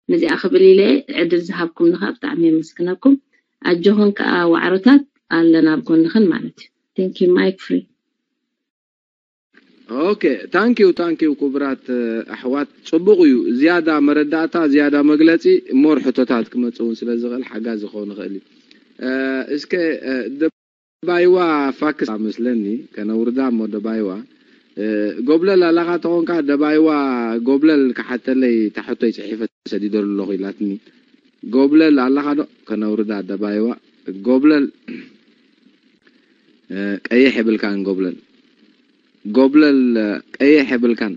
ነዚኣ ክብል ኢለ ዕድል ዝሃብኩም ንኻ ብጣዕሚ የመስግነኩም። ኣጆኽን ከዓ ዋዕሮታት ኣለና ኣብ ጎንኽን ማለት እዩ። Thank you. Mic free. Okay, thank you, thank you ክቡራት ኣሕዋት። ፅቡቕ እዩ። ዝያዳ መረዳእታ፣ ዝያዳ መግለፂ፣ more ሕቶታት ክመፅእ እውን ስለ ዝኽእል ሓጋዚ ክኸውን ይኽእል እዩ። እስከ ደባይዋ ፋክስ መስለኒ ከነውርዳ እሞ ደባይዋ ጎብለል ኣላኻ ተኾንካ ደባይዋ ጎብለል ክሓተለይ ታሕቶይ ፅሒፈ ሰዲደሉ ኣለኹ ኢላትኒ። ጎብለል ኣላኻ ዶ ከነውርዳ ደባይዋ ጎብለል ቀይሕ የብልካን ጎብለል ጎብለል ቀይሕ የብልካን።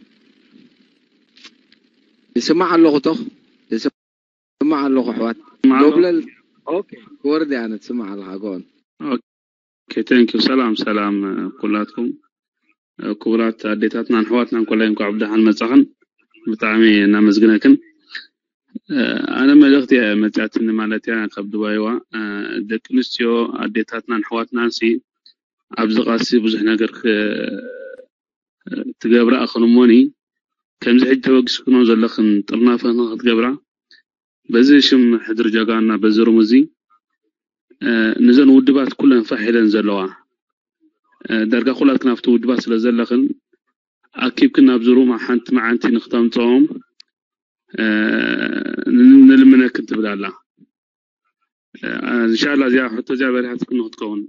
ይስማዕ ኣለኹ ቶኽ ይስማዕ ኣለኹ ኣሕዋት ጎብለል። Okay ክወርድ ኣነ ትስማዕ ኣለኻ ጎን። Okay, thank you. ሰላም ሰላም ኩላትኩም ክቡራት ኣዴታትናን ኣሕዋትናን ኮላይ እንኳዕ ብደሓን መጻኽን። ብጣዕሚ እናመስግነክን። ኣነ መልእኽቲ እያ መጽያትኒ ማለት እያ ካብ ዱባይዋ። ደቂ ኣንስትዮ ኣዴታትናን ኣሕዋትናን ሲ ኣብዚ ቃሲ ብዙሕ ነገር ትገብራ ኣኽን እሞኒ ከምዚ ሕጂ ተበግስክኖ ዘለኽን ጥርናፈ ክትገብራ በዚ ሽም ሕድሪ ጀጋና በዚ ሩም እዚ ንዘን ውድባት ኩለን ፋሕ ኢለን ዘለዋ ዳርጋ ኩላትክን ኣብቲ ውድባት ስለ ዘለኽን ኣኪብክን ኣብዚ ሩም ሓንቲ መዓንቲ ንክተምፅኦም ንልምነክን ትብል ኣላ። እንሻላ እዚኣ ሕቶ እዚኣ በሪሃትክን ንክትከውን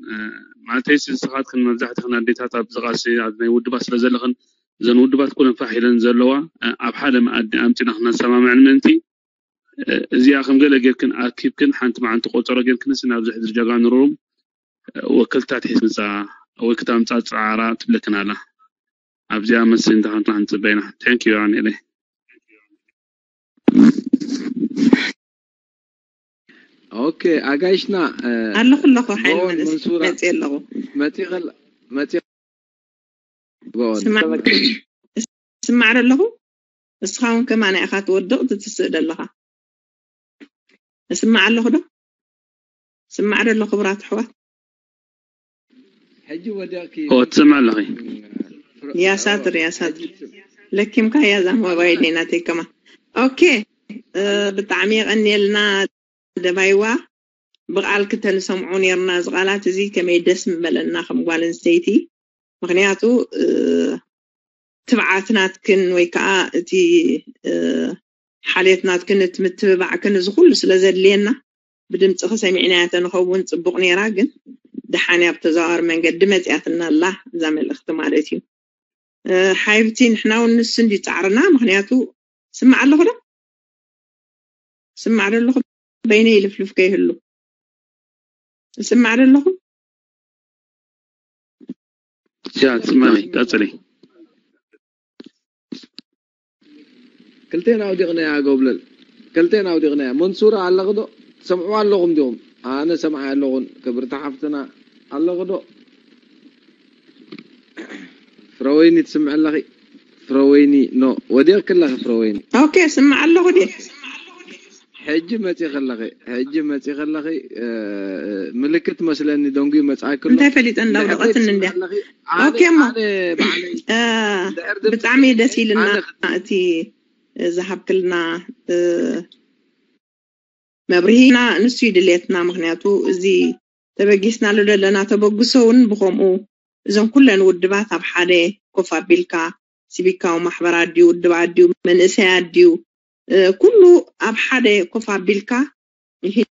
ማለተይ ንስኻትክን መብዛሕትክን ኣዴታት ኣብዚ ቃሲ ኣብ ናይ ውድባት ስለ ዘለኽን እዘን ውድባት ኩለን ፋሕ ኢለን ዘለዋ ኣብ ሓደ መኣዲ ኣምፂና ክነሰማምዐን ምእንቲ እዚኣ ከም ገለ ጌርክን ኣኪብክን ሓንቲ መዓንቲ ቆፀሮ ጌርክንስ ናብዚ ሕድሪ ጀጋኑ ሩም ወከልታት ሒዝ ምፃ ወይ ክታምፃ ፀዓራ ትብለክን ኣላ። ኣብዚኣ መልሲ እንተኾንካ ክንፅበ ኢና። Thank you ኣኔለ። Okay ኣጋይሽና ኣለኹ ኣለኹ ሓይል መንሱራ መፅእ ኣለኹ መፂ ስማዕ ዶ ኣለኹ። እስኻ እውን ከማና ኢኻ ትወድቕ ትትስእ ደለኻ። እስማዕ ኣለኹ ዶ? ስማዕ ዶ ኣሎ ክቡራት ኣሕዋት? ሕጂ ወዲቕኪ ትስምዕ ኣለኺ። ያ ሳትር ያ ሳትር ለኪምካ ያዛ ሞባይል ናተይ ከማን። ኦኬ ብጣዕሚ የቐንየልና ደባይዋ። ብቓል ክተንሰምዖ ነርና እዚ ቓላት እዚ ከመይ ደስ ምበለና ከም ጓል ኣንስተይቲ። ምኽንያቱ ትብዓት ናትክን ወይ ከዓ እቲ ሓልዮት ናትክን እቲ ምትብባዕክን እዚ ኩሉ ስለ ዘድልየና ብድምፅኺ ሰሚዕናያ ተንኸውን ፅቡቕ ነይራ። ግን ደሓን እያ ብተዘዋዋሪ መንገዲ መፂኣትና ኣላ እዛ መልእኽቲ ማለት እዩ። ሓይብቲ ንሕና እውን ንሱ እንዲ ፃዕርና ምኽንያቱ ስማዕ ኣለኹ ዶ ስማዕ ዶ ኣለኹ በይነይ ልፍልፍ ከይህሉ ስማዕ ዶ ኣለኹ ያ ትስማሚ ቀጽሊ። ክልቴና ኣውዲቕናያ ጎብለል ክልቴና ኣውዲቕናያ። መንሱራ ኣለኺ ዶ ትሰምዕዋ ኣለኹም ዲኹም? ኣነ ሰምዓ ኣለኹን ክብርቲ ሓፍትና ኣለኺ ዶ? ፍረወይኒ ትስምዕ ኣለኺ? ፍረወይኒ ኖ ወዲቕኪ ኣለኺ ፍረወይኒ። ኦኬ ስምዕ ኣለኹ ድየ? ሕጂ መፂኺ ኣለኺ ሕጂ መፂኺ ኣለኺ ምልክት መስለኒ ደንጉዩ መፅኣኪ ኣሎ። እንታይ ፈሊጠ እንዳውደቐትኒ እንድያ። ኦኬ እሞ ብጣዕሚ ደስ ኢልና እቲ ዝሃብክልና መብርሂና ንሱ ይድልየትና። ምክንያቱ እዚ ተበጊስናሉ ዘለና ተበግሶ እውን ብከምኡ እዞም ኩለን ውድባት ኣብ ሓደ ኮፍ ኣቢልካ ሲቪካዊ ማሕበራት ድዩ ውድባት ድዩ መንእሰያት ድዩ ኩሉ ኣብ ሓደ ኮፍ ኣቢልካ ምሂን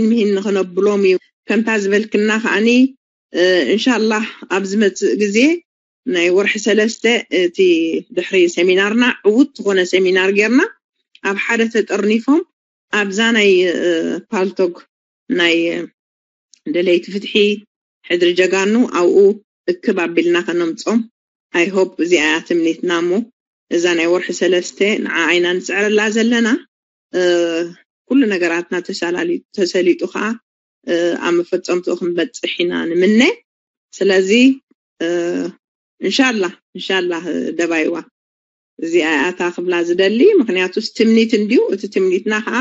ምሂን ንክነብሎም እዩ። ከምታ ዝበልክና ከዓኒ እንሻላህ ኣብ ዝመፅእ ግዜ ናይ ወርሒ ሰለስተ እቲ ድሕሪ ሰሚናርና ዕዉት ዝኾነ ሰሚናር ጌርና ኣብ ሓደ ተጠርኒፎም ኣብዛ ናይ ፓልቶግ ናይ ደለይቲ ፍትሒ ሕድሪ ጀጋኑ ኣብኡ እክብ ኣቢልና ከነምጾም። I hope እዚኣ እያ ትምኒትና እሞ እዛ ናይ ወርሒ ሰለስተ ንዓ ኣይና ንፅዕረላ ዘለና ኩሉ ነገራትና ተሰሊጡ ከዓ ኣብ መፈፀምትኡ ክንበፅሕ ኢና ንምነ። ስለዚ እንሻላ እንሻላ ደባይዋ እዚኣ እያ እታ ክብላ ዝደሊ። ምክንያቱስ ትምኒት እንድዩ፣ እቲ ትምኒትና ከዓ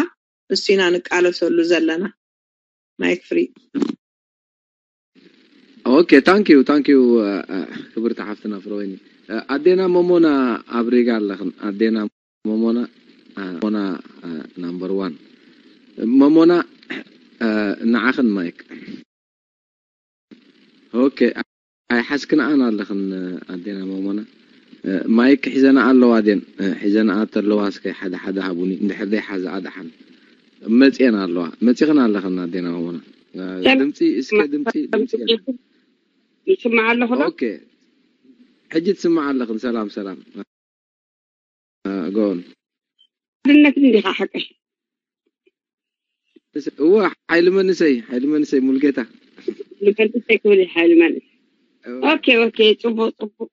እሱ ኢና ንቃለሰሉ ዘለና። Mic free. Okay, thank you, thank you ክብርቲ ሓፍትና ፍረወይኒ። ኣዴና መሞና ኣብ ሪጋ ኣለኽን ኣዴና መሞና ሞና ናምበር ዋን። መሞና ንዓኽን ማይክ። ኦኬ፣ ኣይሓዝክንኣን ኣለኽን ኣዴና መሞና። ማይክ ሒዘና ኣለዋ ድየን? ሒዘና ተለዋ እስከ ሓደ ሓደ ሃቡኒ፣ እንድሕር ዘይሓዛ ኣድሓን። መፅየን ኣለዋ፣ መፂኽን ኣለኽን ኣዴና መሞና። ድምፂ እስከ ድምፂ ድምፂ የለን። ይስማዕ ኣለኹ ዶ? ኦኬ፣ ሕጂ ትስማዕ ኣለኽን። ሰላም ሰላም። ጎን ሓድነት እንዲኻ ሓቀይ እወ፣ ሓይሊ መንሰይ፣ ሓይሊ መንሰይ ሙልጌታ። ንመንእሰይ ክብል ሓይሊ መንእሰይ። ኦኬ ኦኬ፣ ጽቡቅ ጽቡቅ፣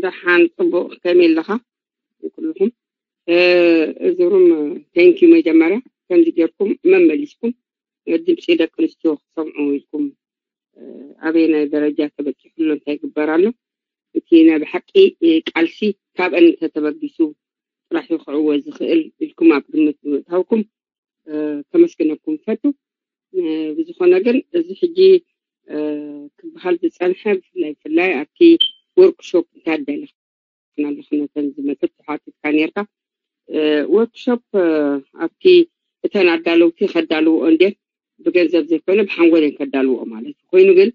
ደሓን ጽቡቅ። ከመይ ኣለኻ ኩልኹም? እዚ ሩም ቴንኪዩ። መጀመርያ ከምዚ ጌርኩም መመሊስኩም ድምፂ ደቂ ኣንስትዮ ክሰምዑ ኢልኩም ኣበየናይ ደረጃ ተበፂሑ ኣሎ፣ እንታይ ይግበር ኣሎ? እቲ ናይ ብሓቂ ቃልሲ ካብአን እንተተበጊሱ ጥራሕ እዩ ክዕወት ዝኽእል ኢልኩም ኣብ ግምት ብምእታውኩም ከመስግነኩም ፈቱ። ብዝኾነ ግን እዚ ሕጂ ክበሃል ዝፀንሐ ብፍላይ ብፍላይ ኣብቲ ወርክሾፕ እንታይ ኣዳለኽና ኣለኽነተን ዝመፅእ ተሓቲትካ ነርካ። ወርክሾፕ ኣብቲ እተን ኣዳለውቲ ከዳልውኦ እንዴት ብገንዘብ ዘይኮነ ብሓንጎል እየን ከዳልውኦ ማለት እዩ። ኮይኑ ግን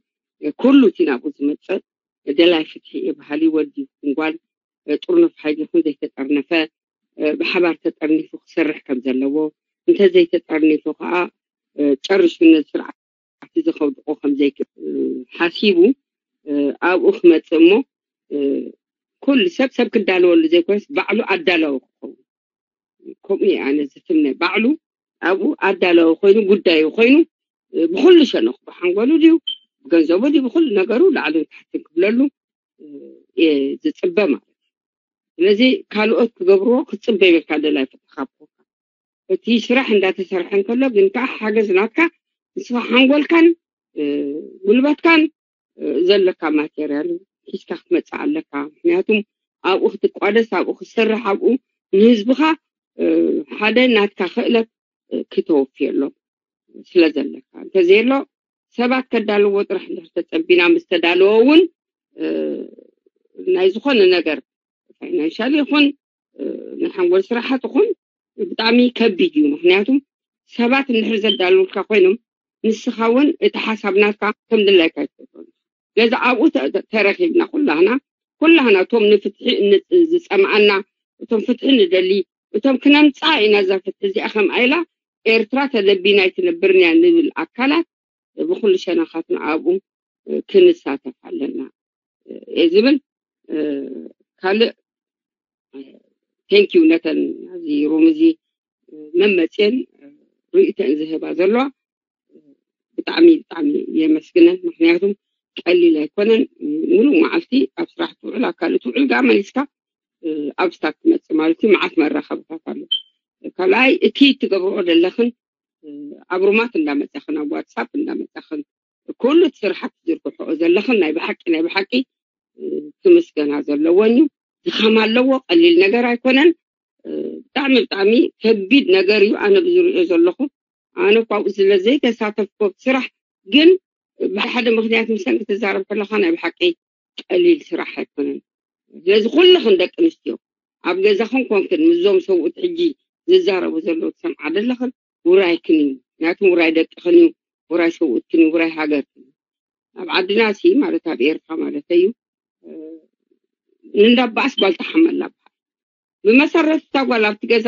ኩሉ እቲ ናብኡ ዝመፅእ ደላይ ፍትሒ እዩ፣ በሃሊ ወዲ ይኹን ጓል፣ ጥርኑፍ ሓይሊ ይኹን ዘይተጠርነፈ፣ ብሓባር ተጠርኒፉ ክሰርሕ ከም ዘለዎ፣ እንተዘይተጠርኒፉ ከዓ ጨሪሹ ነዚ ስርዓት እዚ ከውድቆ ከም ዘይክእል ሓሲቡ ኣብኡ ክመፅእ እሞ ኩሉ ሰብ ሰብ ክዳለወሉ ዘይኮነስ ባዕሉ ኣዳላዊ ክኸውን፣ ከምኡ እየ ኣነ ዝፍነ። ባዕሉ ኣብኡ ኣዳላዊ ኮይኑ ጉዳዩ ኮይኑ ብኩሉ ሸነኹ ብሓንጎሉ ድዩ ብገንዘቡ ድዩ ብኩሉ ነገሩ ላዕልን ታሕትን ክብለሉ እየ ዝፅበ ማለት እዩ። ስለዚ ካልኦት ክገብርዎ ክትፅበ ይብልካ ደላይ ፍትሕካ ብኮካ እቲ ስራሕ እንዳተሰርሐ እንከሎ ግን ከዓ ሓገዝ ናትካ ንስኻ ሓንጎልካን ጉልበትካን ዘለካ ማቴርያል ሒዝካ ክትመፅእ ኣለካ። ምክንያቱም ኣብኡ ክትቋደስ፣ ኣብኡ ክትሰርሕ፣ ኣብኡ ንህዝብኻ ሓደ ናትካ ክእለት ክተወፍየሎም ስለ ዘለካ። እንተዘየሎ ሰባት ከዳልዎ ጥራሕ እንድሕር ተፀቢና ምስ ተዳለወ እውን ናይ ዝኾነ ነገር ፋይናንሻል ይኹን ናይ ሓንጎል ስራሓት ይኹን ብጣዕሚ ከቢድ እዩ። ምክንያቱም ሰባት እንድሕር ዘዳልውልካ ኮይኖም ንስኻ እውን እቲ ሓሳብ ናትካ ከም ድላይካ ይፈጥሩ። ስለዚ ኣብኡ ተረኪብና ኩላህና ኩላህና እቶም ንፍትሒ ዝፀምኣና እቶም ፍትሒ ንደሊ እቶም ክነምፃ ኢና እዛ ፍትሒ እዚኣ ከም ኣይላ ኤርትራ ተደቢና ኣይትነብርን እያ ንብል ኣካላት ብኩሉ ሸነኻትና ኣብኡ ክንሳተፍ ኣለና እየ ዝብል። ካልእ ቴንኪዩ ነተን ኣብዚ ሩም እዚ መመፅየን ርእይተን ዝህባ ዘለዋ ብጣዕሚ ብጣዕሚ የመስግነን። ምክንያቱም ቀሊል ኣይኮነን። ሙሉእ መዓልቲ ኣብ ስራሕ ትውዕል፣ ኣብ ካልእ ትውዕል፣ ጋር መሊስካ ኣብ ስታት ትመፅእ ማለት እዩ። መዓት መራኸብታት ኣሎ። ካልኣይ እቲ ትገብርኦ ዘለኽን ኣብ ሩማት እንዳመፃኽን ኣብ ዋትሳፕ እንዳመፃኽን ኩሉ እቲ ስራሓት ትዝርግሕኦ ዘለኽን ናይ ብሓቂ ናይ ብሓቂ ክምስገና ዘለወን እዩ። ድኻም ኣለዎ፣ ቀሊል ነገር ኣይኮነን። ብጣዕሚ ብጣዕሚ ከቢድ ነገር እዩ። ኣነ ብዝሪኦ ዘለኹ ኣነ እኳ ኣብኡ ስለ ዘይተሳተፍኩ ኣብቲ ስራሕ ግን ብሓደ ምክንያት ምሰን ክትዛረብ ከለኻ ናይ ብሓቂ ቀሊል ስራሕ ኣይኮነን። ስለዚ ኩልኽን ደቂ ኣንስትዮ ኣብ ገዛኽን ኮንክን ምስዞም ሰብኡት ሕጂ ዝዛረቡ ዘለዉ ትሰምዓ ዘለኽን ውራይክን እዩ። ምክንያቱም ውራይ ደቅኽን እዩ፣ ውራይ ሰብኡትክን እዩ፣ ውራይ ሃገርክን እዩ። ኣብ ዓድና ሲ ማለት ኣብ ኤርትራ ማለት እዩ ንእንዳባኣስ ጓል ተሓመላ በሃል። ብመሰረት እታ ጓል ኣብቲ ገዛ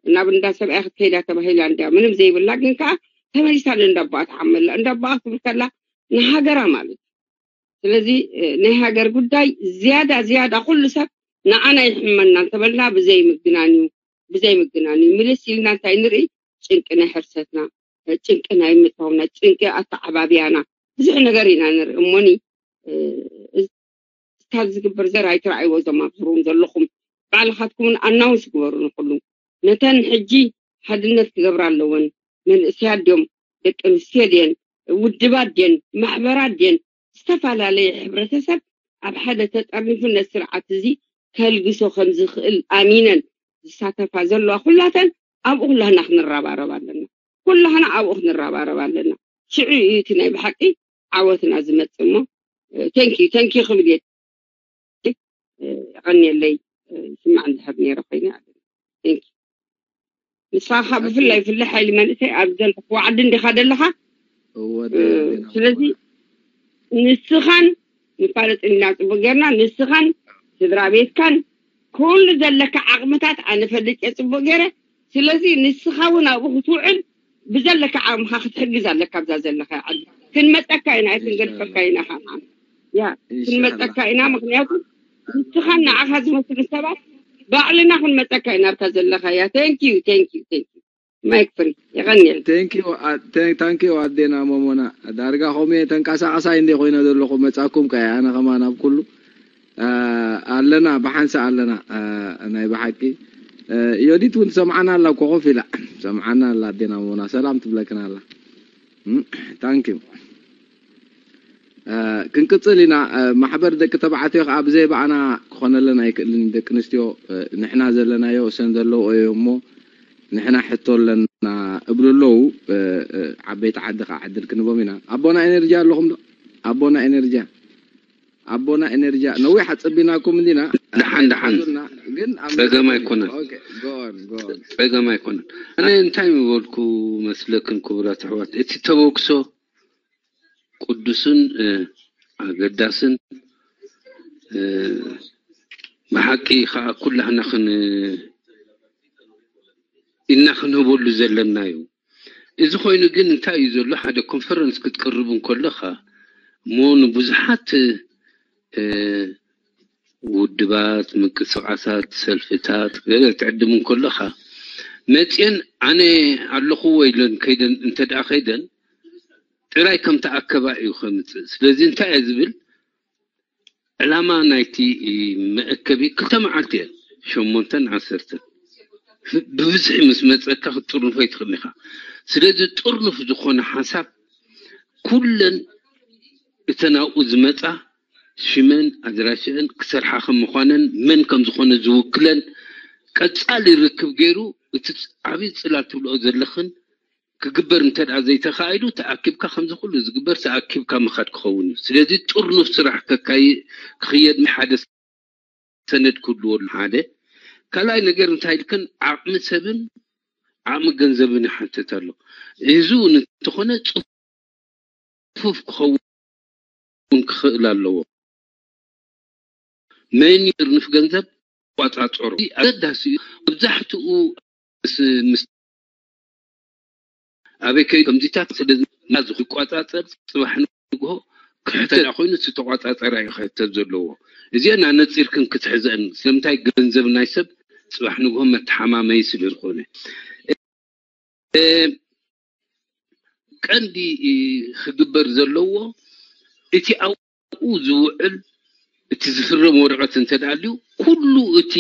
ናብ እንዳ ሰብኣያ ክትከይዳ ተባሂላ እንድያ ምንም ዘይብላ ግን ከዓ ተመሊሳ ንእንዳባኣ ተሓመላ። እንዳባኣ ክትብል ከላ ንሃገራ ማለት እዩ። ስለዚ ናይ ሃገር ጉዳይ ዝያዳ ዝያዳ ኩሉ ሰብ ንዓና ይሕመና እንተበልና ብዘይ ምግናን እዩ፣ ብዘይ ምግናን እዩ። ምልስ ኢልና እንታይ ንርኢ? ጭንቂ ናይ ሕርሰትና፣ ጭንቂ ናይ ምጥባውና፣ ጭንቂ ኣተዓባብያና ብዙሕ ነገር ኢና ንርኢ እሞኒ እስታት ዝግበር ዘር ኣይትረኣይዎ እዞም ኣብዚ ሩም ዘለኹም ባዕልኻትኩምን ኣናውንስ ግበሩ ንኩሉ ነተን ሕጂ ሓድነት ክገብራ ኣለወን። መንእሰያት ድዮም ደቂ ኣንስትዮ ድየን ውድባት ድየን ማሕበራት ድየን ዝተፈላለየ ሕብረተሰብ ኣብ ሓደ ተጠርኒፉ ነቲ ስርዓት እዚ ከልግሶ ከም ዝኽእል ኣሚነን ዝሳተፋ ዘለዋ ኩላተን ኣብኡ ኩላህና ክንረባረብ ኣለና። ኩላህና ኣብኡ ክንረባረብ ኣለና። ሽዑ እዩ እቲ ናይ ብሓቂ ዓወትና ዝመፅእ እሞ ቴንኪዩ ቴንኪዩ ክብል እየ። የቐንየለይ ይስማዕ እንድሕር ነይረ ኮይነ ኣለና። ቴንኪዩ። ንስኻ ብፍላይ ብፍላይ ሓይሊ መንእሰይ ኣብ ዘለኽዎ ዓዲ እንዲኻ ዘለኻ። ስለዚ ንስኻን ንፋለጥ ኢና ጽቡቅ ጌርና፣ ንስኻን ስድራ ቤትካን ኩሉ ዘለካ ዓቕምታት ኣነ ፈልጥ እየ ጽቡቅ ጌረ። ስለዚ ንስኻ እውን ኣብኡ ክትውዕል ብዘለካ ዓቕምኻ ክትሕግዝ ኣለካ። ኣብዛ ዘለኻ ዓዲ ክንመጸካ ኢና፣ ኣይክንገድፈካ ኢና። ኸዓ ያ ክንመጸካ ኢና። ምክንያቱ ንስኻን ንዓኻ ዝመስሉ ሰባት ባዕልና ክንመጸካ ኢና ኣብታ ዘለኻ እያ። Thank you, thank you, thank you. ማይክ ፍሪ የቐንየል። ታንኪዩ ኣዴና ሞሞና። ዳርጋ ከምኡ እየ ተንቀሳቐሳይ እንደ ኮይነ ዘለኹ። መጻኩም ከ ኣነ ከማን ኣብ ኩሉ ኣለና፣ ብሓንሳ ኣለና። ናይ ብሓቂ ዮዲት እውን ትሰምዓና ኣላ እኮ፣ ኮፍ ኢላ ትሰምዓና ኣላ። ኣዴና ሞሞና ሰላም ትብለክን ኣላ። ታንኪዩ። ክንቅጽል ኢና። ማሕበር ደቂ ተባዕትዮ ከዓ ብዘይ ባዕና ክኾነለን ኣይክእልን። ደቂ ኣንስትዮ ንሕና ዘለናዮ እሰን ዘለዎ እዮ እሞ ንሕና ሕቶ ኣለና እብሉ ኣለዉ። ዓበይቲ ዓዲ ከዓ ዕድል ክንቦም ኢና። ኣቦና ኤነርጂ ኣለኹም ዶ? ኣቦና ኤነርጂ፣ ኣቦና ኤነርጂ፣ ነዊሕ ኣጸቢናኩም እንዲና። ደሓን ደሓን። ግን ጸገም ኣይኮነን። ጸገም ኣይኮነን። ኣነ እንታይ ምበልኩ መስለክን ክቡራት ኣሕዋት፣ እቲ ተበግሶ ቅዱስን ኣገዳስን ብሓቂ ከዓ ኩላህና ኢና ክንህበሉ ዘለና እዩ። እዚ ኮይኑ ግን እንታይ እዩ ዘሎ፣ ሓደ ኮንፈረንስ ክትቅርብ እንከለኻ እሞ ንብዙሓት ውድባት፣ ምንቅስቃሳት፣ ሰልፍታት ገለ ትዕድም እንከለኻ መፅየን ኣነ ኣለኹዎ ኢለን ከይደን እንተ ደኣ ከይደን ጥራይ ከም ተኣከባ እዩ ከምፅእ። ስለዚ እንታይ እየ ዝብል፣ ዕላማ ናይቲ መእከቢ ክልተ መዓልቲ እየን፣ ሸሞንተን ዓሰርተን ብብዝሒ ምስ መፀካ ክትጥርንፎ ይትኽእል ኢኻ። ስለዚ ጥርኑፍ ዝኾነ ሓሳብ ኩለን እተን ኣብኡ ዝመፃ ሽመን ኣድራሽአን ክሰርሓ ከም ምዃነን መን ከም ዝኾነ ዝውክለን ቀፃሊ ርክብ ገይሩ እቲ ዓብዪ ፅላል ትብልኦ ዘለኽን ክግበር እንተ ደኣ ዘይተኻኢሉ ተኣኪብካ ከምዚ ኩሉ ዝግበር ተኣኪብካ ምኻድ ክኸውን እዩ። ስለዚ ጥርኑፍ ስራሕ ከካይ ክኽየድ ሓደ ሰነድ ክህልወሉ ሓደ ካልኣይ ነገር እንታይ ኢልክን ዓቕሚ ሰብን ዓቕሚ ገንዘብን ይሓትት ኣሎ። እዚ እውን እንተኾነ ጽፉፍ ክኸውን ክኽእል ኣለዎ። መን ይርንፍ ገንዘብ ቋጻጸሮ ኣገዳሲ እዩ። መብዛሕትኡ ምስ ኣበይ ከይዱ ከምዚታት ስለዚ ናዚ ክቋጻጸር ጽባሕ ንግሆ ክሕተት ኮይኑ እቲ ተቋጻጸራ እዩ ክሕተት ዘለዎ። እዚአን ኣነጺርክን ክትሕዘን ስለምንታይ ገንዘብ ናይ ሰብ ጽባሕ ንግሆ መተሓማመይ ስለ ዝኾነ ቀንዲ ክግበር ዘለዎ እቲ ኣብኡ ዝውዕል እቲ ዝፍረም ወረቐት እንተደኣልዩ ኩሉ እቲ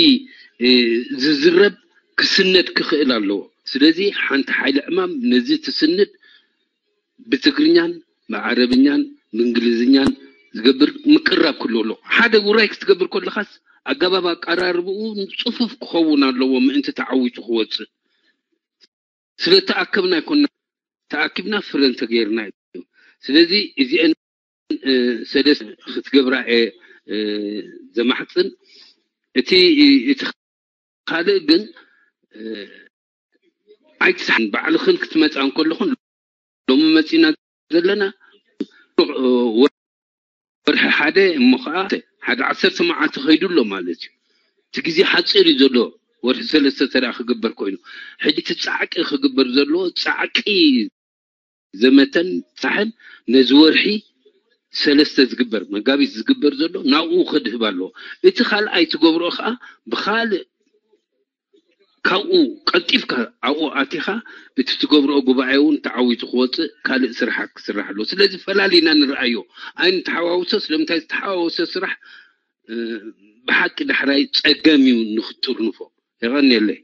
ዝዝረብ ክስነድ ክኽእል ኣለዎ። ስለዚ ሓንቲ ሓይሊ ዕማም ነዚ ትስንድ ብትግርኛን ብዓረብኛን ብእንግሊዝኛን ዝገብር ምቅራብ ክህልዎ ኣለዎ። ሓደ ውራይ ክትገብር ከለኻስ ኣገባብ ኣቀራርብኡ ጽፉፍ ክኸውን ኣለዎ ምእንቲ ተዓዊቱ ክወጽእ። ስለ ተኣከብና ኣይኮና ተኣኪብና ፍረ እንተገይርና እዩ። ስለዚ እዚአን ሰለስተ ክትገብራ እየ ዘማሕፅን። እቲ እቲ ካልእ ግን ኣይትስሓን ባዕልኽን ክትመፃ እንከለኹን ሎሚ መፂና ዘለና ወርሒ ሓደ እሞ ከዓ ሓደ ዓሰርተ መዓልቲ ከይዱ ኣሎ ማለት እዩ። እቲ ግዜ ሓፂር እዩ ዘሎ። ወርሒ ሰለስተ ተደኣ ክግበር ኮይኑ ሕጂ እቲ ፃዕቂ ክግበር ዘለዎ ፃዕቂ ዘመተን ሳሕን ነዚ ወርሒ ሰለስተ ዝግበር መጋቢት ዝግበር ዘሎ ናብኡ ከድህብ ኣለዎ። እቲ ካልኣይ ትገብሮ ከዓ ብካልእ ካብኡ ቀልጢፍካ ኣብኡ ኣቲኻ እቲ ትገብርኦ ጉባኤ እውን ተዓዊቱ ክወፅእ ካልእ ስራሓት ክስራሕ ኣለዎ። ስለዚ ፈላሊና ንረኣዮ ኣይንተሓዋውሶ። ስለምንታይ ዝተሓዋወሰ ስራሕ ብሓቂ ዳሕራይ ፀገም እዩ ንክጥርንፎ። የቐንየለይ።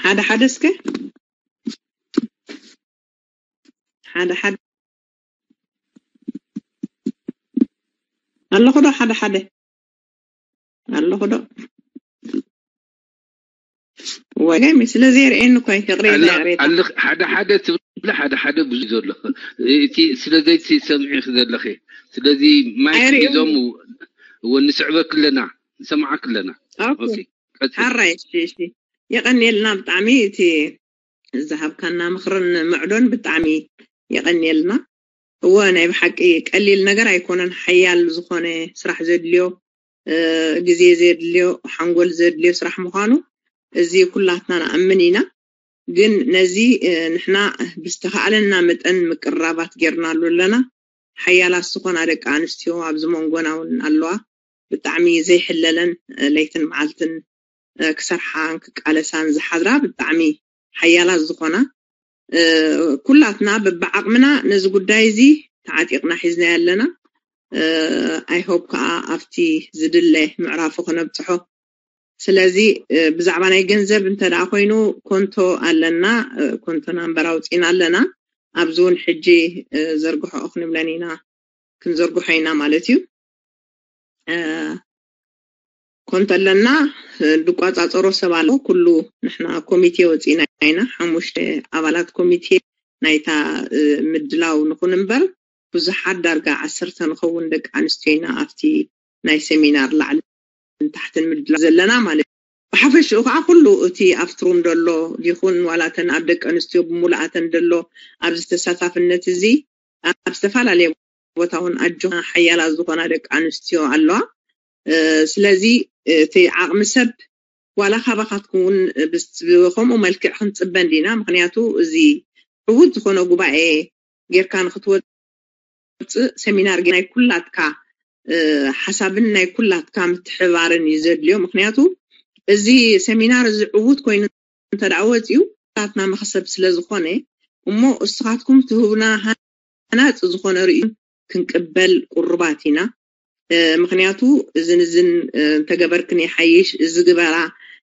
ሓደ ሓደ እስከ ሓደ ሓደ ኣለኹ ዶ ሓደ ሓደ ኣለኹ ዶ ወገሚ ስለ ዘየርእየኒ እኮ ይቅሬታ ይቅሬታ። ኣልኽ ሓደ ሓደ ትብለ ሓደ ሓደ ብዙ ዘሎ እቲ ስለ ዘይቲ ሰምዒ ዘለኺ ስለዚ ማይክ ኣይርእዮን። ሒዞም ወንስዕበክ ኣለና ንሰምዓክ ኣለና። ኦኬ። ኦኬ። ሕራይ። እሺ፣ እሺ፣ የቐንየልና ብጣዕሚ እቲ ዝሃብካና ምኽርን ምዕዶን ብጣዕሚ የቐንየልና። እወ፣ ናይ ብሓቂ ቀሊል ነገር ኣይኮነን። ሓያል ዝኾነ ስራሕ ዘድልዮ፣ ግዜ ዘድልዮ፣ ሓንጎል ዘድልዮ ስራሕ ምዃኑ እዚ ኩላትና ንኣምን ኢና። ግን ነዚ ንሕና ብዝተኻእለና መጠን ምቅርራባት ጌርናሉ ኣለና። ሓያላት ዝኾና ደቂ ኣንስትዮ ኣብዚ መንጎና እውን ኣለዋ። ብጣዕሚ ዘይሕለለን ለይትን መዓልትን ክሰርሓን ክቃለሳን ዝሓድራ ብጣዕሚ ሓያላት ዝኾና፣ ኩላትና በብዓቕምና ነዚ ጉዳይ እዚ ተዓጢቕና ሒዝናዮ ኣለና። I hope ከዓ ኣብቲ ዝድለ ምዕራፉ ክነብፅሖ። ስለዚ ብዛዕባ ናይ ገንዘብ እንተ ደኣ ኮይኑ፣ ኮንቶ ኣለና። ኮንቶ ናምበር ኣውፂና ኣለና። ኣብዚ እውን ሕጂ ዘርግሖ ክንብለን ኢና፣ ክንዘርግሖ ኢና ማለት እዩ። ኮንቶ ኣለና፣ ድቋፃፀሮ ሰብ ኣሎ። ኩሉ ንሕና ኮሚቴ ወፂና ኢና፣ ሓሙሽተ ኣባላት ኮሚቴ ናይታ ምድላው ንኹን እምበር፣ ብዙሓት ዳርጋ ዓሰርተ ንኸውን ደቂ ኣንስትዮ ኢና ኣብቲ ናይ ሰሚናር ላዕልን ታሕትን ምድላው ዘለና ማለት እዩ። ብሓፈሽኡ ከዓ ኩሉ እቲ ኣብቲ ሩም ዘሎ ይኹን ዋላ እተን ኣብ ደቂ ኣንስትዮ ብምሉኣተን ዘሎ ኣብዚ ተሳታፍነት እዚ ኣብ ዝተፈላለየ ቦታ እውን ኣጆ ሓያላት ዝኾና ደቂ ኣንስትዮ ኣለዋ። ስለዚ እቲ ዓቕሚ ሰብ ዋላ ካባኻትኩም እውን ከምኡ መልክዕ ክንፅበ እንዲና። ምክንያቱ እዚ ዕዉት ዝኾነ ጉባኤ ጌርካ ንክትወፅእ ሰሚናር ናይ ኩላትካ ሓሳብን ናይ ኩላትካ ምትሕባርን እዩ ዘድልዮ። ምክንያቱ እዚ ሰሚናር እዚ ዕዉት ኮይኑ እንተ ደኣ ወፂኡ ናትና መክሰብ ስለ ዝኾነ፣ እሞ እስኻትኩም ትህቡና ሃናፂ ዝኾነ ርእዩ ክንቅበል ቁሩባት ኢና። ምክንያቱ እዝን እዝን እንተገበርክን ይሓይሽ፣ እዚ ግበራ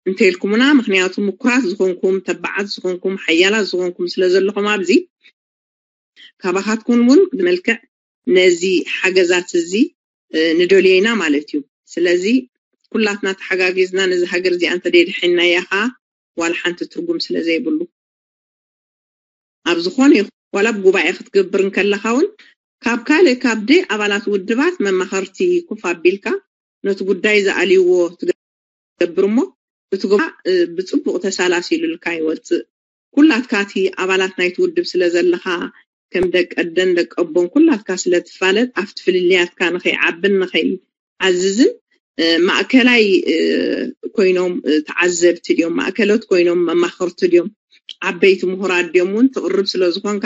እንተልኩምና፣ ምክንያቱ ምኩራት ዝኾንኩም፣ ተባዓት ዝኾንኩም፣ ሓያላት ዝኾንኩም ስለ ዘለኹም ኣብዚ ካባኻትኩም እውን ብመልክዕ ነዚ ሓገዛት እዚ ንደልዮ ኢና ማለት እዩ። ስለዚ ኩላትና ተሓጋጊዝና ነዚ ሃገር እዚኣ እንተደይድሒንናያ ከዓ ዋላ ሓንቲ ትርጉም ስለ ዘይብሉ፣ ኣብ ዝኾነ ይኹን ዋላ ኣብ ጉባኤ ክትገብር እንከለኻ እውን ካብ ካልእ ካብ ደይ ኣባላት ውድባት መማኸርቲ ኮፍ ኣቢልካ ነቲ ጉዳይ ዝኣልይዎ ትገብር እሞ እቲ ጉባኤ ብፅቡቕ ተሳላሲሉልካ ይወፅእ። ኩላትካ እቲ ኣባላት ናይቲ ውድብ ስለ ዘለኻ ከም ደቂ ኣደን ደቂ ኣቦን ኩላትካ ስለ ትፋለጥ ኣብቲ ፍልልያትካ ንኸይዓብን ንኸይዓዝዝን ማእከላይ ኮይኖም ተዓዘብቲ ድዮም፣ ማእከሎት ኮይኖም መማኽርቲ ድዮም፣ ዓበይቲ ምሁራት ድዮም እውን ትቕርብ ስለ ዝኾንካ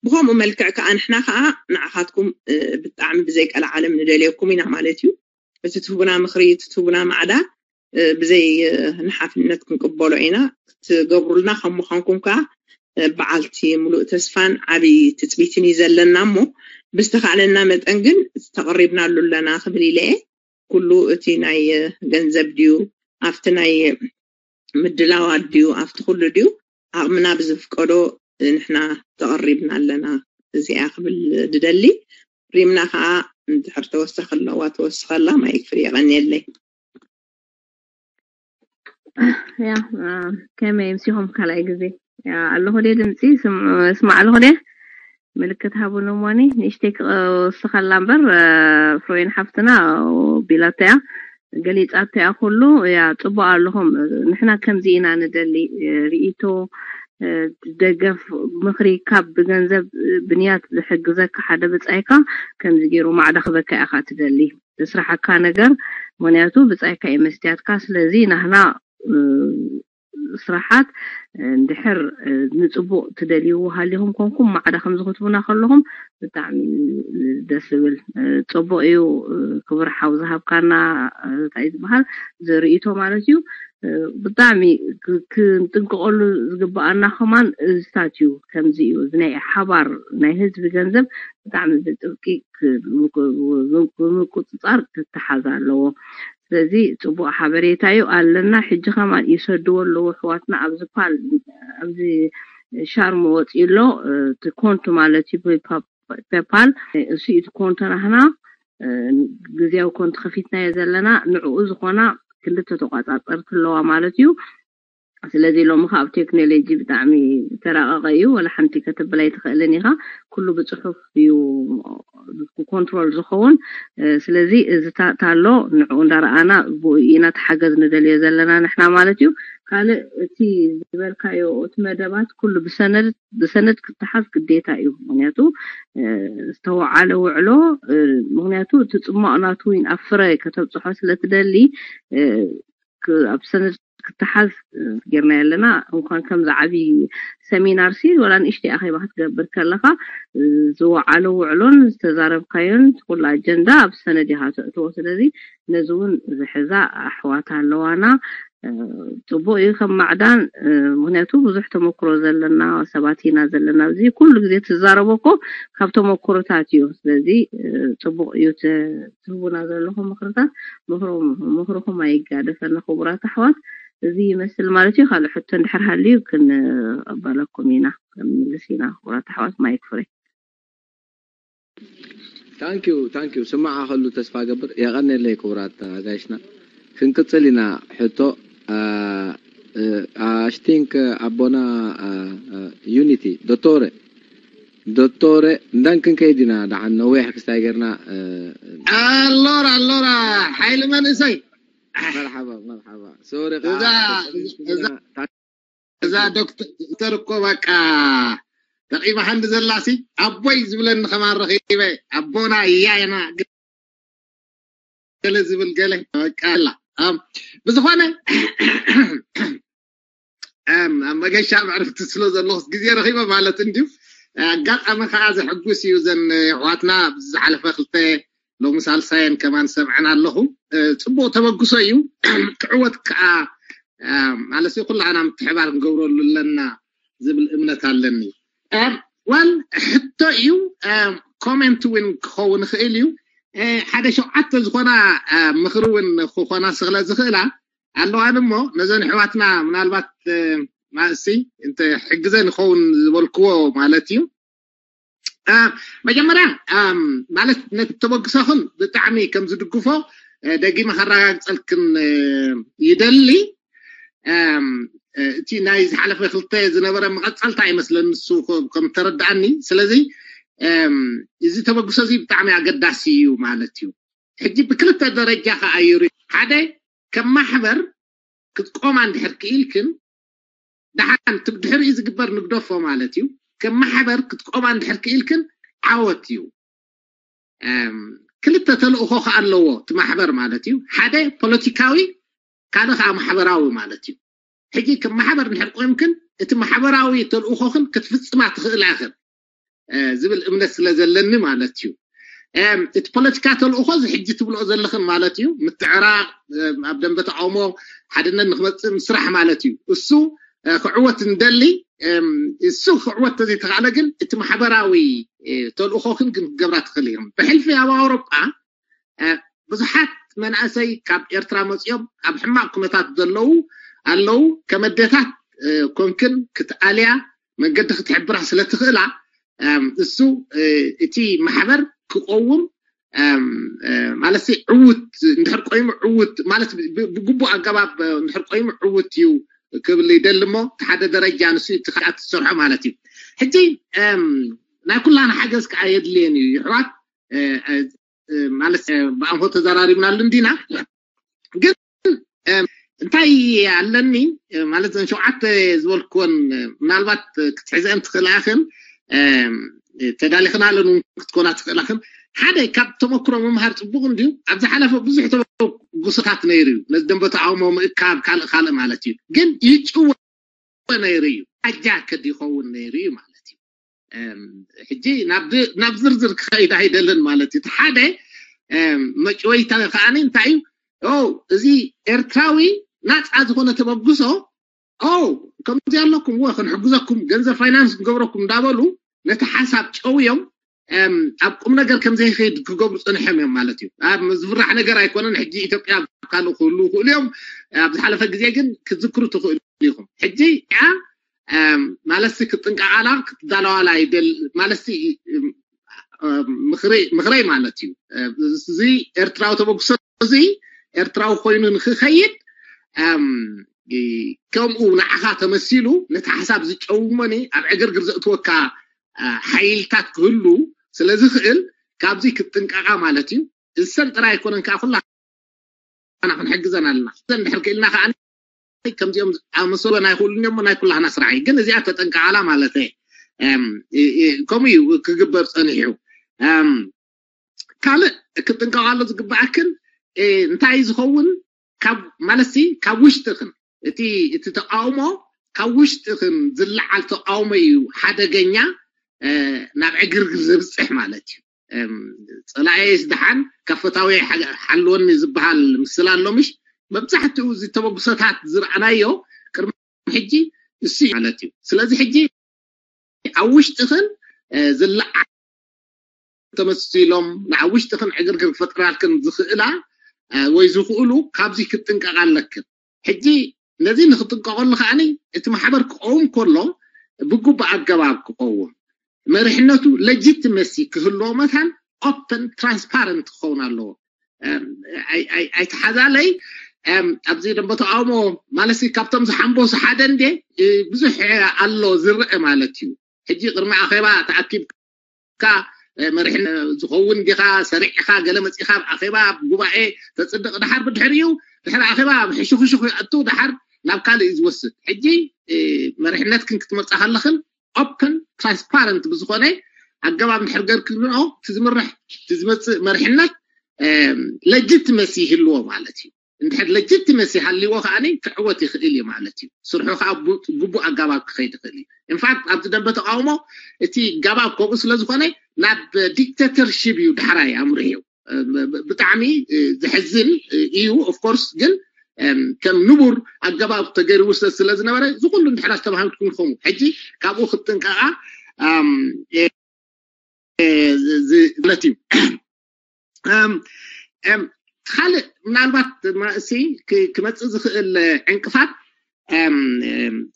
ብኸምኡ መልክዕ ከዓ ንሕና ከዓ ንዓኻትኩም ብጣዕሚ ብዘይቀልዓለም ንደልየኩም ኢና ማለት እዩ። እቲ ትህቡና ምኽሪ፣ እቲ ትህቡና ማዕዳ ብዘይ ንሓፍነት ክንቅበሎ ኢና። ክትገብሩልና ከም ምዃንኩም ከዓ በዓልቲ ሙሉእ ተስፋን ዓብዪ ትፅቢትን እዩ ዘለና እሞ ብዝተኻእለና መጠን ግን ተቐሪብናሉ ኣለና ክብል ኢለ እየ። ኩሉ እቲ ናይ ገንዘብ ድዩ ኣብቲ ናይ ምድላዋት ድዩ ኣብቲ ኩሉ ድዩ ዓቕምና ብዝፍቀዶ ንሕና ተቐሪብና ኣለና። እዚኣ ክብል ድደሊ። ሪምና ከዓ እንድሕር ተወሰኸ ኣለዋ ተወስኸላ ማይክ ፍሪ የቐንየለይ። ያ ከመይ ምሲኹም ካልኣይ ግዜ ኣለኹ ደ ድምፂ ስማዕ ኣለኹ ደ ምልክት ሃቡን እሞኒ ንእሽተይ ክወስኸላ እምበር ፍሮይን ሓፍትና ቢላተያ ገሊፃተያ ኩሉ ያ ፅቡቅ ኣለኹም። ንሕና ከምዚ ኢና ንደሊ ርእይቶ ደገፍ ምኽሪ ካብ ብገንዘብ ብንያት ዝሕግዘካ ሓደ ብፃይካ ከምዚ ገይሩ ማዕዳ ክበካ ኢኻ ትደሊ ዝስራሓካ ነገር ምክንያቱ ብፃይካ እዩ መስትያትካ ስለዚ ናህና ስራሓት እንድሕር ንፅቡቅ ትደልይዎ ሃሊኹም ኮንኩም ማዕዳ ከምዚ ክትቡና ከለኹም ብጣዕሚ ደስ ዝብል ፅቡቅ እዩ። ክቡር ሓው ዝሃብካና እንታይ ዝበሃል ዝርእቶ ማለት እዩ። ብጣዕሚ ክንጥንቀቀሉ ዝግበኣና ከማን እዝታት እዩ። ከምዚ እዩ ናይ ሓባር ናይ ህዝቢ ገንዘብ ብጣዕሚ ብጥብቂ ብምቁፅፃር ክተሓዝ ኣለዎ። ስለዚ ፅቡቅ ሓበሬታ እዩ ኣለና። ሕጂ ከማን ይሰድዎ ኣለዉ ኣሕዋትና ኣብዚ ፓል ኣብዚ ሻርም ወፂኡ ኣሎ እቲ ኮንቱ ማለት እዩ ፔፓል እሱ እቲ ኮንቶ ናህና ግዜያዊ ኮንቶ ከፊትናዮ ዘለና ንዕኡ ዝኾና ክልተ ተቋፃፀርቲ ኣለዋ ማለት እዩ። ስለዚ ሎሚ ካብ ቴክኖሎጂ ብጣዕሚ ተራቀቀ እዩ። ወላ ሓንቲ ከተብል ኣይትኽእልን ኢኻ። ኩሉ ብፅሑፍ እዩ ኮንትሮል ዝኸውን። ስለዚ እዚ ታሎ ንዕኡ እንዳረኣና ብኡ ኢና ተሓገዝ ንደልዮ ዘለና ንሕና ማለት እዩ። ካልእ እቲ ዝበልካዮ እቲ መደባት ኩሉ ብሰነድ ብሰነድ ክተሓዝ ግዴታ እዩ። ምክንያቱ ዝተወዓለ ውዕሎ ምክንያቱ እቲ ፅሟቕ ናቱ ኣብ ፍረ ከተብፅሖ ስለትደሊ ኣብ ሰነድ ክተሓዝ ጌርና ኣለና። እንኳን ከምዚ ዓብዪ ሰሚናር ሲ ወላ ንእሽተይ ኣኼባ ክትገብር ከለኻ ዝወዓሎ ውዕሎን ዝተዛረብካዮን ኩሉ ኣጀንዳ ኣብ ሰነድ ኢኻ ተእትዎ። ስለዚ ነዚ እውን ዝሕዛ ኣሕዋት ኣለዋና። ፅቡቅ እዩ ከም ማዕዳን ምክንያቱ ብዙሕ ተመክሮ ዘለና ሰባት ኢና ዘለና። እዚ ኩሉ ግዜ ትዛረቦ እኮ ካብ ተመክሮታት እዩ። ስለዚ ፅቡቅ እዩ ትህቡና ዘለኹም ምክርታት። ምኽርኹም ኣይጋደፈና ክቡራት ኣሕዋት። እዚ ይመስል ማለት እዩ። ካልእ ሕቶ እንድሕር ሃልዩ ክንቀበለኩም ኢና፣ ክንምልስ ኢና። ክቡራት ኣሕዋት ማይክ ፍሬ። ታንኪዩ ታንኪዩ ስማዓ ከሉ ተስፋ ገብር የቐኔለይ ክቡራት ኣጋይሽና ክንቅፅል ኢና። ሕቶ I think ኣቦና ዩኒቲ ዶቶረ ዶቶረ እንዳን ክንከይድ ኢና። ደሓን ነዊሕ ክስታይ ጌርና። ኣሎራ ኣሎራ ሓይሊ መንእሰይ መርሓባ መርሓባ። ሶሪ እዛ ዶክተር እኮ በቃ ተቂማ ሓንዲ ዘላሲ ኣቦይ ዝብለኒ ከማን ረኺበ ኣቦና እያየና ገለ ዝብል ገለ በቃ ኣላ ብዝኾነ ኣብ መገሻ መዕርፍቲ ስለ ዘለኹስ ግዜ ረኺበ ማለት እንድዩ። ኣጋጣሚ ከዓ ዘሐጉስ እዩ። ዘን ኣሕዋትና ዝሓለፈ ክልተ ሎሚ ሳልሳየን ከማን ሰምዐን ኣለኹ። ፅቡቅ ተበግሶ እዩ። ክዕወት ከዓ ማለት ኩላና ምትሕባር ክንገብረሉ ኣለና ዝብል እምነት ኣለኒ። ዋል ሕቶ እዩ። ኮሜንት እውን ክኸውን ይኽእል እዩ። ሓደ ሸውዓተ ዝኾና ምኽሪ እውን ክኾና ስለ ዝኽእላ ኣለዋን እሞ ነዘን ኣሕዋትና ምናልባት ማእሲ እንተ ሕግዘን ይኸውን ዝበልክዎ ማለት እዩ። መጀመርያ ማለት ነቲ ተበግሶኽን ብጣዕሚ ከም ዝድግፎ ደጊመ ከረጋግፀልክን ይደሊ። እቲ ናይ ዝሓለፈ ክልተ ዝነበረ መቐፀልታ ይመስለኒ ንሱ ከም ተረድኣኒ። ስለዚ እዚ ተበግሶ እዚ ብጣዕሚ ኣገዳሲ እዩ ማለት እዩ። ሕጂ ብክልተ ደረጃ ከዓ ይርኢ። ሓደ ከም ማሕበር ክትቆማ እንድሕር ክኢልክን ደሓን እቲ ብድሕሪኡ ዝግበር ንግደፎ ማለት እዩ። ከም ማሕበር ክትቆማ እንድሕር ክኢልክን ዓወት እዩ። ክልተ ተልእኾ ከዓ ኣለዎ እቲ ማሕበር ማለት እዩ። ሓደ ፖለቲካዊ ካልእ ከዓ ማሕበራዊ ማለት እዩ። ሕጂ ከም ማሕበር እንድሕር ቆይምክን እቲ ማሕበራዊ ተልእኾኽን ክትፍፅማ ትኽእላ ኢኽን ዝብል እምነት ስለ ዘለኒ ማለት እዩ። እቲ ፖለቲካ ተልእኾ እዚ ሕጂ ትብልኦ ዘለኽን ማለት እዩ ምትዕራቕ ኣብ ደንበ ተቃውሞ ሓድነት ንክመፅእ ምስራሕ ማለት እዩ። እሱ ክዕወት እንደሊ እሱ ክዕወት ተዘይተኻእለ ግን እቲ ማሕበራዊ ተልእኾኽን ግን ክገብራ ትኽእል ኢኽን። ብሕልፊ ኣብ ኣውሮጳ ብዙሓት መናእሰይ ካብ ኤርትራ መፂኦም ኣብ ሕማቕ ኩነታት ዘለዉ ኣለዉ። ከመደታት ኮንክን ክትኣልያ መንገዲ ክትሕብራ ስለትኽእላ እሱ እቲ ማሕበር ክቆውም ማለት ዕውት እንድሕር ቆይሙ ዕውት ማለት ብግቡእ ኣገባብ እንድሕር ቆይሙ ዕውት እዩ ክብል ይደሊ እሞ ሓደ ደረጃ ንሱ እቲ ካልኣት ትሰርሖ ማለት እዩ። ሕጂ ናይ ኩላና ሓገዝ ከዓ የድልየን እዩ ይሕዋት ማለት ብኣንፎ ተዘራሪብናሉ እንዲና ግን እንታይ ኣለኒ ማለት ዘን ሸውዓተ ዝበልክወን ምናልባት ክትሕዘን ትኽእላኽን ተዳሊኽናለን እውን ክትኮና ትኽእላኽን ሓደ ካብ ተመክሮ ምምሃር ፅቡቅ እንድዩ። ኣብ ዝሓለፈ ብዙሕ ተበግሶታት ነይሩ እዩ። ነዚ ደንበ ተቃውሞ ምእካብ ካልእ ካልእ ማለት እዩ። ግን ይጭወ ነይሩ እዩ። ኣጃ ከድ ይኸውን ነይሩ እዩ ማለት እዩ። ሕጂ ናብ ዝርዝር ክኸይድ ኣይደልን ማለት እዩ። ሓደ መጭወይታ ከዓኒ እንታይ እዩ እዚ ኤርትራዊ ናፃ ዝኾነ ተበግሶ ከምዚ ኣለኩም ወ ክንሕግዘኩም ገንዘብ ፋይናንስ ክንገብረኩም እንዳበሉ ነቲ ሓሳብ ጨውዮም ኣብ ቁም ነገር ከም ዘይኸይድ ክገብሩ ፀንሖም እዮም ማለት እዩ። ኣብ ዝፍራሕ ነገር ኣይኮነን። ሕጂ ኢትዮጵያ ካልእ ክህሉ ይኽእሉ እዮም። ኣብ ዝሓለፈ ግዜ ግን ክትዝክሩ ትኽእሉ ኢኹም። ሕጂ ያ ማለትሲ ክትጥንቀቃላ ክትዳለዋላ ይደል ማለትሲ ምኽረይ ማለት እዩ። እዚ ኤርትራዊ ተበግሶ እዚ ኤርትራዊ ኮይኑ ንክኸይድ ከምኡ ንዓኻ ተመሲሉ ነቲ ሓሳብ ዝጨውመኒ ኣብ ዕግርግር ዘእትወካ ሓይልታት ክህሉ ስለዝኽእል ካብዚ ክትጥንቀቓ ማለት እዩ። እዚ ሰብ ጥራይ ኣይኮነን ከዓ ኩላና ክንሕግዘን ኣለና። እንድሕር ክኢልና ከዓ ከምዚኦም ኣመሰሎ ናይ ኩሉን እዮም ናይ ኩላህና ስራሕ እዩ። ግን እዚኣ ተጠንቀቓላ ማለት ከምኡ እዩ ክግበር ፀኒሑ። ካልእ ክትጥንቀቓሉ ዝግበኣክን እንታይ ዝኸውን ማለት ሲ ካብ ውሽጥኽን እቲ እቲ ተቃውሞ ካብ ውሽጥኽን ዝለዓል ተቃውሞ እዩ ሓደገኛ ናብ ዕግርግር ዘብፅሕ ማለት እዩ። ፀላኤስ ደሓን ከፈታዊ ሓልወኒ ዝበሃል ምስል ኣሎ ምሽ መብዛሕትኡ እዚ ተበግሶታት ዝረኣናዮ ቅድሚ ሕጂ እሱ ማለት እዩ። ስለዚ ሕጂ ኣብ ውሽጥኽን ዝለዓ ተመሲሎም ንዓብ ውሽጥኽን ዕግርግር ክፈጥራልክን ዝኽእላ ወይ ዝኽእሉ ካብዚ ክትጥንቀቕ ኣለክን። ሕጂ ነዚ ንክጥንቀቐሉ ከዓኒ እቲ ማሕበር ክኸውን ከሎ ብግቡእ ኣገባብ ክኸውን መሪሕነቱ ለጂትመሲ ክህልዎ መታን ኦፕን ትራንስፓረንት ክኸውን ኣለዎ። ኣይተሓዛለይ ኣብዚ ደንበ ተቃውሞ ማለት ካብቶም ዝሓንበሱ ሓደ እንዴ ብዙሕ ኣሎ ዝረአ ማለት እዩ። ሕጂ ቅድሚ ኣኼባ ተኣኪብካ መሪሕ ዝኸውን ዲኻ ሰሪዕኻ ገለ መፂኻ ኣብ ኣኼባ ኣብ ጉባኤ ተፅድቕ ድሓር ብድሕሪኡ ድሕሪ ኣኼባ ኣብ ሕሹኽሹኽ ይኣቱ ድሓር ናብ ካልእ እዩ ዝወስድ። ሕጂ መሪሕነት ክን ክትመርፃ ከለኽን ኦፕን ትራንስፓረንት ብዝኾነ ኣገባብ እንድሕር ገርክንኦ እቲ ዝምራሕ እቲ ዝመፅእ መሪሕነት ለጅትመሲ ይህልዎ ማለት እዩ። እንድሕር ለጅትመሲ ሃልዎ ከዓኒ ክዕወት ይኽእል እዩ ማለት እዩ። ስርሑ ከዓ ግቡእ ኣገባብ ክኸይድ ይኽእል እዩ። ኢንፋክት ኣብዚ ደንበ ተቃውሞ እቲ ገባብ ከምኡ ስለዝኾነ ናብ ዲክተተርሽፕ እዩ ዳሕራይ ኣምርሑ። ብጣዕሚ ዝሕዝን እዩ ኦፍኮርስ፣ ግን ከም ንቡር ኣገባብ ተገይርዎ ስለዝነበረ ዝኩሉ እንድሕር ኣስተባሂልኩም ንኸሙ ሕጂ ካብኡ ክትጥንቀቃ ማለት እዩ። ካልእ ምናልባት ማእሲ ክመፅእ ዝኽእል ዕንቅፋት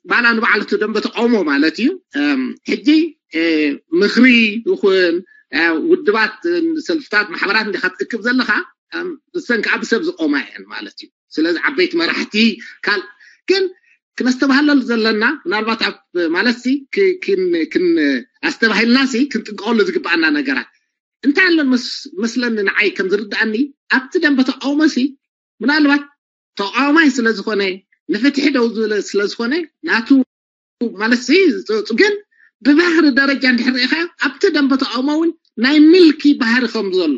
ባላ ንባዕሉ እቲ ደንበ ተቃውሞ ማለት እዩ። ሕጂ ምኽሪ ይኹን ውድባት ሰልፍታት ማሕበራት እንዲካ ትእክብ ዘለካ እሰን ከዓ ብሰብ ዝቆማ እየን ማለት እዩ። ስለዚ ዓበይቲ መራሕቲ ካል ግን ክነስተባህለሉ ዘለና ምናልባት ኣብ ማለት ሲ ክን ኣስተባሂልና ሲ ክንጥንቀቀሉ ዝግባኣና ነገራት እንታይ ኣሎ መስለኒ ንዓይ ከም ዝርዳኣኒ ኣብቲ ደንበ ተቃውሞ ሲ ምናልባት ተቃዋማይ ስለዝኾነ ንፍትሒ ደው ዝብለ ስለዝኾነ ናቱ ማለት ግን ብባህሪ ደረጃ እንድሕር ርኢኻዮ ኣብቲ ደንበ ተቃውሞ እውን ናይ ምልኪ ባህሪ ከም ዘሎ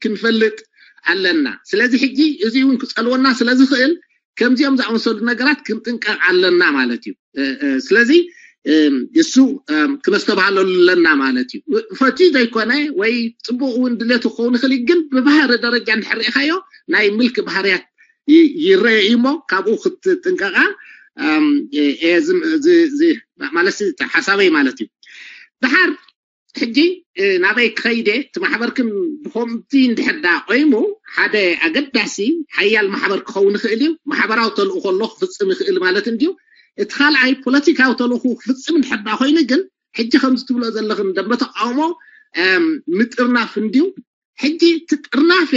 ክንፈልጥ ኣለና። ስለዚ ሕጂ እዚ እውን ክፀልወና ስለዝኽእል ከምዚኦም ዝኣመሰሉ ነገራት ክንጥንቀቕ ኣለና ማለት እዩ። ስለዚ እሱ ክነስተባህለሉ ኣለና ማለት እዩ። ፈትዩ ዘይኮነ ወይ ፅቡቅ እውን ድሌቱ ክኸውን ይኽእል እዩ፣ ግን ብባህሪ ደረጃ እንድሕር ርኢኻዮ ናይ ምልኪ ባህርያት ይረአ እዩ እሞ ካብኡ ክትጥንቀቃ ማለት ሓሳበይ ማለት እዩ። ድሓር ሕጂ ናበይ ክኸይደ እቲ ማሕበርክን ብኸምቲ እንድሕር ዳ ቆይሙ ሓደ ኣገዳሲ ሓያል ማሕበር ክኸውን ይኽእል እዩ። ማሕበራዊ ተልእኮ ኣሎ ክፍፅም ይኽእል ማለት እንድዩ። እቲ ካልኣይ ፖለቲካዊ ተልእኮ ክፍፅም እንድሕር ዳ ኮይኑ ግን ሕጂ ከምዚ ትብሎ ዘለኽን ደንበ ተቃውሞ ምጥርናፍ እንድዩ። ሕጂ እቲ ጥርናፌ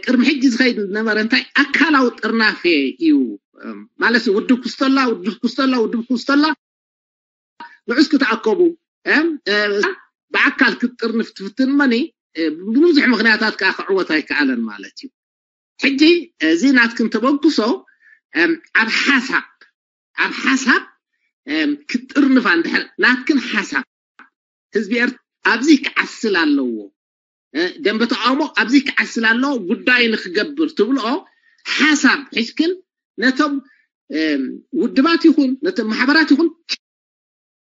ቅድሚ ሕጂ ዝኸይድ ዝነበረ እንታይ ኣካላዊ ጥርናፌ እዩ ማለት ውድብ ክስተላ ውድብ ክስተላ ውድብ ክስተላ ንዑስ ክትኣከቡ ብኣካል ክትጥርንፍ ትፍትን መኒ ብብዙሕ ምክንያታት ከዓ ክዕወት ኣይከኣለን ማለት እዩ። ሕጂ እዚ ናትክን ተበግሶ ኣብ ሓሳብ ኣብ ሓሳብ ክትጥርንፋ እንድሕር ናትክን ሓሳብ ህዝቢ ኤርትራ ኣብዚ ክዓስል ኣለዎ ደንበ ተቃውሞ ኣብዚ ክዓስል ኣለዎ ጉዳይ ንክገብር ትብልኦ ሓሳብ ሒዝክን ነቶም ውድባት ይኹን ነቶም ማሕበራት ይኹን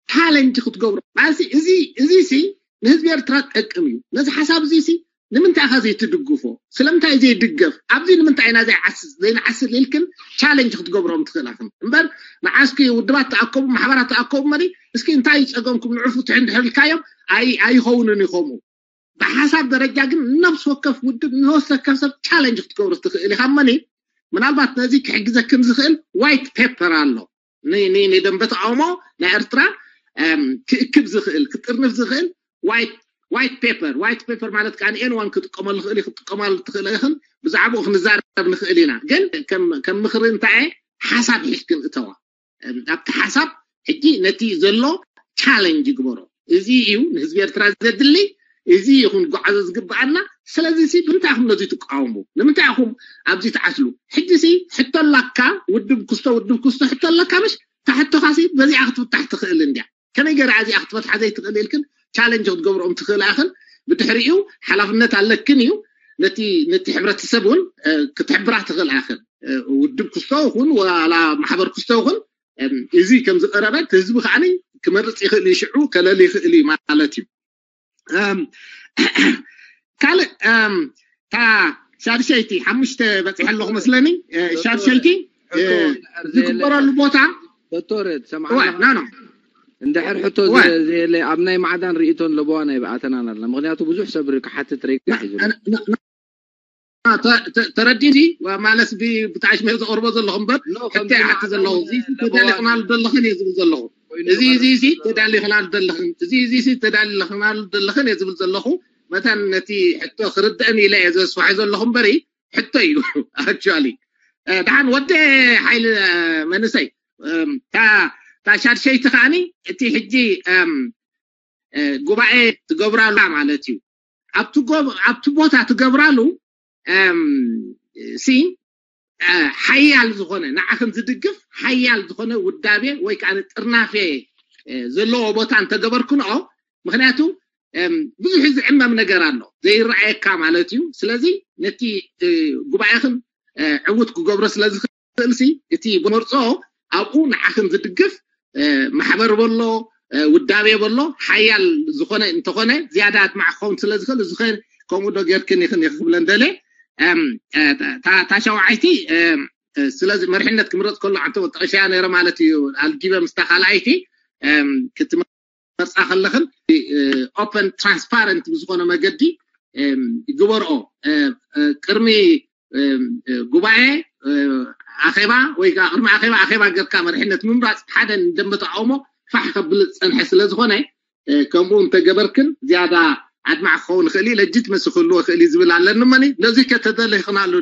ቻለንጅ ክትገብሮ ማለት እዚ እዚ ሲ ንህዝቢ ኤርትራ ጠቅም እዩ። ነዚ ሓሳብ እዚ ሲ ንምንታይ ኢኻ ዘይትድግፎ? ስለምንታይ ዘይድገፍ? ኣብዚ ንምንታይ ኢና ዘይዓስል ዘይንዓስል ኢልክን ቻለንጅ ክትገብሮም ትኽእላኽን እምበር ንዓስኪ ውድባት ተኣከቡ ማሕበራት ተኣከቡ መሪ እስኪ እንታይ እዩ ፀገምኩም ንዑ ፍትሑ እንድሕር ኢልካዮም ኣይኸውንን ይኸምኡ ብሓሳብ ደረጃ ግን ነብስ ወከፍ ውድብ ነብስ ወከፍ ሰብ ቻለንጅ ክትገብሩ ትኽእል ኢኻ መኒ ምናልባት ነዚ ክሕግዘክን ዝኽእል ዋይት ፔፐር ኣሎ ንደንበ ተቃውሞ ናይ ኤርትራ ክእክብ ዝኽእል ክጥርንፍ ዝኽእል ዋይት white paper white paper ማለት ከዓ ንኤንዋን ክጥቀመሉ ክእል ክትጥቀማሉ ትኽእል ኢኽን። ብዛዕባኡ ክንዛረብ ንኽእል ኢና። ግን ከም ምኽሪ እንታይ ሓሳብ ሒዝክን እተዋ። ኣብቲ ሓሳብ ሕጂ ነቲ ዘሎ ቻለንጅ ይግበሮ። እዚ እዩ ንህዝቢ ኤርትራ ዘድሊ፣ እዚ ይኹን ጓዓዞ ዝግብኣና። ስለዚ ሲ ብምንታይ ኢኹም ነዚ ትቃወሙ? ንምንታይ ኢኹም ኣብዚ ትዓስሉ? ሕጂ ሲ ሕቶ ኣላካ፣ ውድብ ክስቶ ውድብ ክስቶ ሕቶ ኣላካ። ምሽ ታሕቶኻ ሲ በዚኣ ክትፍታሕ ትኽእል እንድያ። ከመይ ገይራ እዚኣ ክትፈትሓ ዘይትኽእል ኢልክን ቻለንጅ ክትገብርኦም ትኽእል ኣኽን። ብድሕሪኡ ሓላፍነት ኣለክን እዩ። ነቲ ነቲ ሕብረተሰብ እውን ክትሕብራ ትኽእል ኣኽን። ውድብ ክስቶ ይኹን ዋላ ማሕበር ክስቶ ይኹን እዚ ከም ዝቐረበ ህዝቢ ከዓ ክመርፅ ይኽእል እዩ። ሽዑ ከለል ይኽእል እዩ ማለት እዩ። ካልእ እታ ሻድሸይቲ ሓሙሽተ በፂሐ ኣለኹ መስለኒ። ሻድሸይቲ ዝግበረሉ ቦታ ዶክተር ትሰምዓና? እንድሕር ሕቶ ዘየለ ኣብ ናይ ማዕዳን ርእቶን ለበዋ ናይ ብኣተናን ኣለና። ምክንያቱ ብዙሕ ሰብ ክሓትት ርጋ ሒዙ ተረዲኒ ማለት ብጣዕሽ መ ዘቅርቦ ዘለኹ እምበር ሕተ ይሓቲ ዘለኹ እዚ ተዳሊኽናሉ ዘለኽን እየ ዝብል ዘለኹ። እዚ እዚ እዚ ተዳሊኽናሉ ዘለኽን እዚ እዚ እዚ ተዳሊኽናሉ ዘለኽን እየ ዝብል ዘለኹ። መታን ነቲ ሕቶ ክርድእን ኢለ እየ ዘስፋሒ ዘለኹ እምበሪ ሕቶ እዩ። ኣክቹዋሊ ደሓን ወደ ሓይሊ መንእሰይ እታ ሻድሸይቲ ከዓኒ እቲ ሕጂ ጉባኤ ትገብራሉ ማለት እዩ። ኣብቲ ቦታ ትገብራሉ ሲ ሓያል ዝኾነ ንዓኽን ዝድግፍ ሓያል ዝኾነ ውዳቤ ወይ ከዓ ጥርናፌ ዘለዎ ቦታ እንተገበርክንኦ። ምክንያቱ ብዙሕ ዝዕመም ነገር ኣሎ ዘይረኣየካ ማለት እዩ። ስለዚ ነቲ ጉባኤኽን ዕውት ክገብሮ ስለዝኽእል ሲ እቲ መርፅኦ ኣብኡ ንዓኽን ዝድግፍ ማሕበር በሎ ውዳቤ በሎ ሓያል ዝኾነ እንተኾነ ዝያዳ ኣድማዕ ክኸውን ስለዝኽእል እዚ ከምኡ ዶ ጌርክን ኢኽን ክብለን ደለ። ታሻውዓይቲ ስለዚ መርሕነት ክምረፅ ከሎ ዓንተ ጠቂሻያ ነረ ማለት እዩ። ኣልጊበ ምስታ ካልኣይቲ ክትመርፃ ከለኽን ኦፐን ትራንስፓረንት ብዝኾነ መገዲ ይግበርኦ። ቅድሚ ጉባኤ ኣኼባ ወይ ከዓ ቅድሚ ኣኼባ ኣኼባ ገርካ መርሕነት ምምራፅ ሓደ ንደንበ ተቃውሞ ፋሕ ከብል ዝፀንሐ ስለዝኾነ ከምኡ እንተገበርክን ዝያዳ ኣድማዕ ክኸውን ይኽእል እዩ። ለጅት መስ ክህልዎ ይኽእል እዩ ዝብል ኣለኒ። መኒ ነዚ ከተደሊኽናሉ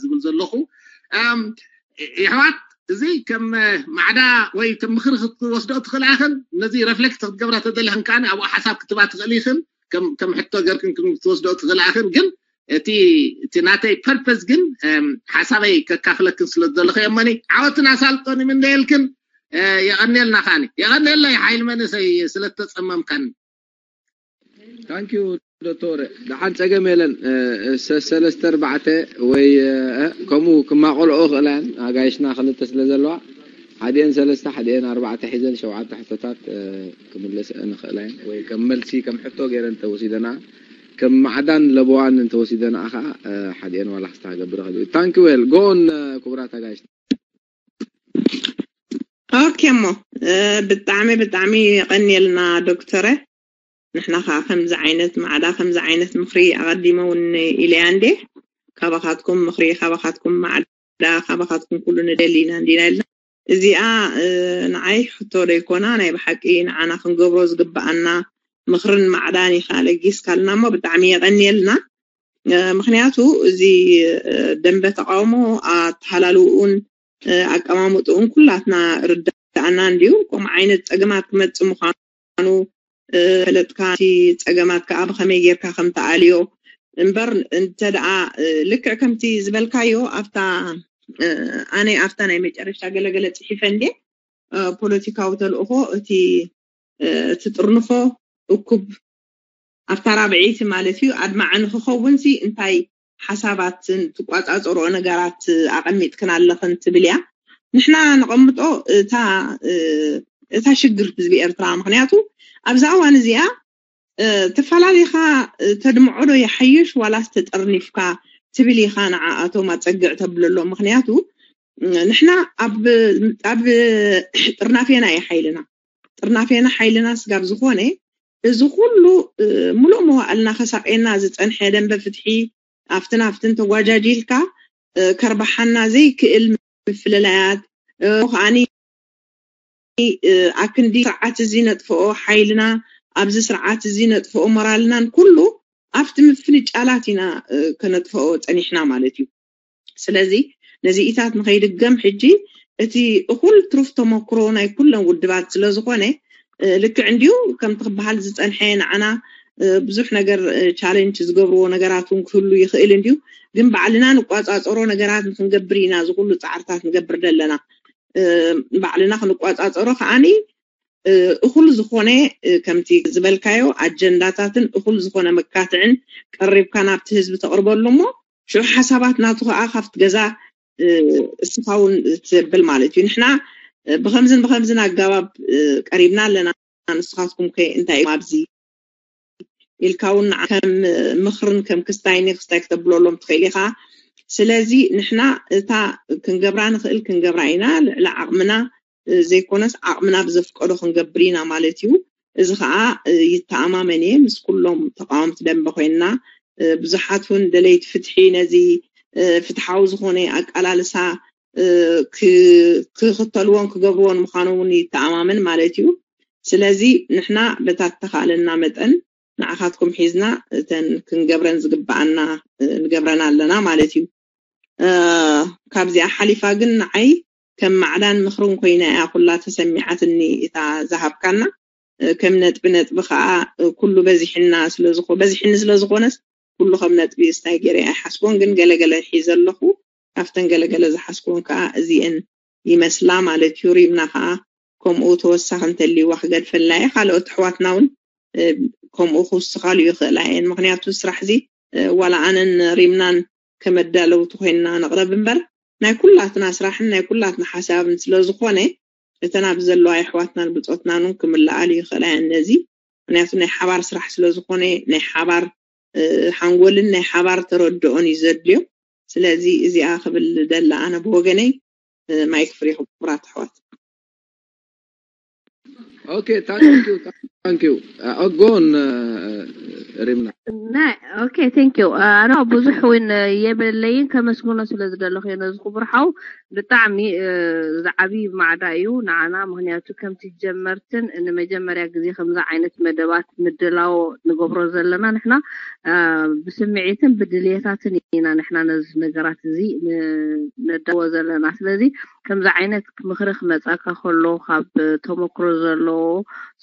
ዝብል ዘለኹ ይሕዋት እዚ ከም ማዕዳ ወይ ከም ምኽሪ ክትወስዶ ትኽእል ኣኽን ነዚ ረፍሌክት ክትገብራ ተደሊኽን ከዓ ኣብኡ ሓሳብ ክትባ ትኽእል ይኽን ከም ሕቶ ገርክን ክትወስዶ ትኽእል ኣኽን ግን እቲ እቲ ናተይ ፐርፐስ ግን ሓሳበይ ከካፍለክን ስለ ዘለኹ የመኒ ዓወትን ኣሳልጦን ይምነየልክን። የቐኔልና ከዓኒ የቐኔለይ ሓይል መንእሰይ ስለተፀመምካኒ። ታንኪዩ ዶክተር። ደሓን ፀገም የለን። ሰለስተ ኣርባዕተ ወይ ከምኡ ክማቆልኦ ክእላን ኣጋይሽና ክልተ ስለ ዘለዋ ሓዲአን ሰለስተ ሓዲአን ኣርባዕተ ሒዘን ሸውዓተ ሕቶታት ክምልስ ንኽእላ ወይ ከም መልሲ ከም ሕቶ ገይረን እንተወሲደና ከም ማዕዳን ለበዋን እንተወሲደና ከዓ ሓዲአን ዋላ ክስታ ክገብር ይኽእል እዩ። ታንኪ ዌል ጎን ክቡራት ኣጋይሽ። ኦኬ እሞ ብጣዕሚ ብጣዕሚ የቐንየልና ዶክተረ። ንሕና ከዓ ከምዚ ዓይነት ማዕዳ ከምዚ ዓይነት ምኽሪ ኣቐዲመ እውን ኢለያ እንዴ ካባኻትኩም ምኽሪ ካባኻትኩም ማዕዳ ካባኻትኩም ኩሉ ንደሊ ኢና እንዲና ኢልና እዚኣ ንዓይ ሕቶ ደይኮና ናይ ብሓቂ ንዓና ክንገብሮ ዝግብኣና ምኽርን ማዕዳን ኢኻ ለጊስካልና እሞ ብጣዕሚ የቐንየልና። ምክንያቱ እዚ ደንበ ተቃውሞ ኣተሃላልውኡን ኣቀማምጥኡን ኩላትና ርዳእና እንድዩ። ከምኡ ዓይነት ፀገማት ክመፅእ ምዃኑ ፈለጥካ እቲ ፀገማት ከዓ ብከመይ ጌርካ ከም ተኣልዮ እምበር እንተ ደኣ ልክዕ ከምቲ ዝበልካዮ ኣብታ ኣነ ኣብታ ናይ መጨረሻ ገለገለ ፅሒፈ እንዴ ፖለቲካዊ ተልእኾ እቲ እቲ ጥርንፎ እኩብ ኣብታ ራብዐይቲ ማለት እዩ ኣድማዒ ንክኸውን ሲ እንታይ ሓሳባትን ትቋፃፀርኦ ነገራት ኣቐሚጥክን ኣለኽን ትብል እያ። ንሕና ነቐምጦ እታ እታ ሽግር ህዝቢ ኤርትራ ምክንያቱ ኣብዛ እዋን እዚኣ ተፈላሊኻ ተድምዖ ዶ ይሓይሽ ዋላስ ተጠርኒፍካ ትብል ኢኻ ንዓኣቶም ኣፀግዕ ተብለሎም ምክንያቱ ንሕና ኣብ ጥርናፌና እዩ ሓይልና ጥርናፌና ሓይልና ስጋብ ዝኾነ እዚ ኩሉ ሙሉእ መዋእልና ከሳቀየና ዝፀንሐ ደንበ ፍትሒ ኣብትን ኣብትን ተጓጃጂልካ ከርባሓና ዘይክእል ምፍልላያት ከዓኒ ኣክንዲ ስርዓት እዚ ነጥፍኦ ሓይልና ኣብዚ ስርዓት እዚ ነጥፍኦ ሞራልናን ኩሉ ኣብቲ ምፍንጫላት ኢና ከነጥፍኦ ፀኒሕና ማለት እዩ። ስለዚ ነዚ ኢታት ንኸይድገም ሕጂ እቲ እኹል ትሩፍ ተመክሮ ናይ ኩለን ውድባት ስለ ዝኾነ ልክዕ እንዲዩ ከምቲ ክበሃል ዝፀንሐ ንዓና ብዙሕ ነገር ቻለንጅ ዝገብርዎ ነገራት እውን ክህሉ ይኽእል እንዲዩ። ግን ባዕልና ንቋፃፀሮ ነገራት ንክንገብር ኢና እዚ ኩሉ ፃዕርታት ንገብር ዘለና። ባዕልና ክንቋፃፀሮ ከዓኒ እኹል ዝኾነ ከምቲ ዝበልካዮ ኣጀንዳታትን እኹል ዝኾነ መካትዕን ቀሪብካ ናብቲ ህዝቢ ተቕርበሉ እሞ ሽዑ ሓሳባት ናቱ ከዓ ካብቲ ገዛ እስኻ እውን ትብል ማለት እዩ። ንሕና ብከምዝን ብከምዝን ኣጋባብ ቀሪብና ኣለና፣ ንስኻትኩም ከ እንታይ ኣብዚ ኢልካ እውን ከም ምኽርን ከም ክስታይ ክስታይ ክተብለሎም ትኽእል ኢኻ። ስለዚ ንሕና እታ ክንገብራ ንኽእል ክንገብራ ኢና፣ ልዕሊ ዓቕምና ዘይኮነስ ዓቕምና ብዘፍቀዶ ክንገብር ኢና ማለት እዩ። እዚ ከዓ ይተኣማመን እየ ምስ ኩሎም ተቃወምቲ ደንበ ኮይንና ብዙሓት እውን ደለይቲ ፍትሒ ነዚ ፍትሓዊ ዝኾነ ኣቃላልሳ ክኽተልዎን ክገብርዎን ምዃኖም እውን ይተኣማመን ማለት እዩ። ስለዚ ንሕና በታ እተኻእለና መጠን ንዓኻትኩም ሒዝና እተን ክንገብረን ዝግበኣና ንገብረን ኣለና ማለት እዩ። ካብዚኣ ሓሊፋ ግን ንዓይ ከም ማዕዳን ምኽርን ኮይና እያ ኩላ ተሰሚዓትኒ እታ ዝሃብካና። ከም ነጥቢ ነጥቢ ከዓ ኩሉ በዚሕና ስለዝኾ በዚሕኒ ስለዝኾነስ ኩሉ ከም ነጥቢ ስታይ ገይረ ኣይሓስቦን፣ ግን ገለገለ ሒዘ ኣለኹ። ካብተን ገለገለ ዝሓስቦን ከዓ እዚአን ይመስላ ማለት እዩ። ሪምና ከዓ ከምኡ ተወሳኺ እንተልይዋ ክገድፈላ እየ። ካልኦት ኣሕዋትና እውን ከምኡ ክውስኻሉ ይኽእላ እየን። ምክንያቱ ስራሕ እዚ ዋላ ኣነን ሪምናን ከመዳለውቲ ኮይንና ንቕረብ እምበር ናይ ኩላትና ስራሕን ናይ ኩላትና ሓሳብን ስለ ዝኾነ እተን ኣብ ዘለዋ ኣሕዋትናን ብፆትናን እውን ክምልኣሉ ይኽእላ እየን። ነዚ ምክንያቱ ናይ ሓባር ስራሕ ስለ ዝኾነ ናይ ሓባር ሓንጎልን ናይ ሓባር ተረድኦን እዩ ዘድልዮ። ስለዚ እዚኣ ክብል ደላ ኣነ ብወገነይ ማይክ ፍሪ ክቡራት ኣሕዋት። Okay, thank you, thank you. Uh, go on, uh, ሪምና። ናይ okay, thank you. ኣነ ብዙሕ እውን የብለይን፣ ከመስግኖ ስለ ዝደለኹ እየ ነዚ ክቡር ሓው። ብጣዕሚ ዝዓቢ ማዕዳ እዩ ንዓና፣ ምክንያቱ ከምቲ ጀመርትን ንመጀመርያ ግዜ ከምዚ ዓይነት መደባት ምድላው ንገብሮ ዘለና ንሕና ብስምዒትን ብድልየታትን ኢና ንሕና ነዚ ነገራት እዚ ነዳዎ ዘለና። ስለዚ ከምዚ ዓይነት ምኽሪ ክመፃካ ከሎ ካብ ተመክሮ ዘለዎ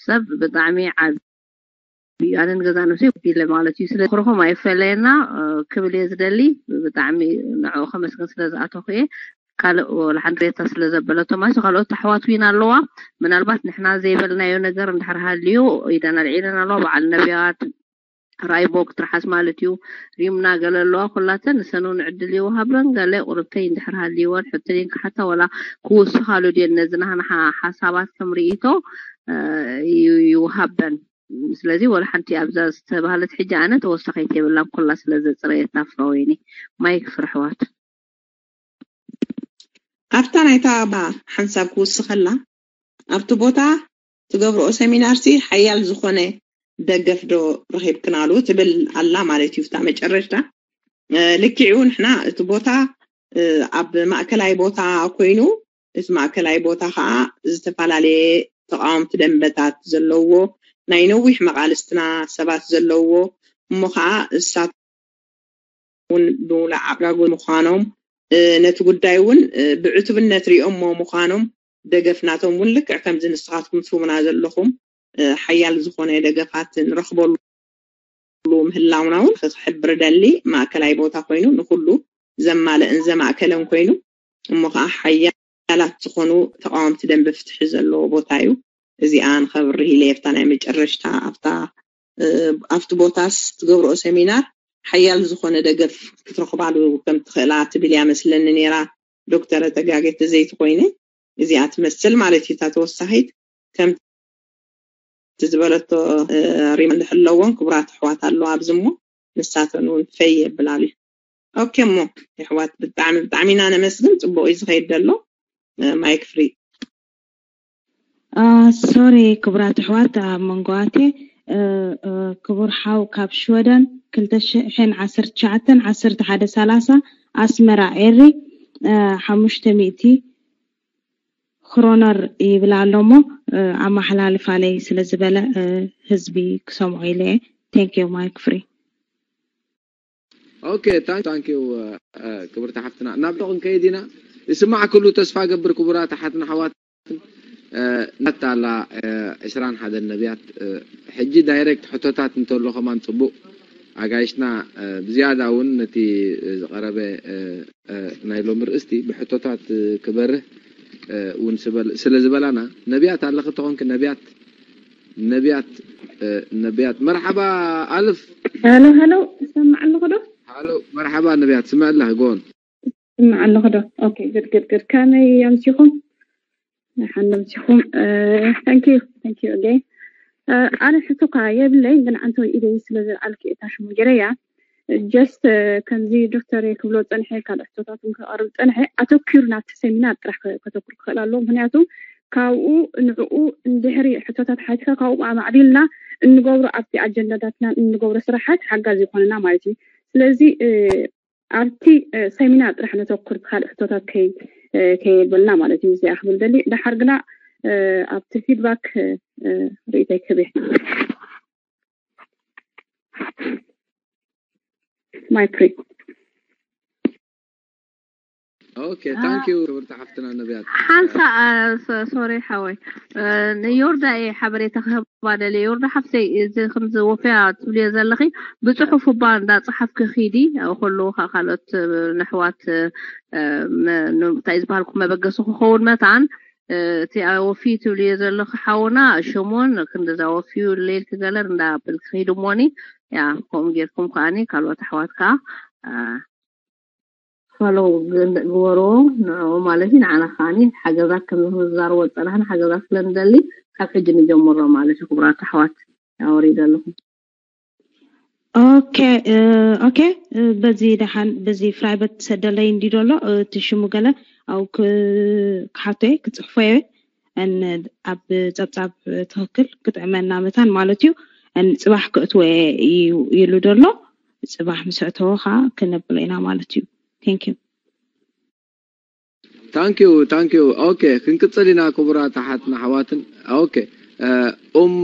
ሰብ ብጣዕሚ ዓቢ እዩ። ኣነ ንገዛ ነብሰይ ኢለ ማለት እዩ። ስለ ምኽርኹም ኣይፈለየና ክብል እየ ዝደሊ። ብጣዕሚ ንዕኡ ከመስግን ስለ ዝኣተኹ እየ። ካልእ ወላ ሓንቲ ሬታ ስለ ዘበለቶ ማለት ካልኦት ኣሕዋት ዊን ኣለዋ። ምናልባት ንሕና ዘይበልናዮ ነገር እንድሕር ሃልዩ ኢደን ኣልዒለን ኣለዋ። በዓል ነቢያት ራይቦክ ትርሓስ ማለት እዩ። ሪምና ገለ ኣለዋ ኩላተን ንሰን እውን ዕድል ይወሃበን። ገለ ቁርብተይ እንድሕር ሃልይወን ሕቶን ክሓታ ወላ ክውስኻሉ ድየን ነዚ ናህና ሓሳባት ከም ርእይቶ ይውሃበን። ስለዚ ወላ ሓንቲ ኣብዛ ዝተባህለት ሕጂ ኣነ ተወሳኺት የብላን ኩላ ስለ ዘፅረየታ ፍረወይኒ ማይክ ፍርሕዋት ኣብታ ናይታ ሓንሳብ ክውስኸላ ኣብቲ ቦታ ትገብርኦ ሰሚናርሲ ሓያል ዝኾነ ደገፍ ዶ ረኺብክናሉ ትብል ኣላ ማለት እዩ። ፍታ መጨረሽታ ልክዕኡ ንሕና እቲ ቦታ ኣብ ማእከላይ ቦታ ኮይኑ እቲ ማእከላይ ቦታ ከዓ ዝተፈላለየ ተቃወምቲ ደንበታት ዘለዎ ናይ ነዊሕ መቃልስትና ሰባት ዘለዎ እሞ ከዓ እሳት እውን ብሙሉእ ዓጋጎ ምዃኖም ነቲ ጉዳይ እውን ብዕቱብነት ሪኦሞ ምዃኖም ደገፍ ናቶም እውን ልክዕ ከምዚ ንስኻትኩም ትህቡና ዘለኹም ሓያል ዝኾነ ደገፋት ንረኽበሉ ምህላውና እውን ክሕብር ደሊ ማእከላይ ቦታ ኮይኑ ንኩሉ ዘማለእን ዘማእከለን ኮይኑ እሞ ከዓ ሓያላት ዝኾኑ ተቃወምቲ ደንበ ፍትሒ ዘለዎ ቦታ እዩ። እዚኣ ንኸብርህ ኢለ ኣብታ ናይ መጨረሽታ ኣብታ ኣብቲ ቦታስ ትገብርኦ ሰሚናር ሓያል ዝኾነ ደገፍ ክትረኽባሉ ከም ትኽእላ ትብል እያ መስለኒ ነይራ ዶክተር ተጋጌ ተዘይትኮይነ እዚኣ ትመስል ማለት እዩ እታ ተወሳኺት ከምቲ ዝበለቶ ሪም ኣለዎን ክቡራት ኣሕዋት ኣለዋ ኣብዚ እሞ ንሳተን እውን ፈይ የብላሉ ኦኬ እሞ የሕዋት ብጣዕሚ ብጣዕሚ ኢና ነመስግን ፅቡቅ እዩ ዝኸይድ ዘሎ ማይክ ፍሪ ሶሪ ክቡራት ኣሕዋት ኣብ መንጎ ኣትየ ክቡር ሓው ካብ ሽወደን ክልተ ሽሕን ዓሰርተ ትሽዓተን ዓሰርተ ሓደ ሰላሳ ኣስመራ ኤሪ ሓሙሽተ ሚእቲ ክሮነር ይብል ኣሎ እሞ ኣመሓላልፋለይ ስለ ዝበለ ህዝቢ ክሰምዖ ኢለ እየ። Thank you, mic free. Okay, thank you ክብርቲ ሓፍትና። ናብ ዶ ክንከይድ ኢና? ይስማዕ ክሉ ተስፋ ገብር ክቡራት ኣሓትና ኣሕዋት። ነቢያት ኣላ ዕስራን ሓደን ነቢያት። ሕጂ ዳይሬክት ሕቶታት እንተሎ ከማን ጽቡቕ ኣጋይሽና ብዝያዳ እውን ነቲ ዝቐረበ ናይ ሎሚ ርእስቲ ብሕቶታት ክበርህ እውን ስለ ዝበላና ነቢያት ኣለኺ ተኾንኪ ነቢያት ነቢያት ነቢያት መርሓባ ኣልፍ ሄሎ ሄሎ ይሰማዕ ኣለኹ ዶ? ሃሎ መርሓባ ነቢያት ስምዕ ኣለኺ ጎን ይሰማዕ ኣለኹ ዶ? Okay, good, good, good. ከመይ ኣምሲኹም? ደሓን ኣምሲኹም። Thank you, thank you again. ኣነ ሕቶ እኳ የብለይ፣ ግን ኣንተ ኢደይ ስለ ዘልዓልኪ እታ ሽሙ ገይረያ። Just ከምዚ ዶክተር ክብሎ ጸንሐ፣ ካልእ ሕቶታት እውን ከቕርብ ጸንሐ፣ ኣተኲሩ ናብቲ ሰሚናር ጥራሕ ከተኩር ክኽእል ኣለዎ። ምኽንያቱ ካብኡ ንዕኡ እንድሕሪ ሕቶታት ሓቲኻ ካብኡ ኣማዕቢልና እንገብሮ ኣብቲ ኣጀንዳታትና እንገብሮ ስራሓት ሓጋዚ ይኾንና ማለት እዩ። ስለዚ ኣብቲ ሰሚናር ጥራሕ ነተኩር፣ ካልእ ሕቶታት ከይበልና ማለት እዩ። እዚኣ ክብል ደሊ። ደሓር ግና ኣብቲ ፊድባክ ርእይተይ ክህብ እየ። Mic free. Okay, thank you ክብርቲ ሓፍትና ነቢያት። ሓንሳ ሶሪ ሓወይ ንዮርዳ እየ ሓበሬታ ክህባ ደልየ። ዮርዳ ሓፍተይ፣ እዚ ከምዚ ወፍያ ትብልዮ ዘለኺ ብፅሑፍ እባ እንዳፀሓፍኪ ኪዲ። ከለዉ ከዓ ካልኦት ንሕዋት እንታይ ዝበሃልኩ መበገሲ ክኸውን መታን እቲ ወፍዩ ትብልዮ ዘለኺ ሓውና ሽሙን ክንድዛ ወፍዩ ሌልኪ ገለር እንዳበልኪ ኪዲ እሞኒ። ያ ከምኡ ጌርኩም ከዓኒ ካልኦት ኣሕዋት ከዓ ፎሎው ግበርዎ ንዕኡ ማለት እዩ። ንዓና ከዓኒ ሓገዛት ከም ክንዛረቦ ዝፀናሕና ሓገዛት ስለ ንደሊ ካብ ሕጂ ንጀምሮ ማለት እዩ። ክቡራት ኣሕዋት ኣወሪደ ኣለኹ። Okay, okay. በዚ ደሓን በዚ ፕራይቨት ሰደለይ እንዲ ደሎ እቲ ሽሙ ገለ ኣብኡ ክሓቶ እየ ክፅሕፎ እየ። ኣብ ፀብፃብ ትኽክል ክጥዕመና መታን ማለት እዩ። ፅባሕ ክእትወ እዩ ኢሉ ደሎ። ፅባሕ ምስ ኣእተወ ከዓ ክነብሎ ኢና ማለት እዩ። Thank you. Thank you, thank you. Okay, ክንቅፅል ኢና ክቡራት ኣሓትና ኣሕዋትን። Okay, ኡም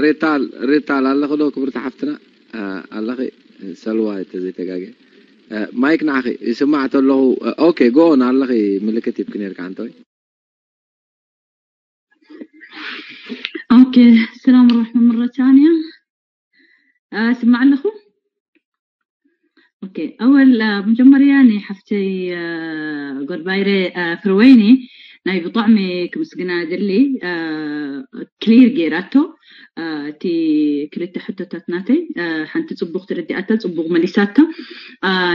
ሬታል ሬታል ኣለኺ ዶ ክብርቲ ሓፍትና? ኣለኺ ሰልዋ ተዘይተጋገ ማይክ ንዓኺ ይስማዕ ተለኹ። Okay, go on ኣለኺ ምልክት ይብኪ ነርካ ኣንተወይ። Okay, ሰላም ራሕማ مرة ثانية. ስማዕ ኣለኹ። Okay, ኣወል መጀመርያ ናይ ሓፍተይ ጎድባይረ ፍርወይኒ ናይ ብጣዕሚ ክምስግና ደሊ። ክሊር ገይራቶ እቲ ክልተ ሕቶታት ናተይ ሓንቲ ጽቡቕ ተረዲኣታ ጽቡቕ መሊሳታ።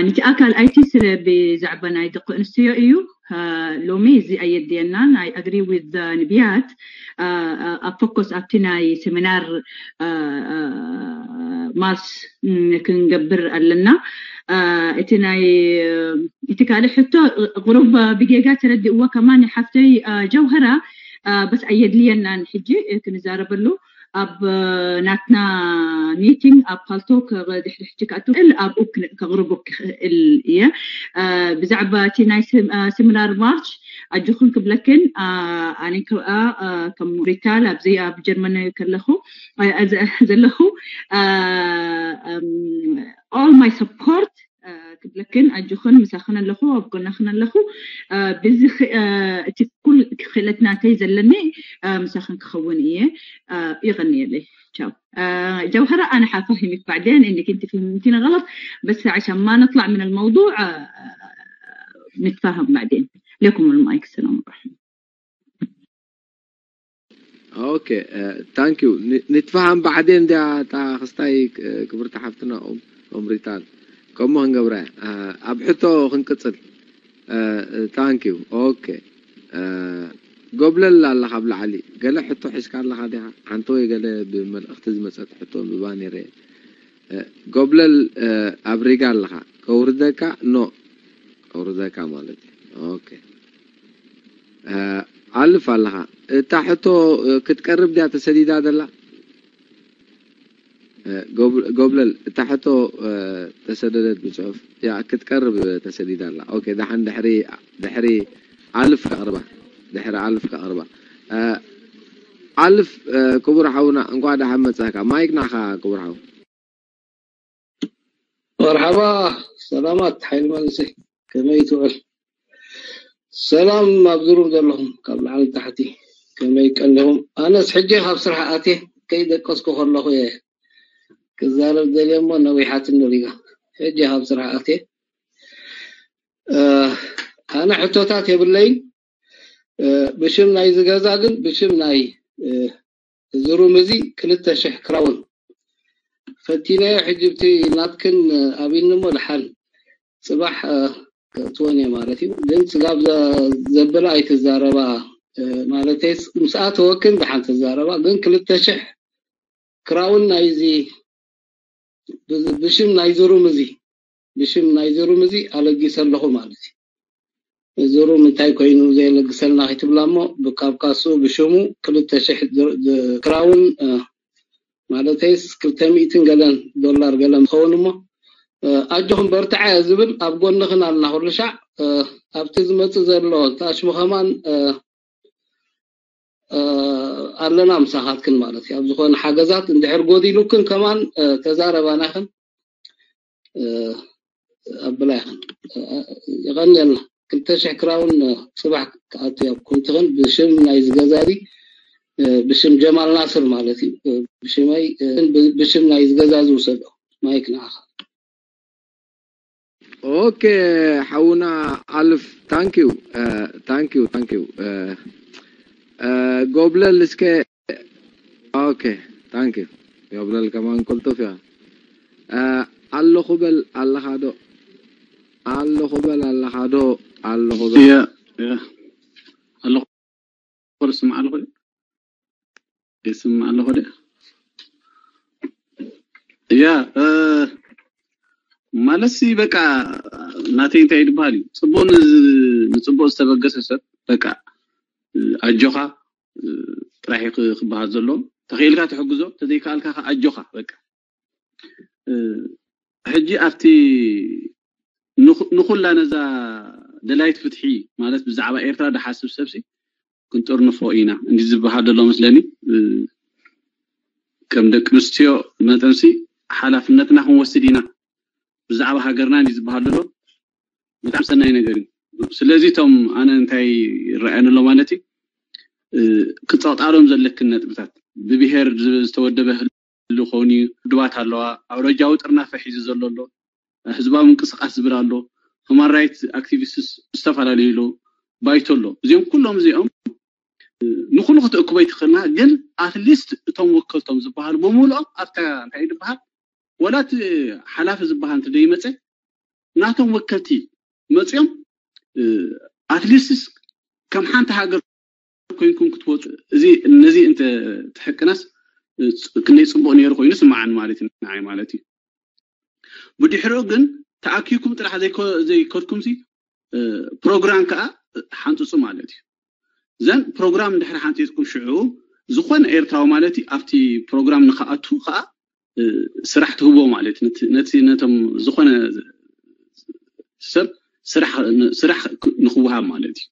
ነቲ ኣካል ኣይቲ ስለ ብዛዕባ ናይ ደቂ ኣንስትዮ እዩ። ሎሚ እዚ ኣየድልየናን። I agree with ንብያት ኣብ ፎከስ ኣብቲ ናይ ሴሚናር ማርስ ክንገብር ኣለና። እቲ ናይ እቲ ካልእ ሕቶ ቁሩብ ብጌጋ ተረድእዎ ከማን ሓፍተይ ጀውሃራ። በስ ኣየድልየናን ሕጂ ክንዛረበሉ ኣብ ናትና ሚቲንግ ኣብ ፓልቶክ ድሕሪ ሕጂ ክኣቱ ክእል ኣብኡ ከቕርቦ ክእል እየ። ብዛዕባ እቲ ናይ ሴሚናር ማርች ኣጆኹን ክብለክን ኣነ ከኣ ከም ሪታል ኣብዚ ኣብ ጀርመን ከለኹ ዘለኹ all my support ክብለክን ኣጆኽን ምሳኽን ኣለኹ ኣብ ጎናኽን ኣለኹ። ብዚ እቲ ኩል ክኽእለት ናተይ ዘለኒ ምሳኽን ክኸውን እየ። ይቐንየለይ። ቻው ጀውሀራ። أنا حافهمك بعدين إنك أنت فهمتيني غلط، بس عشان ما نطلع من الموضوع نتفاهم بعدين. لكم المايك. السلام عليكم. Okay, thank you. نتفاهم بعدين. ዲያ እታ ክስታይ ክብርቲ ሓፍትና ኦም ሪታል። ከምኡ ክንገብራ ኣብ ሕቶ ክንቅፅል። Thank you. Okay. ጎብለል ኣለኻ ኣብ ላዕሊ። ገለ ሕቶ ሒዝካ ኣለኻ ዲኻ? ሓንቲ ወይ ገለ ብመልእኽቲ ዝመፀት ሕቶ ኣንብባ ነይረ። ጎብለል ኣብ ሪጋ ኣለኻ። ከውርደካ? ኖ። ከውርደካ ማለት እዩ። Okay. ኣልፍ ኣለኻ። እታ ሕቶ ክትቀርብ ድያ ተሰዲዳ ዘላ? ጎብለል፣ እታ ሕቶ ተሰደደት ብጽሑፍ። ያ ክትቀርብ ተሰዲዳ ኣላ። Okay፣ ደሓን ድሕሪ ድሕሪ ኣልፍ ኣቕርባ። ድሕሪ ኣልፍ ከቕርባ። ኣልፍ ክቡር ሓውና እንኳዕ ደሓን መጻካ። ማይክ ናኻ ክቡር ሓው። መርሓባ። ሰላማት ሓይል መንግስቲ፣ ከመይ ትውዕል? ሰላም ኣብ ዝሩም ዘለኹም ካብ ላዕሊ ታሕቲ፣ ከመይ ቀኒኹም? ኣነስ ሕጂ ካብ ስራሕ ኣትየ ከይደቀስኩ ከለኹ እየ ክዛረብ ደልየ እሞ ነዊሓትኒ ሪጋ። ሕጂ ካብ ስራሕ ኣትየ። ኣነ ሕቶታት የብለይን። ብሽም ናይ ዝገዛ ግን ብሽም ናይ ዝሩም እዚ ክልተ ሽሕ ክራውን ፈቲነዮ። ሕጂ ብቲ ናትክን ኣብይኒ እሞ ድሓን ጽባሕ ከእትወን እየ ማለት እዩ። ግን ስጋብ ዘብላ ኣይትዛረባ፣ ማለተይስ ምስ ኣተወክን ድሓን ትዛረባ። ግን ክልተ ሽሕ ክራውን ናይዚ ብሽም ናይ ዝሩም እዚ ብሽም ናይ ዝሩም እዚ ኣለጊሰ ኣለኹ ማለት እዩ። ዝሩም እንታይ ኮይኑ ዘየለግሰልና ከይትብላ እሞ፣ ካብ ካሱ ብሽሙ ክልተ ሽሕ ክራውን፣ ማለተይስ ክልተ ሚእትን ገለን ዶላር ገለን ትኸውን እሞ፣ ኣጆኹም በርትዐ ዝብል ኣብ ጎንኽን ኣልና ኩሉ ሻዕ። ኣብቲ ዝመጽእ ዘሎ ታሽሙ ከማን ኣለና ምሳኻትክን ማለት እዩ። ኣብ ዝኾነ ሓገዛት እንድሕር ጎዲሉክን ከማን ተዛረባና ይኽን ኣብላ ይኽን። የቐንየልና። ክልተ ሽሕ ክራውን ጽባሕ ክኣቱ ኣብ ኮንትኽን ብሽም ናይ ዝገዛዚ ብሽም ጀማል ናስር ማለት እዩ። ብሽመይ ብሽም ናይ ዝገዛዚ ውሰዶ። ማይክ ንዓኻ። ኦኬ ሓውና ኣልፍ፣ thank you thank you thank you። ጎብለል እስከ። ኦኬ thank you። ጎብለል ከማን ቅልጡፍ እያ። ኣለኹ በል ኣለኻ ዶ? ኣለኹ በል ኣለኻ ዶ? ኣለኹ በል። ያ ያ ኣለኹ። ኮርስ ማዕል ኾደ ይስማዕ ኣለኹ ደ። ያ ማለት ሲ በቃ ናተይ እንታይ ይድበሃል እዩ? ጽቡቕ ንጽቡቕ ዝተበገሰ ሰብ በቃ ኣጆኻ ጥራሕ ክበሃል ዘሎ። ተኽኢልካ ትሕግዞ፣ ተዘይከኣልካ ከ ኣጆኻ በቃ። ሕጂ ኣብቲ ንኹላ ነዛ ደላይት ፍትሒ ማለት ብዛዕባ ኤርትራ ድሓስብ ሰብሲ ክንጥርንፎ ኢና እንዲ ዝበሃል ዘሎ መስለኒ። ከም ደቂ ኣንስትዮ መጠንሲ ሓላፍነትና ክንወስድ ኢና ብዛዕባ ሃገርና እንዲ ዝበሃል ዘሎ ብጣዕሚ ሰናይ ነገር እዩ። ስለዚ እቶም ኣነ እንታይ ይረኣየኒ ኣሎ ማለት እዩ፣ ክጸቕጣሎም ዘለክን ነጥብታት ብብሄር ዝተወደበ ህሉ ኸውን እዩ። ውድባት ኣለዋ፣ ኣውረጃዊ ጥርናፈ ሒዙ ዘሎ ኣሎ፣ ህዝባዊ ምንቅስቃስ ዝብል ኣሎ፣ ሁማን ራይት ኣክቲቪስትስ ዝተፈላለዩ ኣሎ፣ ባይቶ ኣሎ። እዚኦም ኩሎም እዚኦም ንኩሉ ክትእክቦ ይትኽእልና፣ ግን ኣትሊስት እቶም ወከልቶም ዝበሃሉ ብምልኦም ኣብታ እንታይ ዝበሃል ወላ እቲ ሓላፊ ዝበሃል እንተ ደይመፀ ናቶም ወከልቲ መፅኦም ኣትሊስትስ ከም ሓንቲ ሃገር ኮይንኩም ክትወፁ እዚ ነዚ እንተ ተሕቅናስ ክንደይ ፅቡቅ ነይሩ ኮይኑ ስማዓን ማለት እዩ ንዓይ ማለት እዩ። ብድሕሪኡ ግን ተኣኪብኩም ጥራሕ ዘይኮ- ዘይከድኩም ሲ ፕሮግራም ከዓ ሓንፅፁ ማለት እዩ። ዘን ፕሮግራም እንድሕር ሓንፂፅኩም ሽዑ ዝኾነ ኤርትራዊ ማለት እዩ ኣብቲ ፕሮግራም ንክኣቱ ከዓ ስራሕ ትህቦ ማለት እዩ። ነቲ ነቶም ዝኾነ ሰብ ስራሕ ስራሕ ንክወሃብ ማለት እዩ።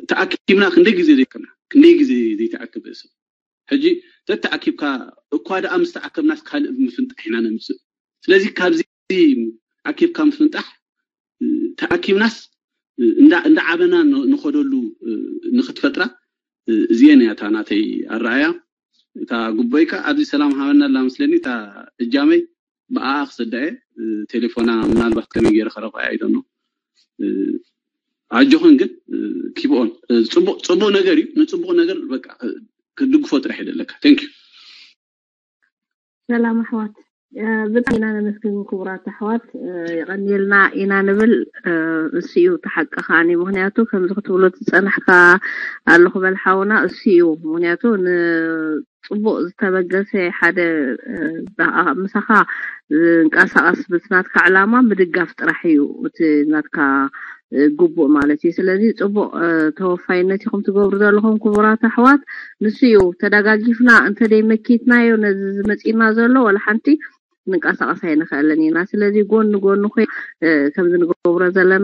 ተኣኪብና ክንደይ ግዜ ዘይከና ክንደይ ግዜ ዘይተኣክብ ሰብ ሕጂ ተተኣኪብካ እኳ ደኣ ምስ ተኣከብናስ ካልእ ብምፍንጣሕ ኢና ነምፅእ። ስለዚ ካብዚ ኣኪብካ ምፍንጣሕ ተኣኪብናስ እንዳ ዓበና ንኸደሉ ንክትፈጥራ እዚኤን እያ እታ ናተይ ኣረኣያ። እታ ጉቦይ ከ ኣብዚ ሰላም ሃበና ኣላ መስለኒ እታ እጃመይ ብኣኣ ክሰዳ እየ። ቴሌፎና ምናልባት ከመይ ገይረ ከረኽባ እያ ኣይደኖ። ኣጆኽን ግን ኪብኦን ጽቡቕ ነገር እዩ። ንጽቡቕ ነገር በቃ ክትድግፎ ጥራሕ እዩ ዘለካ። Thank you። ሰላም ኣሕዋት፣ ብጣዕሚ ኢና ነመስግን ክቡራት ኣሕዋት፣ የቐንየልና ኢና ንብል። እሱ እዩ እቲ ሓቂ ከዓኒ፣ ምክንያቱ ከምዚ ክትብሎ ዝጸናሕካ ኣለኹ በል ሓውና፣ እሱ እዩ። ምክንያቱ ንጽቡቕ ዝተበገሰ ሓደ ምሳኻ ዝንቀሳቐስ ምስ ናትካ ዕላማ ምድጋፍ ጥራሕ እዩ እቲ ናትካ ግቡእ ማለት እዩ። ስለዚ ጽቡቕ ተወፋይነት ኢኹም ትገብሩ ዘለኹም ክቡራት ኣሕዋት። ንሱ እዩ ተደጋጊፍና እንተደይ መኪትናዮ ነዚ ዝመጺና ዘሎ ወላ ሓንቲ ክንንቀሳቐስ ኣይንኽእልን ኢና። ስለዚ ጎን ንጎኑ ኮይ ከምዚ ንገብሮ ዘለና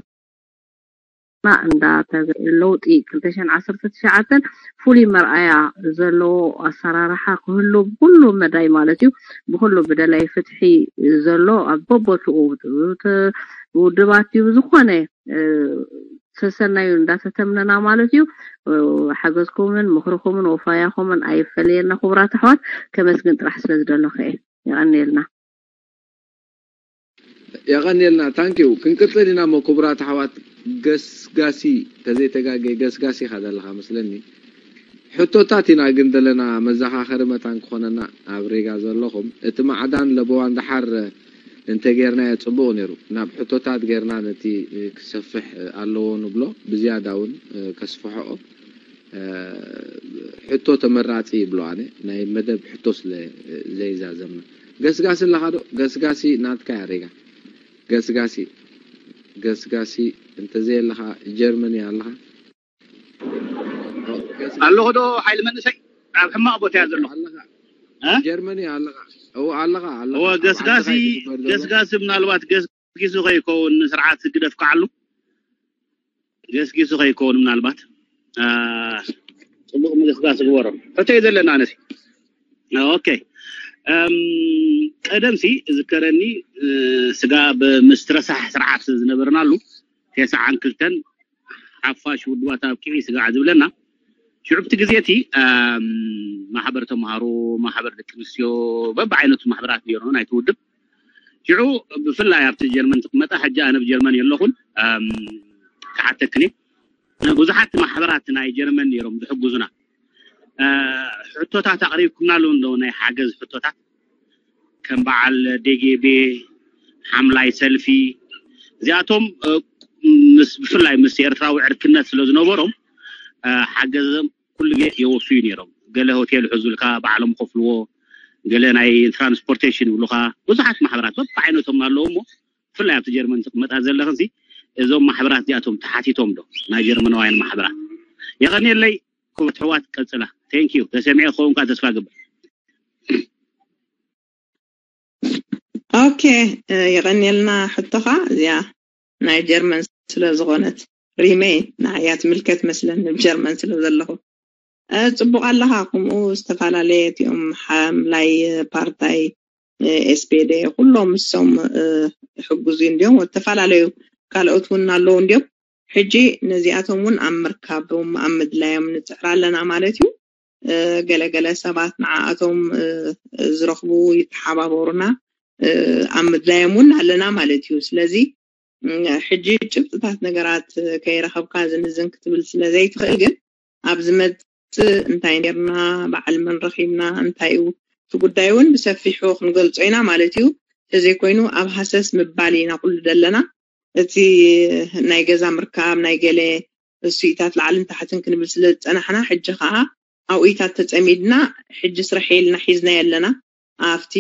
እንዳተገ ለውጢ ክልተ ሽሕን ዓሰርተ ትሽዓተን ፍሉይ መርኣያ ዘለዎ ኣሰራርሓ ክህሉ ብኩሉ መዳይ ማለት እዩ ብኩሉ ብደላይ ፍትሒ ዘሎ ኣብ በቦትኡ ውድባት እዩ ዝኾነ ሰሰናዩ እንዳተተምነና ማለት እዩ። ሓገዝኩምን ምኽርኩምን ወፋያኹምን ኣይፈለየና ክቡራት ኣሕዋት። ከመስግን ጥራሕ ስለ ዝደለኹ እየ። የቐንየልና። የቐንየልና። ታንኪዩ። ክንቅፅል ኢና እሞ ክቡራት ኣሕዋት። ገስጋሲ ተዘይተጋገ ገስጋሲ ኢኻ ዘለኻ መስለኒ። ሕቶታት ኢና ግን ዘለና መዘኻኸሪ መታን ክኾነና ኣብ ሬጋ ዘለኹም እቲ ማዕዳን ለበዋን ደሓር እንተጌርናዮ ጽቡቕ ነይሩ። ናብ ሕቶታት ጌርና ነቲ ክሰፍሕ ኣለዎ ንብሎ ብዝያዳ እውን ከስፍሖ ሕቶ ተመራጺ ይብሎ ኣነ ናይ መደብ ሕቶ ስለ ዘይዛዘምና። ገስጋሲ ኣለኻ ዶ? ገስጋሲ ናትካ ያሬጋ። ገስጋሲ ገስጋሲ እንተዘየለኻ ጀርመን እያ ኣለኻ። ኣለኹ ዶ ሓይሊ መንእሰይ ኣብ ሕማቕ ቦታ እያ ዘለኹ። ኣለኻ እ? ጀርመን እያ ኣለኻ። እዎ ኣለኻ ኣለኻ። እወ ገስጋሲ ገስጋሲ ምናልባት ገስጊሱ ከይከውን ንስርዓት ህግደፍ ከዓሉ ገስጊሱ ከይከውን ምናልባት አ፣ ጽቡቕ ምግስጋስ ግበሮ። ሕቶይ ዘለና ኣነሲ ኦኬ እም፣ ቀደምሲ ዝከረኒ እ፣ ስጋ ብምስትረሳሕ ስርዓት ዝነበርናሉ ተስዓን ክልተን ሓፋሽ ውድባት ኣብቂዒ ስጋዕ ዝብለና ሽዑ ብቲ ግዜ እቲ እም፣ ማሕበር ተምሃሮ ማሕበር ደቂ ኣንስትዮ በብዓይነቱ ማሕበራት ነይሩ ናይቲ ውድብ ሽዑ ብፍላይ ኣብቲ ጀርመን ትቅመጣ ሕጂ ኣነ ብጀርመን የለኹን እም፣ ክሓተክኒ ብዙሓት ማሕበራት ናይ ጀርመን ነይሮም ዝሕግዙና እ፣ ሕቶታት ኣቕሪብኩምናሉ እንዶ ናይ ሓገዝ ሕቶታት ከም በዓል ዴጌቤ ሓምላይ ሰልፊ እዚኣቶም እ፣ ምስ ብፍላይ ምስ ኤርትራዊ ዕርክነት ስለ ዝነበሮም እ፣ ሓገዞም ኩሉ ግዜ የወፍዩ ነይሮም። ገለ ሆቴል ይሕዙልካ ባዕሎም ከፍልዎ፣ ገለ ናይ ትራንስፖርቴሽን ይብሉኻ። ብዙሓት ማሕበራት በብዓይነቶም ኣለዉ እሞ ብፍላይ ኣብቲ ጀርመን ዝቕመጣ ዘለኽንሲ እዞም ማሕበራት እዚኣቶም ተሓቲቶም ዶ ናይ ጀርመናውያን ማሕበራት? የቐንየለይ ክቡራት ኣሕዋት ቀጽላ። Thank you ተሰሚዐ ክኸውን እኳ ተስፋ እገብር። ኦኬ የቐንየልና ሕቶኻ እዚኣ ናይ ጀርመን ስለ ዝኾነት ሪመይ ንዓያ ትምልከት መስለን ብ ጀርመን ስለ ዘለኹ እ፣ ጽቡቕ ኣለኻ ከምኡ ዝተፈላለየ እቲኦም ሓምላይ ፓርታይ ኤስፔዴ ኩሎም ምሶም እ፣ ይሕግዙ እንዲዮም ዝተፈላለዩ ካልኦት እውን ኣለዉ እንዲዮም ሕጂ ነዚኣቶም እውን ኣብ ምርካቦም ኣብ ምድላዮም ንጽዕር ኣለና ማለት እዩ ገለገለ ሰባት ንዓኣቶም ዝረኽቡ ይተሓባበሩና ኣብ ምድላዮም እውን ኣለና ማለት እዩ። ስለዚ ሕጂ ጭብጥታት ነገራት ከይረኸብካ ዝንዝን ክትብል ስለ ዘይትኽእል ግን ኣብ ዝመፅእ እንታይ ኔርና፣ በዓል መን ረኺብና፣ እንታይ እዩ እቲ ጉዳይ እውን ብሰፊሑ ክንገልፆ ኢና ማለት እዩ። ተዘይኮይኑ ኣብ ሃሰስ ምባል ኢና ኩሉ ዘለና። እቲ ናይ ገዛ ምርካብ ናይ ገለ እሱኢታት ላዕልን ታሕትን ክንብል ስለ ዝፀናሕና ሕጂ ከዓ ኣብኡኢታት ተፀሚድና ሕጂ ስርሐ ኢልና ሒዝናዮ ኣለና ኣብቲ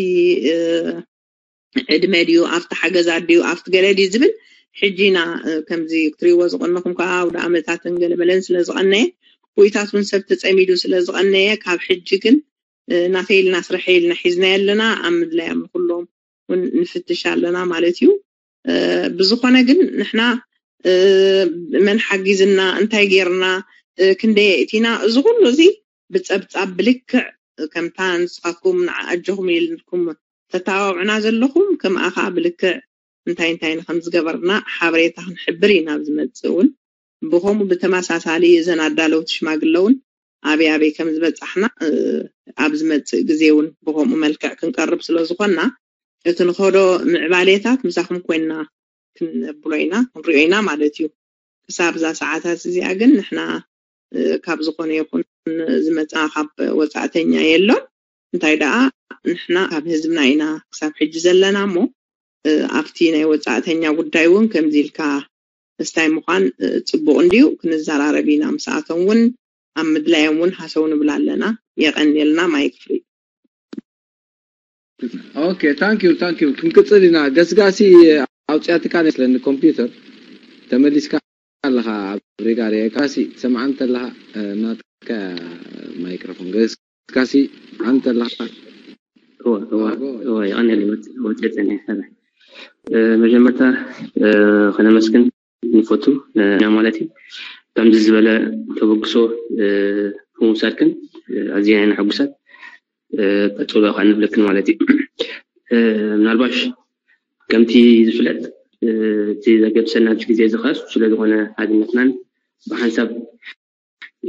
ዕድመ ድዩ ኣብቲ ሓገዛት ድዩ ኣብቲ ገለ ድዩ ዝብል ሕጂ ኢና ከምዚ ክትሪእዎ ዝቐነኹም ከዓ ኣውደ ኣመታትን ገለ መለን ስለ ዝቐነየ ውኢታት እውን ሰብ ተፀሚዱ ስለ ዝቐነየ ካብ ሕጂ ግን ናተይ ኢልና ስርሐ ኢልና ሒዝናዮ ኣለና ኣብ ምድላዮም ንኩሎም እውን ንፍትሽ ኣለና ማለት እዩ። ብዝኾነ ግን ንሕና መን ሓጊዝና እንታይ ጌርና ክንደይ የእቲና እዚ ኩሉ እዚ ብፀብፃብ ብልክዕ ከምታ ንስኻትኩም ንዓኣጆኹም ኢልኩም ተተባብዑና ዘለኹም ከምኣ ከዓ ብልክዕ እንታይ እንታይ ንከም ዝገበርና ሓበሬታ ክንሕብር ኢና ኣብ ዝመፅእ እውን ብከምኡ ብተመሳሳሊ እዘን ኣዳለውቲ ሽማግለ እውን ኣበይ ኣበይ ከም ዝበፃሕና ኣብ ዝመፅእ ግዜ እውን ብከምኡ መልክዕ ክንቀርብ ስለ ዝኾንና እቲ ንኸዶ ምዕባሌታት ምሳኹም ኮይንና ክንነብሎ ኢና ክንሪኦ ኢና ማለት እዩ። ክሳብ እዛ ሰዓታት እዚኣ ግን ንሕና ካብ ዝኾነ ይኹን ዝመፃ ካብ ወፃእተኛ የሎን። እንታይ ደኣ ንሕና ካብ ህዝብና ኢና ክሳብ ሕጂ ዘለና እሞ ኣብቲ ናይ ወፃእተኛ ጉዳይ እውን ከምዚ ኢልካ እስታይ ምዃን ፅቡቕ እንድዩ። ክንዘራረብ ኢና ምስኣቶም እውን ኣብ ምድላዮም እውን ሃሰው ንብል ኣለና። የቐንየልና ማይክ ፍሪ። Okay, thank you, thank you. ክንቅፅል ኢና። ገስጋሲ ኣውፅያትካ መስለኒ ኮምፒውተር ተመሊስካ ኣለኻ ኣብ ሪጋ ሪኤካ ሲ ሰምዓ እንተለኻ ናትካ ማይክሮፎን ገስጋሲ ኣንተለኻ እወ እወ እወ የቐንየለይ ወፅየ ፀኒሐ መጀመርታ ከነመስግን ንፈቱ ኢና ማለት እዩ። ከምዚ ዝበለ ተበግሶ ብምውሳድክን ኣዝና ኢና ሕጉሳት። ቀፅሎ ከዓ ንብለክን ማለት እዩ። ምናልባሽ ከምቲ ዝፍለጥ እቲ ዘገብሰና ኣብዚ ግዜ እዚ ከዓ ስለዝኾነ ሓድነትናን ብሓንሳብ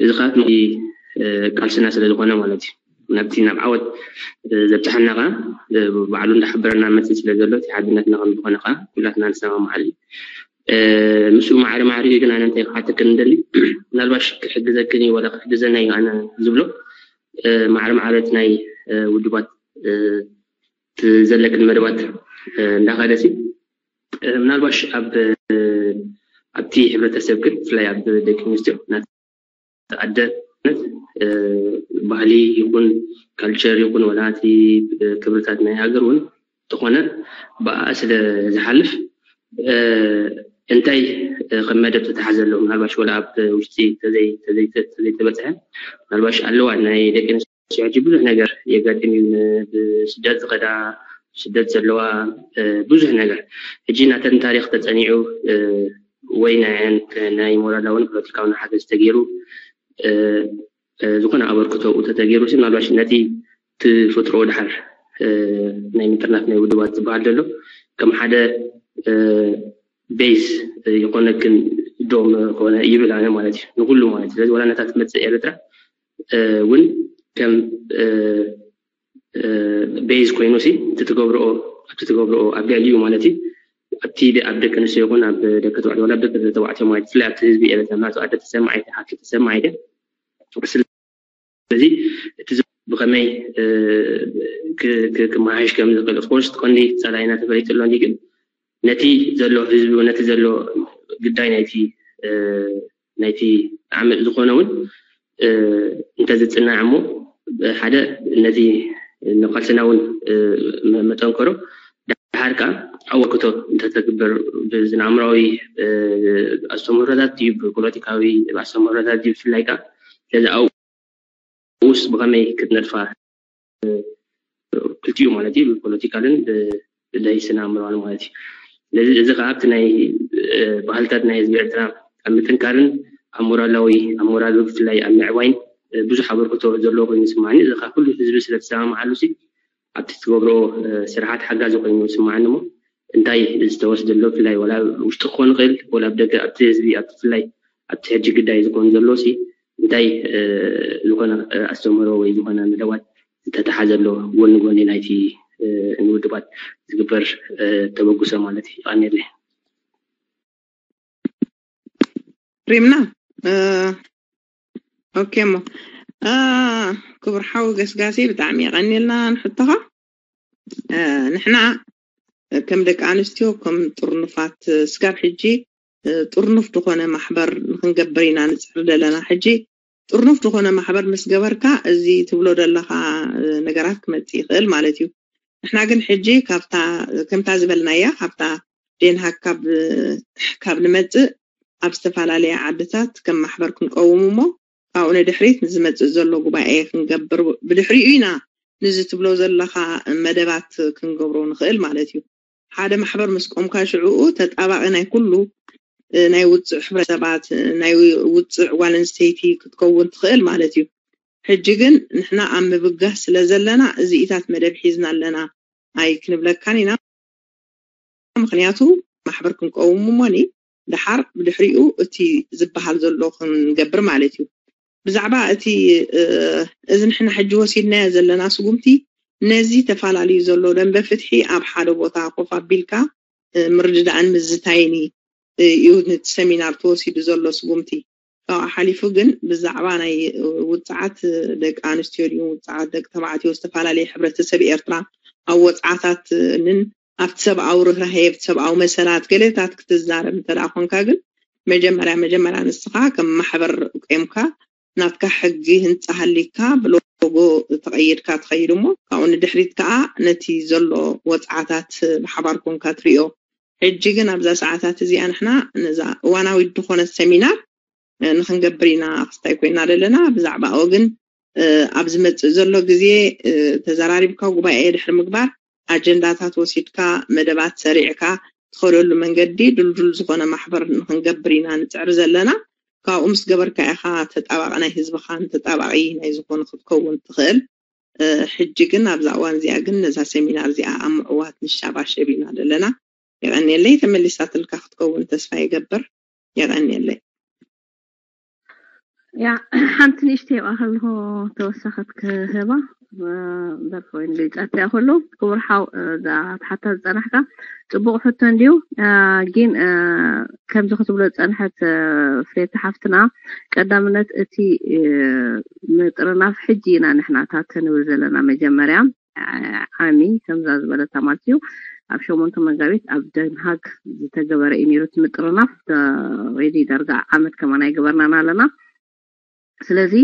እዚ ከዓ ቃልስና ስለዝኾነ ማለት እዩ። ናብቲ ናብ ዓወት ዘብፅሐና ከዓ ባዕሉ እንዳሓበረና መፅእ ስለዘሎ እቲ ሓድነትና ከም ዝኾነ ከዓ ኩላትና ንሰማማዓሉ። ምስኡ ማዕረ ማዕሪኡ ግን ኣነ እንታይ ክሓተክን እንደሊ ምናልባሽ ክሕግዘክን እዩ ወላ ክሕግዘና እዩ ኣነ ዝብሎ ማዕረ ማዕረት ናይ ውድባት ዘለክን መደባት እንዳኸደሲ ምናልባሽ ኣብ ኣብቲ ሕብረተሰብ ግን ብፍላይ ኣብ ደቂ ኣንስትዮ ኣደ ባህሊ ይኹን ካልቸር ይኹን ወላ እቲ ክብርታት ናይ ሃገር እውን ተኾነ ብኣ ስለ ዝሓልፍ እንታይ ከም መደብ ተተሓዘ ኣሎ ምናልባሽ ወላ ኣብ ውሽጢ ተዘይተበፅሐ ምናልባሽ ኣለዋ ናይ ደቂ ኣንስትዮ ሕጂ ብዙሕ ነገር የጋጥም እዩ ብስደት ዝኸዳ ስደት ዘለዋ ብዙሕ ነገር ሕጂ ናተን ታሪክ ተፀኒዑ ወይ ናይ ሞራላውን ፖለቲካውን ሓገዝ ተገይሩ ዝኾነ ኣበርክቶ ተተገይሩ ምናልባሽ ነቲ ትፍጥሮ ድሓር ናይ ምጥርናፍ ናይ ውድባት ዝበሃል ዘሎ ከም ሓደ ቤዝ ይኮነክን ዶም ኮነ ይብል ኣነ ማለት እዩ ንኩሉ ማለት ስለዚ ዋላ ነታ ትመፅእ ኤርትራ እውን ከም ቤዝ ኮይኑ ሲ እቲ ትገብርኦ ኣብቲ ትገብርኦ ኣብ ልዕሊኡ ማለት እዩ ኣብቲ ኣብ ደቂ ኣንስትዮ ይኹን ኣብ ደቂ ተባዕትዮ ወላ ደቂ ተባዕትዮ ማለት ብፍላይ ኣብቲ ህዝቢ ኤርትራ ናቱ ኣደ ተሰማዒት ሓፍቲ ተሰማዒት ስለዚ እቲ ብኸመይ ክመሃሽ ከም ዝኽእል ኦፍኮርስ ቀንዲ ፀላኢና ተፈሊጡ ኣሎ ግን ነቲ ዘሎ ህዝቢ ነቲ ዘሎ ጉዳይ ናይቲ ናይቲ ዓመፅ ዝኾነ እውን እንተዝፅናዕ እሞ ሓደ ነቲ ንቃልስና እውን መጠንከሮ ድሓር ከዓ ኣወክቶ እንተተግበር ብዝናምራዊ ኣስተምህሮታት ድዩ ብፖለቲካዊ ኣስተምህሮታት ድዩ ብፍላይ ከዓ ስለዚ ኣብኡ ውስጥ ብኸመይ ክትነድፋ ክልቲኡ ማለት እዩ ብፖለቲካልን ብለይ ስነ ኣእምሮን ማለት እዩ ስለዚ እዚ ከዓ ኣብቲ ናይ ባህልታት ናይ ህዝቢ ኤርትራ ኣብ ምጥንካርን ኣብ ሞራላዊ ኣብ ሞራል ብፍላይ ኣብ ምዕባይን ብዙሕ ኣበርክቶ ዘለዎ ኮይኑ ይስማዕኒ እዚ ከዓ ኩሉ ህዝቢ ስለተሰማማዓሉ ሲ ኣብቲ ትገብሮ ስራሓት ሓጋዚ ኮይኑ ይስማዕኒ እሞ እንታይ ዝተወስደ ኣሎ ብፍላይ ወላ ውሽጢ ክኾን ይኽእል ወላ ኣብ ደገ ኣብቲ ህዝቢ ኣብቲ ብፍላይ ኣብቲ ሕጂ ግዳይ ዝኾን ዘሎ ሲ እንታይ ዝኾነ ኣስተምህሮ ወይ ዝኾነ መደባት ዝተተሓዘ ኣሎ ጎኒ ጎኒ ናይቲ ንውድባት ዝግበር ተበግሶ ማለት እዩ ይቐንየለይ ሪምና ኦኬ እሞ ክቡር ሓው ገስጋሲ ብጣዕሚ የቐንየልና ንሕቶኻ ንሕና ከም ደቂ ኣንስትዮ ከም ጥርኑፋት ስጋብ ሕጂ ጥርኑፍ ዝኾነ ማሕበር ንክንገብር ኢና ንፅዕር ዘለና ሕጂ ጥርኑፍ ዝኾነ ማሕበር ምስ ገበርካ እዚ ትብሎ ዘለካ ነገራት ክመፅእ ይኽእል ማለት እዩ ንሕና ግን ሕጂ ካብታ ከምታ ዝበልናያ ካብታ ዴንሃክ ካብ ንመፅእ ኣብ ዝተፈላለያ ዓድታት ከም ማሕበር ክንቀውም እሞ ካብኡ ንድሕሪት ንዝመፅእ ዘሎ ጉባኤ ክንገብር ብድሕሪኡ ኢና ንዚ ትብሎ ዘለኻ መደባት ክንገብሮ ንኽእል ማለት እዩ ሓደ ማሕበር ምስ ቆምካ ሽዕኡ ተጣባቂ ናይ ኩሉ ናይ ውፅዕ ሕብረተሰባት ናይ ውፅዕ ጓል ኣንስተይቲ ክትከውን ትኽእል ማለት እዩ ሕጂ ግን ንሕና ኣብ ምብጋስ ስለ ዘለና እዚኢታት መደብ ሒዝና ኣለና ኣይ ክንብለካን ኢና ምክንያቱ ማሕበር ክንቀውም እሞኒ ድሓር ብድሕሪኡ እቲ ዝበሃል ዘሎ ክንገብር ማለት እዩ ብዛዕባ እቲ እዚ ንሕና ሕጂ ወሲድናዮ ዘለና ስጉምቲ ነዚ ተፈላለዩ ዘሎ ደንበ ፍትሒ ኣብ ሓደ ቦታ ኮፍ ኣቢልካ ምርድዳእን ምዝታይን እዩ እቲ ሰሚናር ተወሲዱ ዘሎ ስጉምቲ ካብኡ ሓሊፉ ግን ብዛዕባ ናይ ውፅዓት ደቂ ኣንስትዮ ድዩ ውፅዓት ደቂ ተባዕትዮ ዝተፈላለዩ ሕብረተሰብ ኤርትራ ኣብ ወፅዓታትን ኣብቲ ሰብኣዊ ርህራሄ ኣብቲ ሰብኣዊ መሰላት ገለታት ክትዛረብ እንተ ኮንካ ግን መጀመርያ መጀመርያ ንስኻ ከም ማሕበር ቆምካ ናትካ ሕጊ ህንፃ ሃሊካ ብሎጎ ተቐይድካ ትኸይድ እሞ ካብኡ ንድሕሪት ከዓ ነቲ ዘሎ ወፅዓታት ብሓባር ኮንካ ትሪኦ ሕጂ ግን ኣብዛ ሰዓታት እዚኣ ንሕና ነዛ እዋናዊት ዝኾነት ሰሚናር ንክንገብር ኢና ክስታይ ኮይና ዘለና ብዛዕባ ግን ኣብ ዝመፅእ ዘሎ ግዜ ተዘራሪብካ ጉባኤ ድሕሪ ምግባር ኣጀንዳታት ወሲድካ መደባት ሰሪዕካ ትኸደሉ መንገዲ ድልዱል ዝኾነ ማሕበር ንክንገብር ኢና ንፅዕር ዘለና። ካብኡ ምስ ገበርካ ኢኻ ተጣባቂ ናይ ህዝብኻን ተጣባቂ ናይ ዝኾነ ክትከውን ትኽእል። ሕጂ ግን ኣብዛ እዋን እዚኣ ግን ነዛ ሰሚናር እዚኣ ኣብ ምዕዋት ንሻባሸብ ኢና ዘለና። የቐንየለይ። ተመሊሳትልካ ክትከውን ተስፋ ይገብር። የቐንየለይ። ያ ሓንቲ ንእሽተይ ኣብኣ ከለኹ ተወሳኸት ክህባ እምበር ኮይኑ ገይፃት እያ። ከሎ ክቡር ሓው እዛ ትሓታ ዝፀናሕካ ፅቡቕ ሕቶ እንድዩ። ግን ከምዚ ክትብሎ ዝፀንሐት ፍሬት ሓፍትና ቀዳምነት እቲ ምጥርናፍ ሕጂ ኢና ንሕና ታተ ንብል ዘለና መጀመርያ ዓሚ ከምዛ ዝበለታ ማለት እዩ። ኣብ ሸሞንተ መጋቢት ኣብ ደንሃግ ዝተገበረ እዩ ነይሩ እቲ ምጥርናፍ። ሬዲ ዳርጋ ዓመት ከማን ኣይገበርናን ኣለና። ስለዚ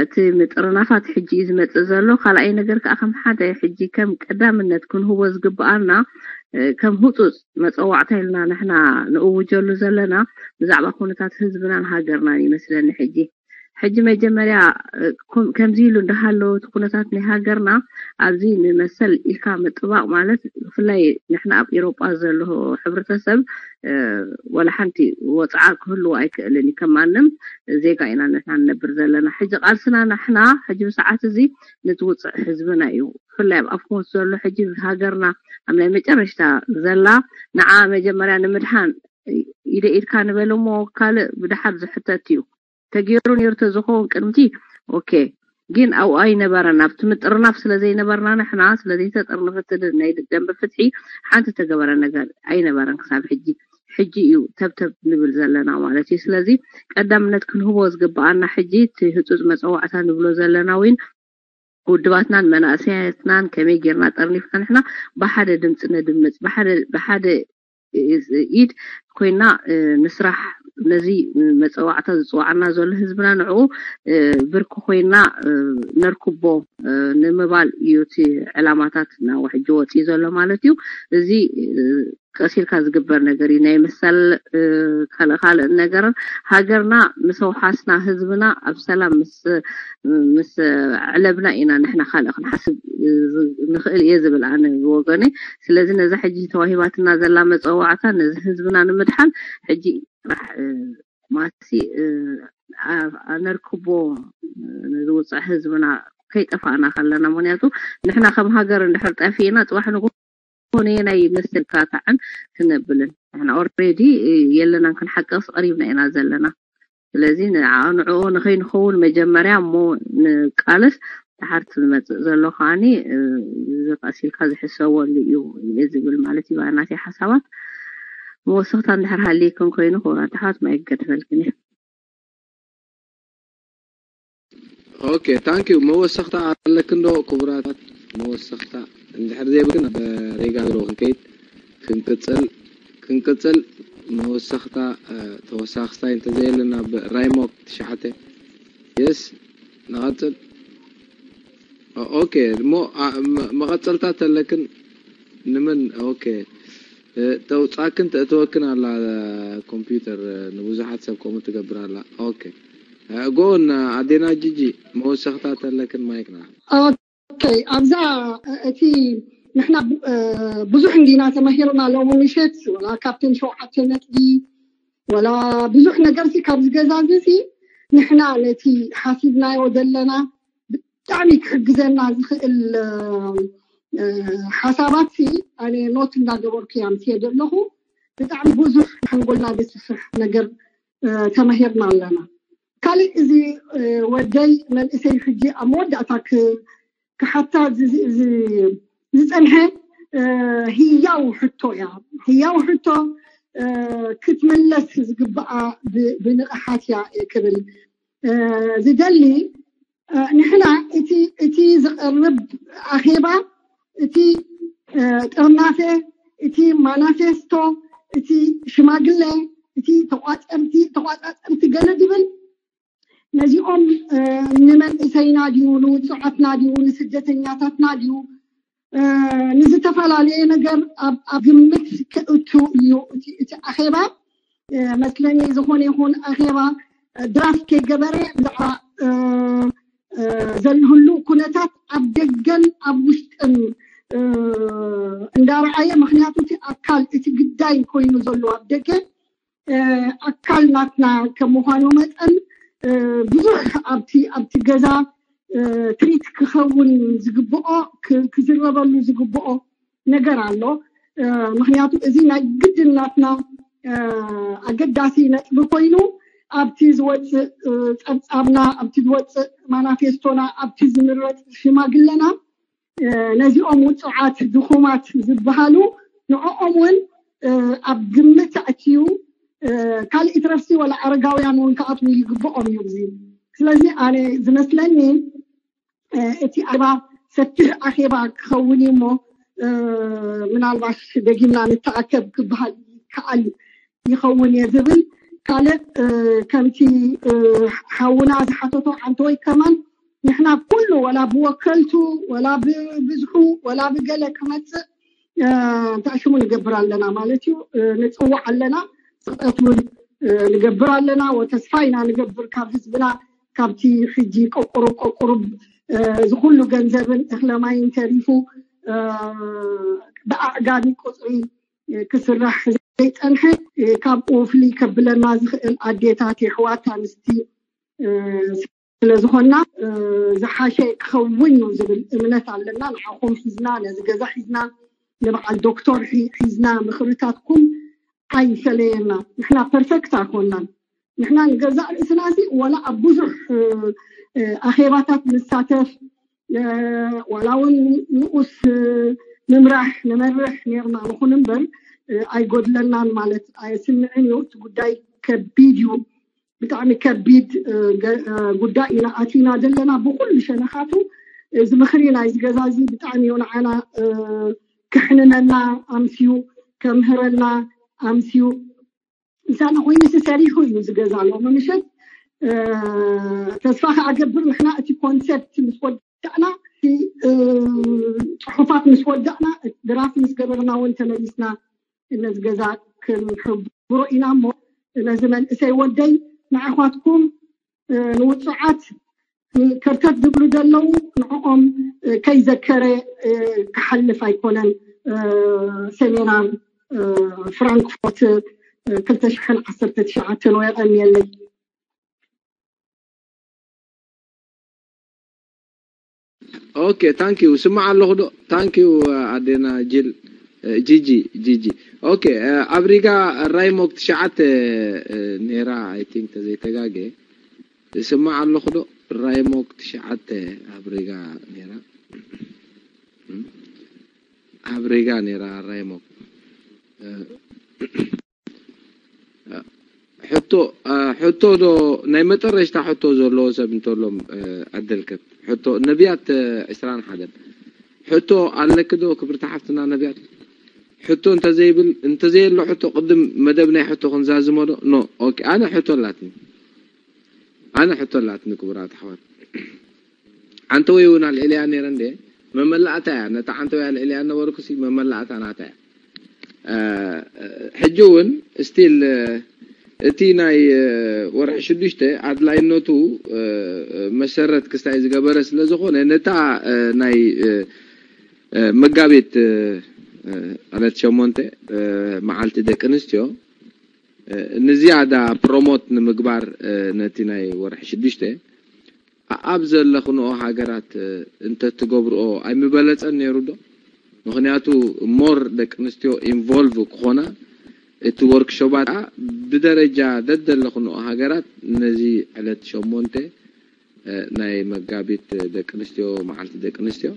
እቲ ምጥርናፋት ሕጂ እዩ ዝመፅእ ዘሎ። ካልኣይ ነገር ከዓ ከም ሓደ ሕጂ ከም ቀዳምነት ክንህቦ ዝግበኣና ከም ህፁፅ መፀዋዕታ ኢልና ንሕና ንእውጀሉ ዘለና ብዛዕባ ኩነታት ህዝብናን ሃገርናን ይመስለኒ። ሕጂ ሕጂ መጀመርያ ከምዚ ኢሉ እንዳሃለወ እቲ ኩነታት ናይ ሃገርና ኣብዚ ንመሰል ኢልካ ምጥባቕ ማለት ብፍላይ ንሕና ኣብ ኤሮጳ ዘሎ ሕብረተሰብ ወላ ሓንቲ ወፅዓ ክህልዎ ኣይክእልን እዩ። ከም ማንም ዜጋ ኢና ንሕና ንነብር ዘለና። ሕጂ ቃልስና ንሕና ሕጂ ብሰዓት እዚ ንትውፅዕ ህዝብና እዩ። ብፍላይ ኣብ ኣፍኮት ዘሎ ሕጂ ሃገርና ኣብ ናይ መጨረሽታ ዘላ ንዓ መጀመርያ ንምድሓን ኢደ ኢድካ ንበል እሞ ካልእ ብድሓር ዝሕተት እዩ። ተገይሩ ነይሩ ተዝኸውን ቅድምቲ ኦኬ፣ ግን ኣብኡ ኣይነበረን። ኣብቲ ምጥርናፍ ስለ ዘይነበርና ንሕና ስለ ዘይተጠርነፈት ናይ ደንበ ፍትሒ ሓንቲ ተገበረ ነገር ኣይነበረን ክሳብ ሕጂ። ሕጂ እዩ ተብተብ ንብል ዘለና ማለት እዩ። ስለዚ ቀዳምነት ክንህቦ ዝግበኣና ሕጂ እቲ ህፁፅ መፀዋዕታ ንብሎ ዘለና እውን ውድባትናን መናእሰያትናን ከመይ ጌርና ጠርኒፍና ንሕና ብሓደ ድምፂ ነድምፅ ብሓደ ኢድ ኮይና ንስራሕ ነዚ መፀዋዕታ ዝፅዋዓና ዘሎ ህዝብና ንዕኡ ብርኪ ኮይና ነርክቦ ንምባል እዩ እቲ ዕላማታት ናብ ሕጂ ወፂኡ ዘሎ ማለት እዩ። እዚ ቀሲልካ ዝግበር ነገር እዩ። ናይ መሰል ካልእ ካልእ ነገር ሃገርና ምስ ኣውሓስና ህዝብና ኣብ ሰላም ምስ ምስ ዕለብና ኢና ንሕና ካልእ ክንሓስብ ንኽእል እየ ዝብል ኣነ ብወገነይ። ስለዚ ነዛ ሕጂ ተዋሂባትና ዘላ መፀዋዕታ ነዚ ህዝብና ንምድሓን ሕጂ ጥራሕ ማሲ ነርክቦ ንዝውፅዕ ህዝብና ከይጠፋእና ከለና። ምክንያቱ ንሕና ከም ሃገር እንድሕር ጠፊእና ፅባሕ ንጎ ኮነ ናይ መሰል ካታዕን ክነብልን ንሕና ኦሬዲ የለናን ክንሓቀስ ቀሪብና ኢና ዘለና። ስለዚ ንዕኡ ንኸይንኸውን መጀመርያ እሞ ንቃለስ ድሓርቲ ዝመፅእ ዘሎ ከዓኒ ዝቀሲልካ ዝሕሰበሉ እዩ እየ ዝብል ማለት እዩ። ናተይ ሓሳባት መወሰኽታ እንድሕር ሃልይክን ኮይኑ ክቡራት ኣሕዋት ማይክ ገድፈልክን እየ። ኦኬ ታንክ ዩ። መወሰኽታ ኣለክን ዶ ክቡራት? መወሰኽታ እንድሕር ዘይብልክን ኣብ ሬጋ ዶ ክንከይድ ክንቅፅል ክንቅፅል መወሰኽታ ተወሳኽስታይ እንተዘየለና ራይሞክ ትሽዓተ የስ ንቐፅል። ኦኬ እሞ መቐፀልታ ተለክን ንመን ኦኬ ተውፃክን ተእተወክን ኣላ ኮምፒውተር ንብዙሓት ሰብ ከምኡ ትገብር ኣላ። ኦኬ ጎን ኣዴና ጂጂ መወሰኽታ ተለክን ማይክና። ኦኬ ኣብዛ እቲ ንሕና ብዙሕ እንዲና ተማሂርና ሎሚ ምሸት ወላ ካብተን ሸውዓተ ነጥቢ ወላ ብዙሕ ነገር ሲ ካብ ዝገዛዚ ሲ ንሕና ነቲ ሓሲብናዮ ዘለና ብጣዕሚ ክሕግዘና ዝኽእል ሓሳባት ሲ ኣነ ኖት እንዳገበርኩ እያ ምስየ ዘለኹ። ብጣዕሚ ብዙሕ ሓንጎልና ዘስፍሕ ነገር ተማሂርና ኣለና። ካልእ እዚ ወደይ መንእሰይ ሕጂ ኣብ መወዳእታ ክሓታ ዝፀንሐ ህያው ሕቶ እያ። ህያው ሕቶ ክትምለስ ዝግበኣ ብንቕሓት እያ ክብል ዝደሊ። ንሕና እቲ ዝቐርብ ኣኼባ እቲ ጥርናፈ እቲ ማናፌስቶ እቲ ሽማግለ እቲ ተቋፀርቲ ተቋፃፀርቲ ገለ ድብል ነዚኦም ንመንእሰይና ድዩ ንውፁዓትና ድዩ ንስደተኛታትና ድዩ ንዝተፈላለየ ነገር ኣብ ግምት ከእቱ እዩ። እቲ ኣኼባ መስለኒ ዝኾነ ይኹን ኣኼባ ድራፍት ከይገበረ ብዛዕባ ዘሎ ህሉ ኩነታት ኣብ ደገን ኣብ ውሽጥን እንዳረኣየ ምክንያቱ ኣካል እቲ ግዳይ ኮይኑ ዘሎ ኣብ ደገ ኣካል ናትና ከም ምዃኑ መጠን ብዙሕ ኣብቲ ኣብቲ ገዛ ትሪት ክኸውን ዝግብኦ ክዝረበሉ ዝግብኦ ነገር ኣሎ። ምክንያቱ እዚ ናይ ግድን ናትና ኣገዳሲ ነጥቢ ኮይኑ ኣብቲ ዝወፅእ ፀብፃብና ኣብቲ ዝወፅእ ማናፌስቶና ኣብቲ ዝምረፅ ሽማግለና ነዚኦም ውፁዓት ድኹማት ዝበሃሉ ንዕኦም እውን ኣብ ግምት ኣእትዩ ካልእ ይትረፍሲ ወላ ኣረጋውያን እውን ክኣትዉ ይግብኦም እዩ እዚ ስለዚ ኣነ ዝመስለኒ እቲ ኣባ ሰፊሕ ኣኼባ ክኸውን እዩ እሞ ምናልባሽ ደጊምና ንተኣከብ ክበሃል ይከኣል ይኸውን እየ ዝብል ካልእ ከምቲ ሓውና ዝሓተቶ ዓንተወይ ከማን ንሕና ኩሉ ወላ ብወከልቱ ወላ ብብዝሑ ወላ ብገለ ክመፅእ እንታይ ሽሙ ንገብር ኣለና ማለት እዩ ንፅዋዕ ኣለና ስጠት እውን ንገብር ኣለና ወተስፋ ኢና ንገብር ካብ ህዝብና ካብቲ ሕጂ ቆቁሩብ ቆቁሩብ ዝኩሉ ገንዘብን እክለማይን ተሪፉ ብኣዕጋቢ ቁፅሪ ክስራሕ ዘይፀንሐ ካብኡ ፍልይ ከብለና ዝኽእል ኣዴታት የሕዋት ኣንስቲ ስለዝኾና ዝሓሸ ክኸውን እዩ ዝብል እምነት ኣለና ንዓኹም ሒዝና ነዚ ገዛ ሒዝና ንበዓል ዶክተር ሒዝና ምኽርታትኩም ኣይፈለየና ንሕና ፐርፌክት ኣይኮናን ንሕና ንገዛእ ርእስና ሲ ወላ ኣብ ብዙሕ ኣኼባታት ንሳተፍ ዋላ እውን ንኡስ ምምራሕ ንመርሕ ነርና ንኹን እምበር ኣይጎድለናን ማለት ኣየስምዕን እዩ እቲ ጉዳይ ከቢድ እዩ ብጣዕሚ ከቢድ ጉዳይ ኢና ኣቲና ዘለና ብኩሉ ሸነኻቱ እዚ ምኽሪ ናይዚ ገዛ እዚ ብጣዕሚ እዩ ንዓና ክሕንነና ኣምስዩ ከምህረና ኣምስዩ ምሳና ኮይኑ ተሰሪሑ እዩ ዝገዛ ሎሚ ምሸት ተስፋ ከዓ ገብር ንሕና እቲ ኮንሰፕት ምስ ወዳእና ጽሑፋት ምስ ወዳእና ድራፍት ምስ ገበርና እውን ተመሊስና ነዚ ገዛ ክንሕብሮ ኢና እሞ ነዚ መንእሰይ ወደይ ንዓኳትኩም ንውፁዓት ከርተት ዝብሉ ዘለዉ ንዕኦም ከይዘከረ ክሓልፍ ኣይኮነን ሴሚናር ፍራንክፎርት ክልተ ሽሕን ዓሰርተ ትሽዓተን ወየቐንየለይ ኦኬ ታንክ ዩ ስማዕ ኣለኹ ዶ ታንክ ዩ ኣዴና ጅል ጂጂ ጂጂ ኦኬ ኣብ ሪጋ ራይሞክ ትሽዓተ ነራ ኣይ ቲንክ ተዘይተጋገ ስማዕ ኣለኹ ዶ ራይሞክ ትሽዓተ ኣብ ሪጋ ነራ ኣብ ሪጋ ነራ ራይሞክ ሕቶ ሕቶ ዶ ናይ መጠረሽታ ሕቶ ዘለዎ ሰብ እንተሎም ዕድል ክብ ሕቶ ነቢያት ዕስራን ሓደን ሕቶ ኣለክ ዶ ክብርቲ ሓፍትና ነቢያት ሕቶ እንተዘይብል እንተዘየሎ ሕቶ ቅድም መደብ ናይ ሕቶ ክንዛዝሞ ዶ ኖ ኦኬ ኣነ ሕቶ ኣላትኒ ኣነ ሕቶ ኣላትኒ ክቡራት ኣሕዋት ዓንተወይ እውን ኣልዒልያ ነይረ እንደ መመላእታ እያ ነታ ዓንተወይ ኣልዒልያ ነበርኩ ሲ መመላእታ ናታ እያ ሕጂ እውን ስቲል እቲ ናይ ወርሒ ሽዱሽተ ኣድላይነቱ መሰረት ክስታይ ዝገበረ ስለ ዝኾነ ነታ ናይ መጋቢት ዕለት ሸሞንተ መዓልቲ ደቂ ኣንስትዮ ንዝያዳ ፕሮሞት ንምግባር ነቲ ናይ ወርሒ ሽዱሽተ ኣብ ዘለኽንኦ ሃገራት እንተትገብርኦ ኣይምበለፀን ነይሩ ዶ? ምኽንያቱ ሞር ደቂ ኣንስትዮ ኢንቮልቭ ክኾና እቲ ወርክሾባት ብደረጃ ደደለኽንኦ ሃገራት ነዚ ዕለት ሸሞንተ ናይ መጋቢት ደቂ ኣንስትዮ መዓልቲ ደቂ ኣንስትዮ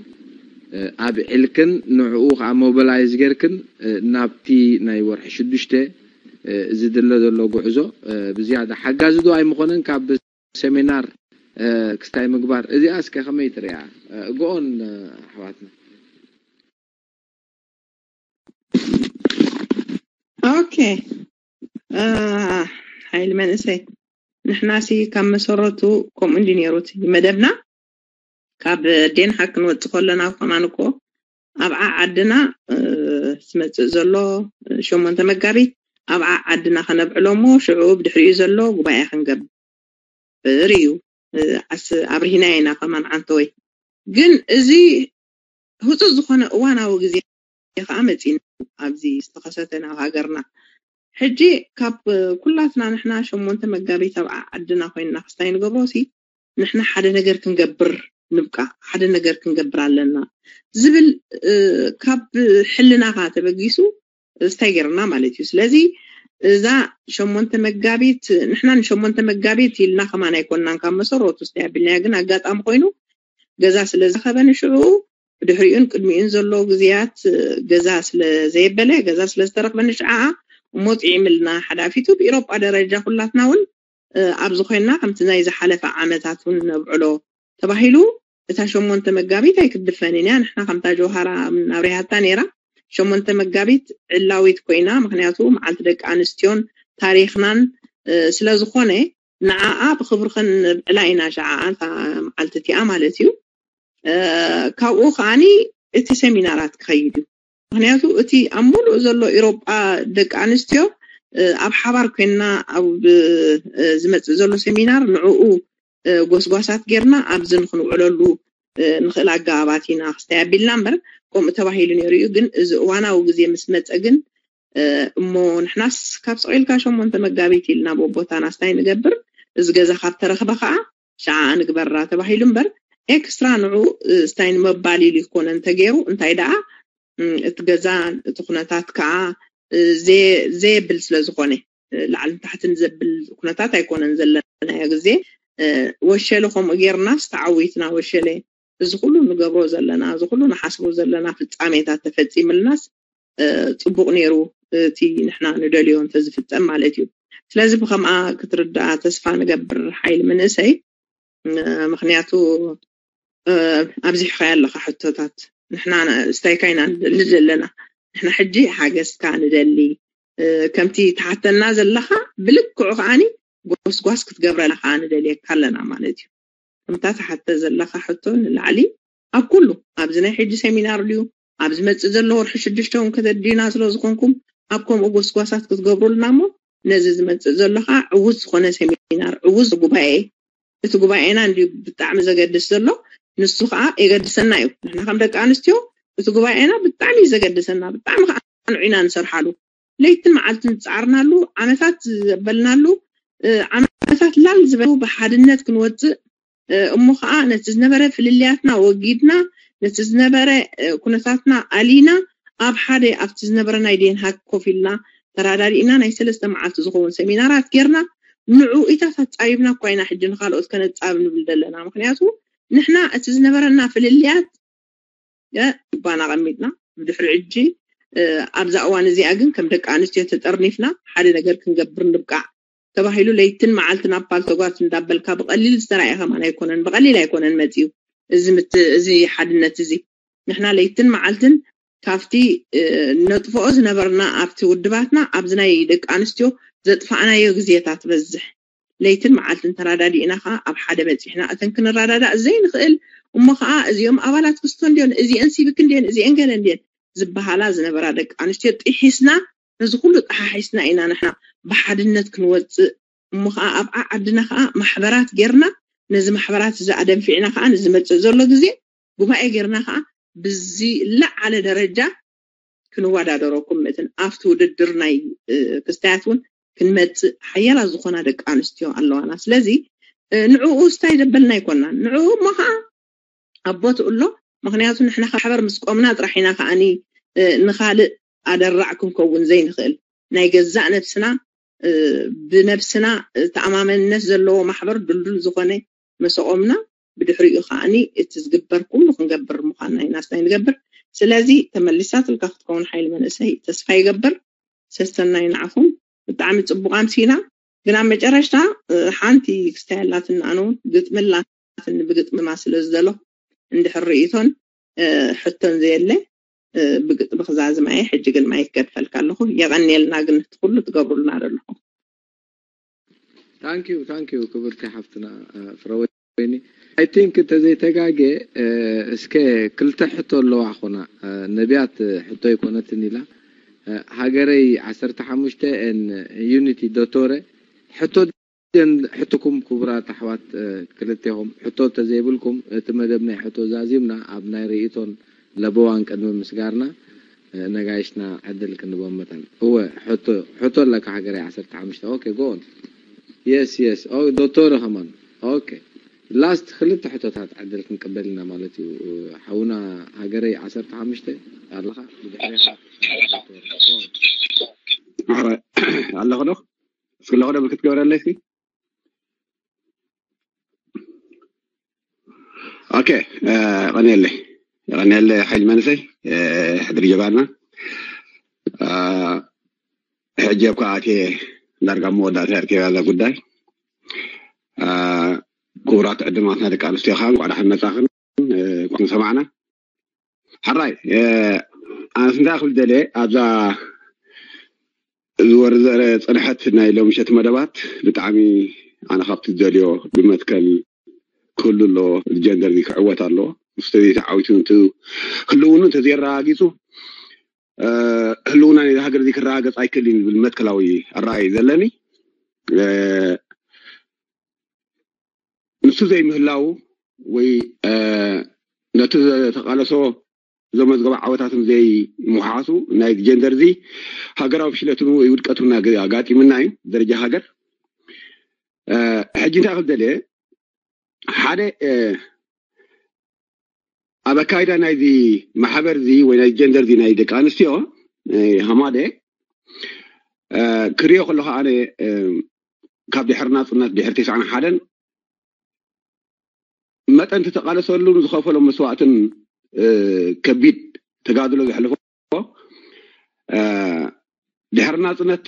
ኣብዒልክን ንዕኡ ከዓ ሞቢላይዝ ጌርክን ናብቲ ናይ ወርሒ ሽዱሽተ ዝድለ ዘሎ ጉዕዞ ብዝያዳ ሓጋዚ ዶ ኣይምኾነን ካብ ሰሚናር ክስታይ ምግባር እዚኣ እስከ ከመይ ትሪኣ እግኦን ኣሕዋትና ኦኬ ሓይሊ መንእሰይ ንሕናሲ ካብ መሰረቱ ከምኡ እንዲ ነይሩ እቲ መደብና ካብ ዴንሃ ክንወፅእ ከለና ከማን እኮ ኣብ ዓዓድና ዝመፅእ ዘሎ ሸሞንተ መጋቢት ኣብ ዓዓድና ከነብዕሎ እሞ ሽዑ ብድሕሪኡ ዘሎ ጉባኤ ክንገብር እዩ ኣብርሂና ኢና ከማን ዓንተወይ ግን እዚ ህፁፅ ዝኾነ እዋናዊ ግዜ ከዓ መፂና ኣብዚ ዝተኸሰተ ናብ ሃገርና። ሕጂ ካብ ኩላትና ንሕና ሸሞንተ መጋቢት ኣብ ዓድና ኮይንና ክስታይ ንገብሮ ሲ ንሕና ሓደ ነገር ክንገብር ንብቃ፣ ሓደ ነገር ክንገብር ኣለና ዝብል ካብ ሕልናኻ ተበጊሱ ስታይ ገርና ማለት እዩ። ስለዚ እዛ ሸሞንተ መጋቢት ንሕና ንሸሞንተ መጋቢት ኢልና ከማን ኣይኮንናን ካብ መሰረቱ ስታይ ኣቢልናያ፣ ግን ኣጋጣሚ ኮይኑ ገዛ ስለ ዝኸበ ንሽዑ ብድሕሪኡን ቅድሚኡን ዘሎ ግዜያት ገዛ ስለ ዘየበለ ገዛ ስለ ዝተረኽበ ንሽዓ እሞ ጥዒምልና ሓዳፊቱ ብኢሮጳ ደረጃ ኩላትና እውን ኣብዚ ኮይንና ከምቲ ናይ ዝሓለፈ ዓመታት እውን ነብዕሎ ተባሂሉ እታ ሸሞንተ መጋቢት ኣይክድፈንን እያ። ንሕና ከምታ ጀውሃራ ኣብሪሃታ ነይራ ሸሞንተ መጋቢት ዕላዊት ኮይና፣ ምክንያቱ መዓልቲ ደቂ ኣንስትዮን ታሪክናን ስለ ዝኾነ ንዓኣ ብክብሪ ከነብዕላ ኢና ሸዓ እታ መዓልቲ እቲኣ ማለት እዩ። ካብኡ ከዓኒ እቲ ሰሚናራት ክኸይድ እዩ። ምክንያቱ እቲ ኣብ ሙሉእ ዘሎ ኢሮጳ ደቂ ኣንስትዮ ኣብ ሓባር ኮይንና ኣብ ዝመፅእ ዘሎ ሰሚናር ንዕኡ ጎስጓሳት ጌርና ኣብዚ ንክንውዕለሉ ንኽእል ኣገባባት ኢና ክስታይ ኣቢልና እምበር ከምኡ ተባሂሉ ነይሩ እዩ። ግን እዚ እዋናዊ ግዜ ምስ መፀ ግን እሞ ንሕናስ ካብ ስቕ ኢልካ ሸሞንተ መጋቢት ኢልና ቦቦታና ስታይ ንገብር፣ እዚ ገዛ ካብ ተረኽበ ከዓ ሸዓ ንግበራ ተባሂሉ እምበር ኤክስትራ ንዑ ስታይ ንምባል ኢሉ ይኮነን ተገይሩ። እንታይ ደኣ እቲ ገዛ እቲ ኩነታት ከዓ ዘየብል ስለ ዝኾነ ላዕልን ታሕትን ዘብል ኩነታት ኣይኮነን ዘለናዮ ግዜ። ወሸለ ከምኡ ጌርናስ ተዓዊትና ወሸለ እዚ ኩሉ ንገብሮ ዘለና እዚ ኩሉ ንሓስቦ ዘለና ፍጻሜታት ተፈጺምልናስ ጽቡቕ ነይሩ፣ እቲ ንሕና ንደልዮ እንተዝፍጸም ማለት እዩ። ስለዚ ብከምኣ ክትርዳኣ ተስፋ ንገብር ሓይሊ መንእሰይ። ምክንያቱ ኣብዚሕካዮ ኣለካ ሕቶታት። ንሕና ስታይካ ኢና ንደሊ ዘለና። ንሕና ሕጂ ሓገዝካ ንደሊ፣ ከምቲ ትሓተና ዘለካ ብልክዑ ከዓኒ ጎስጓስ ክትገብረና ከዓ ንደልየካ ኣለና ማለት እዩ። ከምታ ትሓተ ዘለካ ሕቶ ንላዕሊ ኣብ ኩሉ ኣብዚ ናይ ሕጂ ሰሚናር ድዩ ኣብ ዝመፅእ ዘሎ ወርሒ ሽዱሽተ እውን ከተድዩና ስለ ዝኾንኩም ኣብ ከምኡ ጎስጓሳት ክትገብሩልና እሞ ነዚ ዝመፅእ ዘሎ ከዓ ዕዉት ዝኾነ ሰሚናር ዕዉት ጉባኤ እቲ ጉባኤና እንዲ ብጣዕሚ ዘገድስ ዘሎ ንሱ ከዓ የገድሰና እዩ። ንሕና ከም ደቂ ኣንስትዮ እቲ ጉባኤና ብጣዕሚ እዩ ዘገድሰና፣ ብጣዕሚ ከዓ ንዑ ኢና ንሰርሓሉ። ለይትን መዓልትን ዝፃዕርናሉ ዓመታት ዘበልናሉ ዓመታት ላል ዝበሉ ብሓድነት ክንወፅእ እሞ ከዓ ነቲ ዝነበረ ፍልልያትና ወጊድና ነቲ ዝነበረ ኩነታትና ኣሊና ኣብ ሓደ ኣብቲ ዝነበረ ናይ ዴንሃግ ኮፍ ኢልና ተራዳዲእና ናይ ሰለስተ መዓልቲ ዝኸውን ሰሚናራት ጌርና ንዑ ኢታት ኣፃቢብና እኳ ኢና ሕጂ ንካልኦት ከነፃብ ንብል ዘለና። ምክንያቱ ንሕና እቲ ዝነበረና ፍልልያት ባና ቀሚጥና ብድሕሪ ሕጂ ኣብዛ እዋን እዚኣ ግን ከም ደቂ ኣንስትዮ ተጠርኒፍና ሓደ ነገር ክንገብር ንብቃዕ ተባሂሉ ለይትን መዓልትን ኣብ ፓልቶጓት እንዳበልካ ብቐሊል ዝተራእየ ከማን ኣይኮነን፣ ብቐሊል ኣይኮነን መፂኡ እዚ ምት- እዚ ሓድነት እዚ ንሕና ለይትን መዓልትን ካብቲ ነጥፍኦ ዝነበርና ኣብቲ ውድባትና ኣብዚ ናይ ደቂ ኣንስትዮ ዘጥፋእናዮ ግዜታት በዝሕ ለይትን መዓልትን ተራዳዲእና ከዓ ኣብ ሓደ በፂሕና እተን ክንረዳዳእ ዘይንኽእል እሞ ከዓ እዚኦም ኣባላት ክስቶ እንዲዮን እዚአን ሲቪክ እንዲየን እዚአን ገለ እንዲየን ዝበሃላ ዝነበራ ደቂ ኣንስትዮ ጥሒስና ነዚ ኩሉ ጠሓሒስና ኢና ንሕና ብሓድነት ክንወፅእ እሞ ከዓ ኣብ ዓዓድና ከዓ ማሕበራት ጌርና ነዚ ማሕበራት እዚ ኣደንፊዕና ከዓ ንዝመፅእ ዘሎ ግዜ ጉባኤ ጌርና ከዓ ብዝለዓለ ደረጃ ክንወዳደረኩም ምእትን ኣብቲ ውድድር ናይ ክስታያት እውን ክንመፅእ ሓያላት ዝኾና ደቂ ኣንስትዮ ኣለዋና። ስለዚ ንዕኡ ስታይ ዘበልና ኣይኮናን። ንዕኡ እሞ ከዓ ኣብ ቦትኡ ኣሎ። ምክንያቱ ንሕና ማሕበር ምስ ቆምና ጥራሕ ኢና ከዓኒ ንካልእ ኣደራዕ ክንከውን ዘይንኽእል ናይ ገዛእ ነብስና ብነብስና ተኣማመንነት ዘለዎ ማሕበር ድልዱል ዝኾነ መሰቆምና ብድሕሪኡ ከዓኒ እቲ ዝግበር ኩሉ ክንገብር ምኳንና ኢና ስታይ ንገብር። ስለዚ ተመሊሳትልካ ክትከውን ሓይሊ መንእሰይ ተስፋ ይገብር። ሰሰናይ ንዓኹም። ብጣዕሚ ፅቡቅ ኣምሲና። ግን ኣብ መጨረሽታ ሓንቲ ክስታይ ኣላትና ኣነ እውን ግጥሚ ኣላትኒ ብግጥሚ ድማ ስለ ዝደለኹ እንድሕር ርእይቶን ሕቶን ዘየለ ብግጥሚ ክዛዝማ እየ። ሕጂ ግን ማይክ ገድፈልካ ኣለኹ። የቐንየልና ግን እቲ ኩሉ ትገብሩልና ዘለኹም። ታንኪዩ ታንኪዩ ክብርቲ ሓፍትና ፍረወይኒ። ኣይ ቲንክ እንተዘይተጋጌ እስከ ክልተ ሕቶ ኣለዋ ኾና ነቢያት ሕቶ ኣይኮነትን ኢላ ሃገረይ ዓሰርተ ሓሙሽተ ን ዩኒቲ ዶቶረ ሕቶ ሕትኩም ክቡራት ኣሕዋት ክልቴኹም ሕቶ ተዘይብልኩም እቲ መደብ ናይ ሕቶ ዛዚምና ኣብ ናይ ርእይቶን ለበዋን ቅድሚ ምስጋርና ነጋይሽና ዕድል ክንቦም መጠን እወ ሕቶ ሕቶ ኣለካ ሃገረይ ዓሰርተ ሓሙሽተ okay go on yes yes ዶክተር ከማን okay last ክልተ ሕቶታት ዕድል ክንቅበል ኢና ማለት እዩ ሓውና ሃገረይ ዓሰርተ ሓሙሽተ ኣለኻ ብድሕሪ ኣለኹ ዶ እስኪ ኣለኹ ዶ ክትገብረለይ እስኪ okay ቀኒየለይ ቀኒየለ ሓይል መንሰይ ሕድሪ ጀባና ሕጂ ኣብ ከኣቴ ዳርጋ መወዳእታ እያ ዛ ጉዳይ ክቡራት ዕድማትና ደቂ ኣንስትዮ ከዓ እንኳዕ ደሓን መፃኽን እንኳዕ ሰማዕና ሓራይ ኣነስ እንታይ ክብል ደልየ ኣብዛ ዝወርዘረ ፅንሐት ናይ ሎምሸት መደባት ብጣዕሚ ኣነ ካብቲ ዝደልዮ ብመትከል ክህሉ ኣለዎ ጀንደር ክዕወት ኣለዎ ምስ ተዘይተዓዊቱ ህልውኑ እንተዘየረጋጊፁ ህልውና ናይ ሃገር እዚ ክረጋገፅ ኣይክእልን ዝብል መትከላዊ ኣረኣይ ዘለኒ ንሱ ዘይምህላው ወይ ነቲ ዝተቃለሶ ዘመዝገበ ዓወታትን ዘይምውሓሱ ናይ ጀንደር እዚ ሃገራዊ ፍሽለትን ወይ ውድቀትን ኣጋጢምና እዩ ደረጃ ሃገር ሕጂ እንታይ ክብል ደልየ ሓደ ኣብ ኣካይዳ ናይዚ ማሕበር እዚ ወይ ናይ ጀንደር እዚ ናይ ደቂ ኣንስትዮ ሃማደ ክሪኦ ከለኹ ኣነ ካብ ድሕሪ ናፅነት ድሕሪ ተስዓን ሓደን መጠን ተተቃለሰሉን ዝኸፈሎ መስዋእትን ከቢድ ተጋድሎ ዘሕልፎ ድሕሪ ናፅነት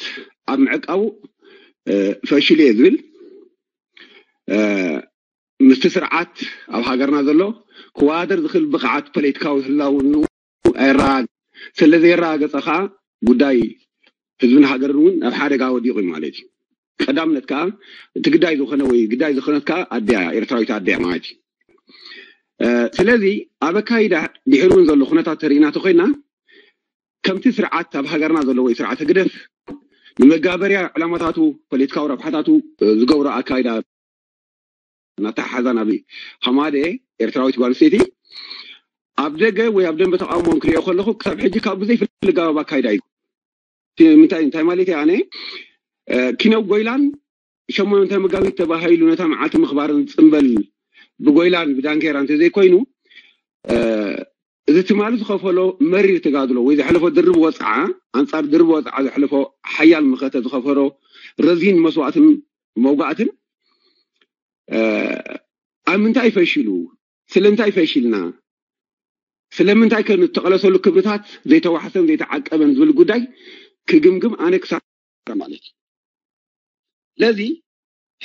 ኣብ ምዕቃቡ ፈሽሉ እየ ዝብል ምስቲ ስርዓት ኣብ ሃገርና ዘሎ ክዋደር ዝኽእል ብቕዓት ፖለቲካዊ ህላውንኡ ኣይረጋግ ስለ ዘየረጋገፀ ከዓ ጉዳይ ህዝብን ሃገርን እውን ኣብ ሓደጋ ወዲቑ እዩ ማለት እዩ ቀዳምነት ከዓ እቲ ግዳይ ዝኾነ ወይ ግዳይ ዝኾነት ከዓ ኣደያ ኤርትራዊት ኣደያ ማለት እዩ ስለዚ ኣብ ኣካይዳ ድሕሪ እውን ዘሎ ኩነታት ተርእና ተኮይና ከምቲ ስርዓት ኣብ ሃገርና ዘሎ ወይ ስርዓት ህግደፍ ንመጋበርያ ዕላማታቱ ፖለቲካዊ ረብሓታቱ ዝገብሮ ኣካይዳ ናተሓሓዛ ናብ ሃማደ ኤርትራዊት ጓል ኣንስተይቲ ኣብ ደገ ወይ ኣብ ደንበ ተቃውሞ ክሪኦ ከለኹ ክሳብ ሕጂ ካብ ብዘይፍልጋባብ ኣካይዳ እዩ ምንታይ እንታይ ማለት ኣነ ኪነው ጎይላን ሸሞንተ መጋቢት ተባሂሉ ነታ መዓልቲ ምኽባርን ዝፅንበል ብጎይላን ብዳንኬራ እንተዘይኮይኑ እዚ ትማሊ ዝኸፈሎ መሪር ተጋድሎ ወይ ዘሕለፎ ድርብ ወፅዓ ኣንፃር ድርብ ወፅዓ ዘሕለፎ ሓያል መኸተ ዝኸፈሎ ረዚን መስዋእትን መውጋእትን ኣብ ምንታይ ፈሽሉ ስለምንታይ ፈሽልና ስለምንታይ ከ ንተቐለሰሉ ክብርታት ዘይተዋሕሰን ዘይተዓቀበን ዝብል ጉዳይ ክግምግም ኣነ ክሳብ ማለት እዩ ስለዚ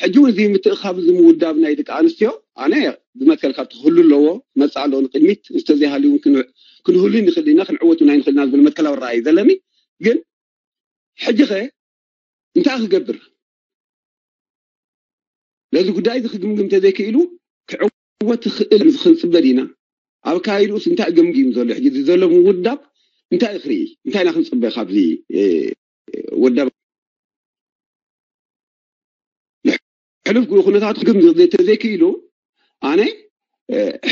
ሕጂ እውን እዚ ምትእኻብ እዚ ምውዳብ ናይ ደቂ ኣንስትዮ ኣነ ብመትከል ካብ ክህሉ ኣለዎ መፅእ ኣለዎ ንቅድሚት ዝተዘይሃልዩ ክንህሉ ንኽእል ኢና ክንዕወቱ ናይ ንኽእልና ዝብል መትከላዊ ረኣይ ዘለኒ ግን ሕጂ ኸ እንታይ ክገብር ነዚ ጉዳይ እዚ ክግምግም እንተዘይክኢሉ ክዕወት ትኽእል ክንፅበ ዲና ኣብ ካይድኡስ እንታይ ገምጊም ዘሎ ሕጂ ዘሎ ምውዳብ እንታይ ክርኢ እንታይ ኢና ክንፅበ ካብዚ ውዳብ ሕሉፍ ኩነታት ክግምግም ተዘይክኢሉ ኣነ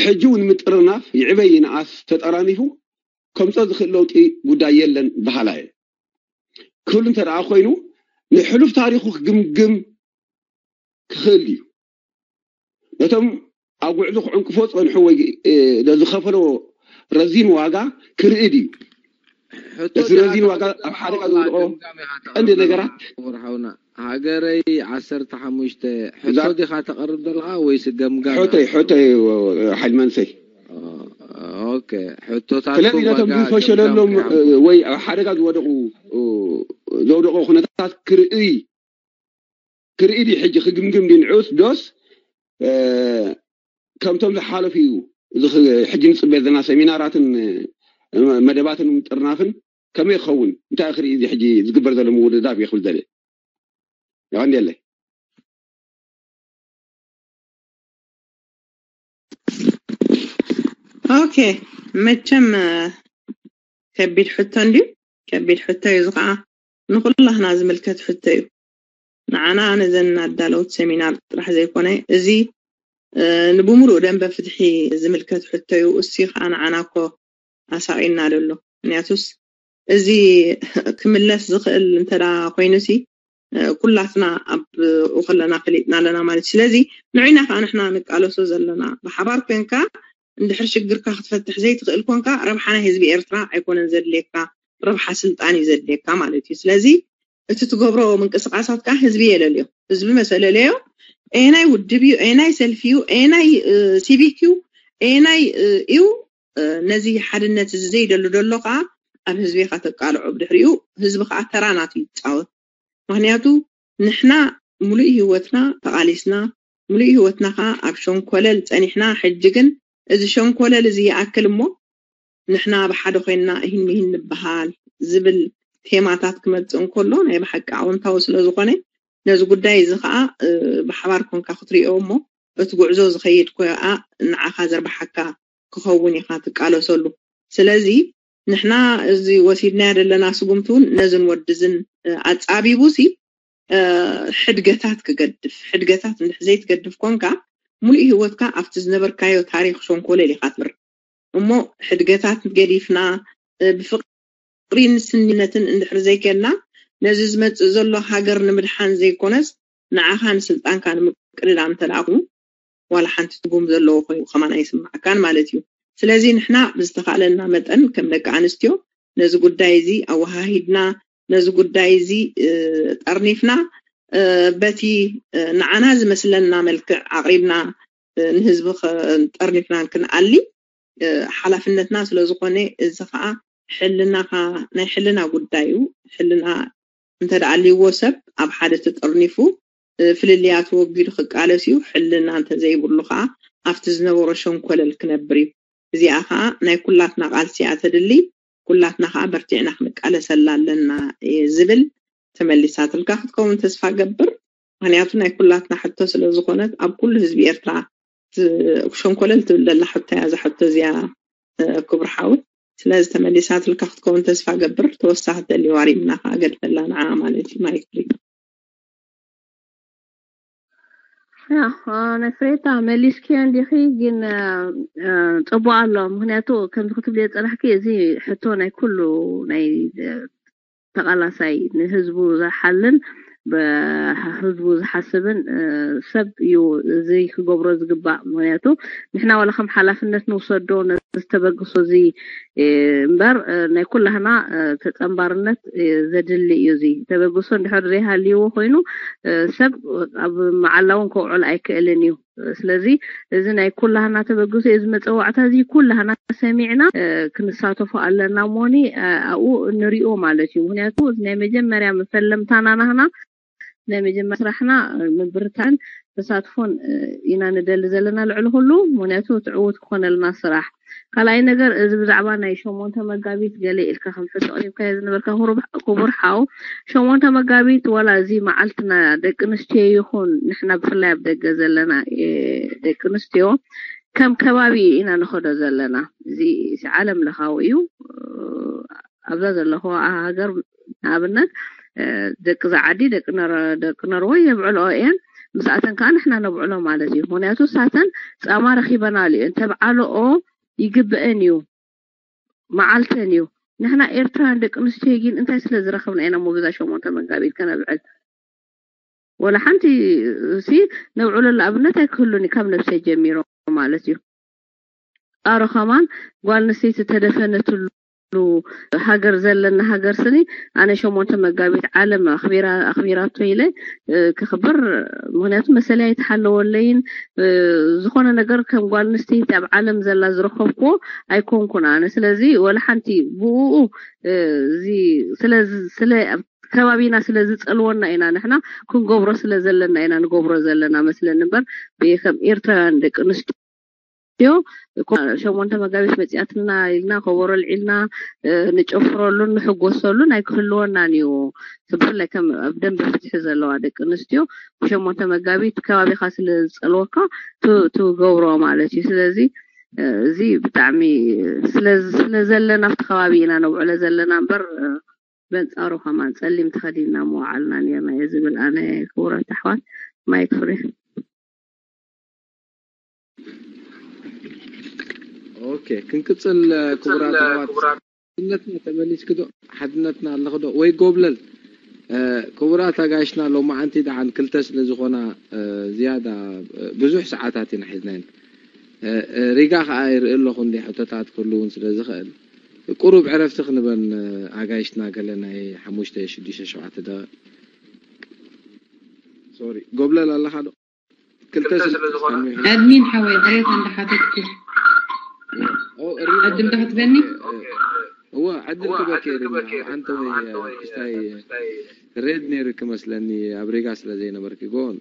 ሕጂ እውን ምጥርናፍ ይዕበይ ይንኣስ ተጠራኒፉ ከምፆ ዝኽእል ለውጢ ጉዳይ የለን በሃላ እየ ክህሉ እንተ ደኣ ኮይኑ ንሕሉፍ ታሪኹ ክግምግም ክኽእል እዩ ነቶም ኣብ ጉዕዞ ክዕንቅፎ ፀንሑ ወይ ዝኸፈሎ ረዚን ዋጋ ክርኢ ድዩ እቲ ረዚን ዋጋ ኣብ ሓደጋ ዝውድቆ ቀንዲ ነገራት ሓውና ሃገረይ ዓሰርተ ሓሙሽተ ሕቶ ዲኻ ተቐርብ ዘለኻ ወይስ ገምጋም ሕቶይ ሕቶይ ሓይል መንሰይ ሕቶታት ስለዚ ነቶም ዝፈሸለሎም ወይ ኣብ ሓደጋ ዝወደቁ ዘውደቆ ኩነታት ክርኢ ክርኢ ድዩ ሕጂ ክግምግም ድዩ ንዑስ ዶስ ከምቶም ዝሓለፉ እዩ እዚ ሕጂ ንፅበ ዘለና ሰሚናራትን መደባትን ምጥርናፍን ከመይ ይኸውን እንታይ ክርኢ እዚ ሕጂ ዝግበር ዘሎ ምውድዳብ እየ ክብል ዘለ የቀንየለይ ኦኬ መቸም ከቢድ ሕቶ እንድዩ ከቢድ ሕቶ እዩ እዚ ከዓ ንኩላህና ዝምልከት ሕቶ እዩ ንዓና ነዘን ኣዳለውት ሰሚናር ጥራሕ ዘይኮነ እዚ ንብምሉእ ደንበ ፍትሒ ዝምልከት ሕቶ እዩ እሱ ከዓ ንዓና ኮ ኣሳቂና ደሎ ምክንያቱስ እዚ ክምለስ ዝኽእል እንተዳ ኮይኑሲ ኩላትና ኣብኡ ከለና ፈሊጥና ኣለና ማለት እዩ። ስለዚ ንዕና ከዓ ንሕና ንቃለሶ ዘለና ብሓባር ኮንካ እንድሕር ሽግርካ ክትፈትሕ ዘይትኽእል ኮንካ ረብሓ ናይ ህዝቢ ኤርትራ ኣይኮነን ዘድልየካ፣ ረብሓ ስልጣን እዩ ዘድልየካ ማለት እዩ። ስለዚ እቲ ትገብሮ ምንቅስቃሳት ከዓ ህዝቢ የለልዮ። ህዝቢ መሰለለዮ ኤናይ ውድብ እዩ፣ ኤናይ ሰልፊ እዩ፣ ኤናይ ሲቪክ እዩ፣ ኤናይ እዩ። ነዚ ሓድነት እዚ ዘይደሉ ደሎ ከዓ ኣብ ህዝቢ ኢኻ ተቃልዖ። ብድሕሪኡ ህዝቢ ከዓ ተራ ናቱ ይፃወት። ምክንያቱ ንሕና ሙሉእ ህይወትና ተቃሊስና፣ ሙሉእ ህይወትና ከዓ ኣብ ሸንኮለል ፀኒሕና። ሕጂ ግን እዚ ሸንኮለል እዚ ይኣክል እሞ ንሕና ብሓደ ኮይንና እሂን ምሂን ንበሃል ዝብል ቴማታት ክመፅእ እንከሎ ናይ ብሓቂ ኣወንታዊ ስለ ዝኾነ ነዚ ጉዳይ እዚ ከዓ ብሓባር ኮንካ ክትሪኦ እሞ እቲ ጉዕዞ ዝኸይድ ኮኣ ንዓኻ ዘርብሓካ ክኸውን ኢኻ ትቃለሰሉ። ስለዚ ንሕና እዚ ወሲድናዮ ዘለና ስጉምቲ እውን ነዝን ወድዝን ኣጻቢቡ ሲ ሕድገታት ክገድፍ፣ ሕድገታት እንድሕር ዘይትገድፍ ኮንካ ሙሉእ ህይወትካ ኣብቲ ዝነበርካዮ ታሪኽ ሸንኮለል ኢኻ ትብር እሞ ሕድገታት ገዲፍና ብፍቅሪን ስኒነትን እንድሕር ዘይከልና ነዚ ዝመፅእ ዘሎ ሃገር ንምድሓን ዘይኮነስ ንዓኻ ንስልጣንካ ንምቅድዳም እንተደኣ ኮይኑ ዋላ ሓንቲ ትርጉም ዘለዎ ኮይኑ ከማን ኣይስማዓካን ማለት እዩ። ስለዚ ንሕና ብዝተኻእለና መጠን ከም ደቂ ኣንስትዮ ነዚ ጉዳይ እዚ ኣወሃሂድና ነዚ ጉዳይ እዚ ጠርኒፍና በቲ ንዓና ዝመስለና መልክዕ ኣቕሪብና ንህዝቢ ጠርኒፍናን ክንኣሊ ሓላፍነትና ስለ ዝኾነ እዚ ከዓ ሕልናኻ ናይ ሕልና ጉዳይ እዩ። ሕልና እንተ ደኣ ኣልይዎ ሰብ ኣብ ሓደ ተጠርኒፉ ፍልልያቱ ወጊዱ ክቃለስ እዩ። ሕልና እንተ ዘይብሉ ከዓ ኣብቲ ዝነበሮ ሸንኮለል ክነብር እዩ። እዚኣ ከዓ ናይ ኩላትና ቃልሲ እያ ተድሊ። ኩላትና ከዓ በርቲዕና ክንቃለሰላ ኣለና እየ ዝብል። ተመሊሳትልካ ክትከውን ተስፋ ገብር። ምክንያቱ ናይ ኩላትና ሕቶ ስለ ዝኾነት ኣብ ኩሉ ህዝቢ ኤርትራ ሸንኮለል ትብል ዘላ ሕቶ እያ እዛ ሕቶ እዚኣ ክቡር ሓው። ስለዚ ተመሊሳትልካ ክትከውን ተስፋ ገብር። ተወሳኺ ተልዩ ኣሪምና ከዓ ገድፈላ ንዓ ማለት እዩ። ማይክ ፍሪ። ያ ነፍሬታ መሊስኪዮ እንዲኺ ግን ፅቡቅ ኣሎ። ምክንያቱ ከምዚ ክትብል የፀናሕኪ እዚ ሕቶ ናይ ኩሉ ናይ ተቃላሳይ ንህዝቡ ዝሓልን ብህዝቡ ዝሓስብን ሰብ እዩ እዚ ክገብሮ ዝግባእ። ምክንያቱ ንሕና ዋላ ከም ሓላፍነት ንውሰዶ ነዚ ተበግሶ እዚ እምበር ናይ ኩላህና ተፀንባርነት ዘድሊ እዩ። እዚ ተበግሶ እንድሕር ዘይሃልይዎ ኮይኑ ሰብ ኣብ መዓላ እውን ከውዕል ኣይክእልን እዩ። ስለዚ እዚ ናይ ኩላህና ተበግሶ እዩ። እዚ መፀዋዕታ እዚ ኩላህና ሰሚዕና ክንሳተፎ ኣለና። ሞኒ ኣብኡ ንሪኦ ማለት እዩ። ምክንያቱ እዚ ናይ መጀመርያ መፈለምታና ናህና ናይ መጀመርያ ስራሕና ምብርታን ተሳትፎን ኢና ንደሊ ዘለና ልዕሊ ኩሉ። ምክንያቱ ትዕውት ክኾነልና ስራሕ። ካልኣይ ነገር እዚ ብዛዕባ ናይ ሸሞንተ መጋቢት ገለ ኢልካ ከም ሕቶ ኣቕሪብካዮ ዝነበርካ ክቡር ሓው ሸሞንተ መጋቢት ዋላ እዚ መዓልትና ደቂ ኣንስትዮ ይኹን ንሕና ብፍላይ ኣብ ደገ ዘለና ደቂ ኣንስትዮ ከም ከባቢ ኢና ንኸዶ ዘለና። እዚ ዓለም ለኻዊ እዩ። ኣብዛ ዘለኹ ሃገር ንኣብነት ደቂ ዛዓዲ ደቂ ነርወይ የብዕልኦ እየን። ምስኣተን ከዓ ንሕና ነብዕሎ ማለት እዩ። ምክንያቱ ሳተን ፃማ ረኪበናሉ እየን። ተብዓልኦ ይግበአን እዩ። መዓልተን እዩ። ንሕና ኤርትራውያን ደቂ ኣንስትዮ ግን እንታይ ስለ ዝረኸብና ኢና ሞቢዛ ሸሞንተ መጋቢት ከነብዕል? ወላ ሓንቲ ሲ ነብዕለሉ ኣብነት ኣይክህሉን እዩ ካብ ነብሰይ ጀሚሮ ማለት እዩ። ኣሮ ከማን ጓል ኣንስተይቲ ተደፈነትሉ ሃገር ዘለና ሃገር ስኒ ኣነ ሸሞንተ መጋቢት ዓለም ኣኽቢራቶ ኢለ ክኽብር ምክንያቱ መሰለይ ኣይተሓለወለይን ዝኾነ ነገር ከም ጓል ኣንስተይቲ ኣብ ዓለም ዘላ ዝረኸብክዎ ኣይኮንኩን ኣነ ስለዚ ወላ ሓንቲ ብኡ እዚ ስለ ከባቢና ስለ ዝፀልወና ኢና ንሕና ክንገብሮ ስለ ዘለና ኢና ንገብሮ ዘለና መስለኒ እምበር ከም ኤርትራውያን ደቂ ኣንስትዮ ዮ ሸሞንተ መጋቢት መፅኣትና ኢልና ከበሮ ኣልዒልና ንጨፍረሉን ንሕጎሰሉን ኣይክህልወናን እዩ። ብፍላይ ከም ኣብ ደንበ ፍትሒ ዘለዋ ደቂ ኣንስትዮ ብሸሞንተ መጋቢት ከባቢካ ስለ ዝፀልወካ ትገብሮ ማለት እዩ። ስለዚ እዚ ብጣዕሚ ስለ ዘለና ኣብቲ ከባቢ ኢና ነብዕሎ ዘለና እምበር በንፃሩ ከማን ፀሊም ተኸዲንና ምወዓልና ነርና እየ ዝብል ኣነ። ክቡራት ኣሕዋት ማይክ ፍሪ። ኦኬ ክንቅፅል ክቡራት ኣሕዋት። ሓድነትና ተመሊስክ ዶ? ሓድነትና ኣለኽ ዶ? ወይ ጎብለል? ክቡራት ኣጋይሽና፣ ሎማዓንቲ ደሓን ክልተ ስለ ዝኾና ዝያዳ ብዙሕ ሰዓታት ኢና ሒዝናየን። ሪጋ ከዓ ይርኢ ኣለኹ እንዲ ሕቶታት ክህሉ እውን ስለ ዝኽእል፣ ቁሩብ ዕረፍቲ ክንበን ኣጋይሽና፣ ገለ ናይ ሓሙሽተ ሽዱሽተ ሸውዓተ ደቂቕ። ሶሪ፣ ጎብለል ኣለኻ ዶ? ክልተ ስለ ዝኾነ። ኣድሚን ሓወይ ዕሬት እንዳሓተትኩ ዕድል ዶ ክትበኒ? እወ፣ ዕድል ክበኪ ሪና። ኣንተ ወይ ክስታይ ሬድ ነይሩ ክመስለኒ፣ ኣብ ሪጋ ስለ ዘይነበርኪ። ጎን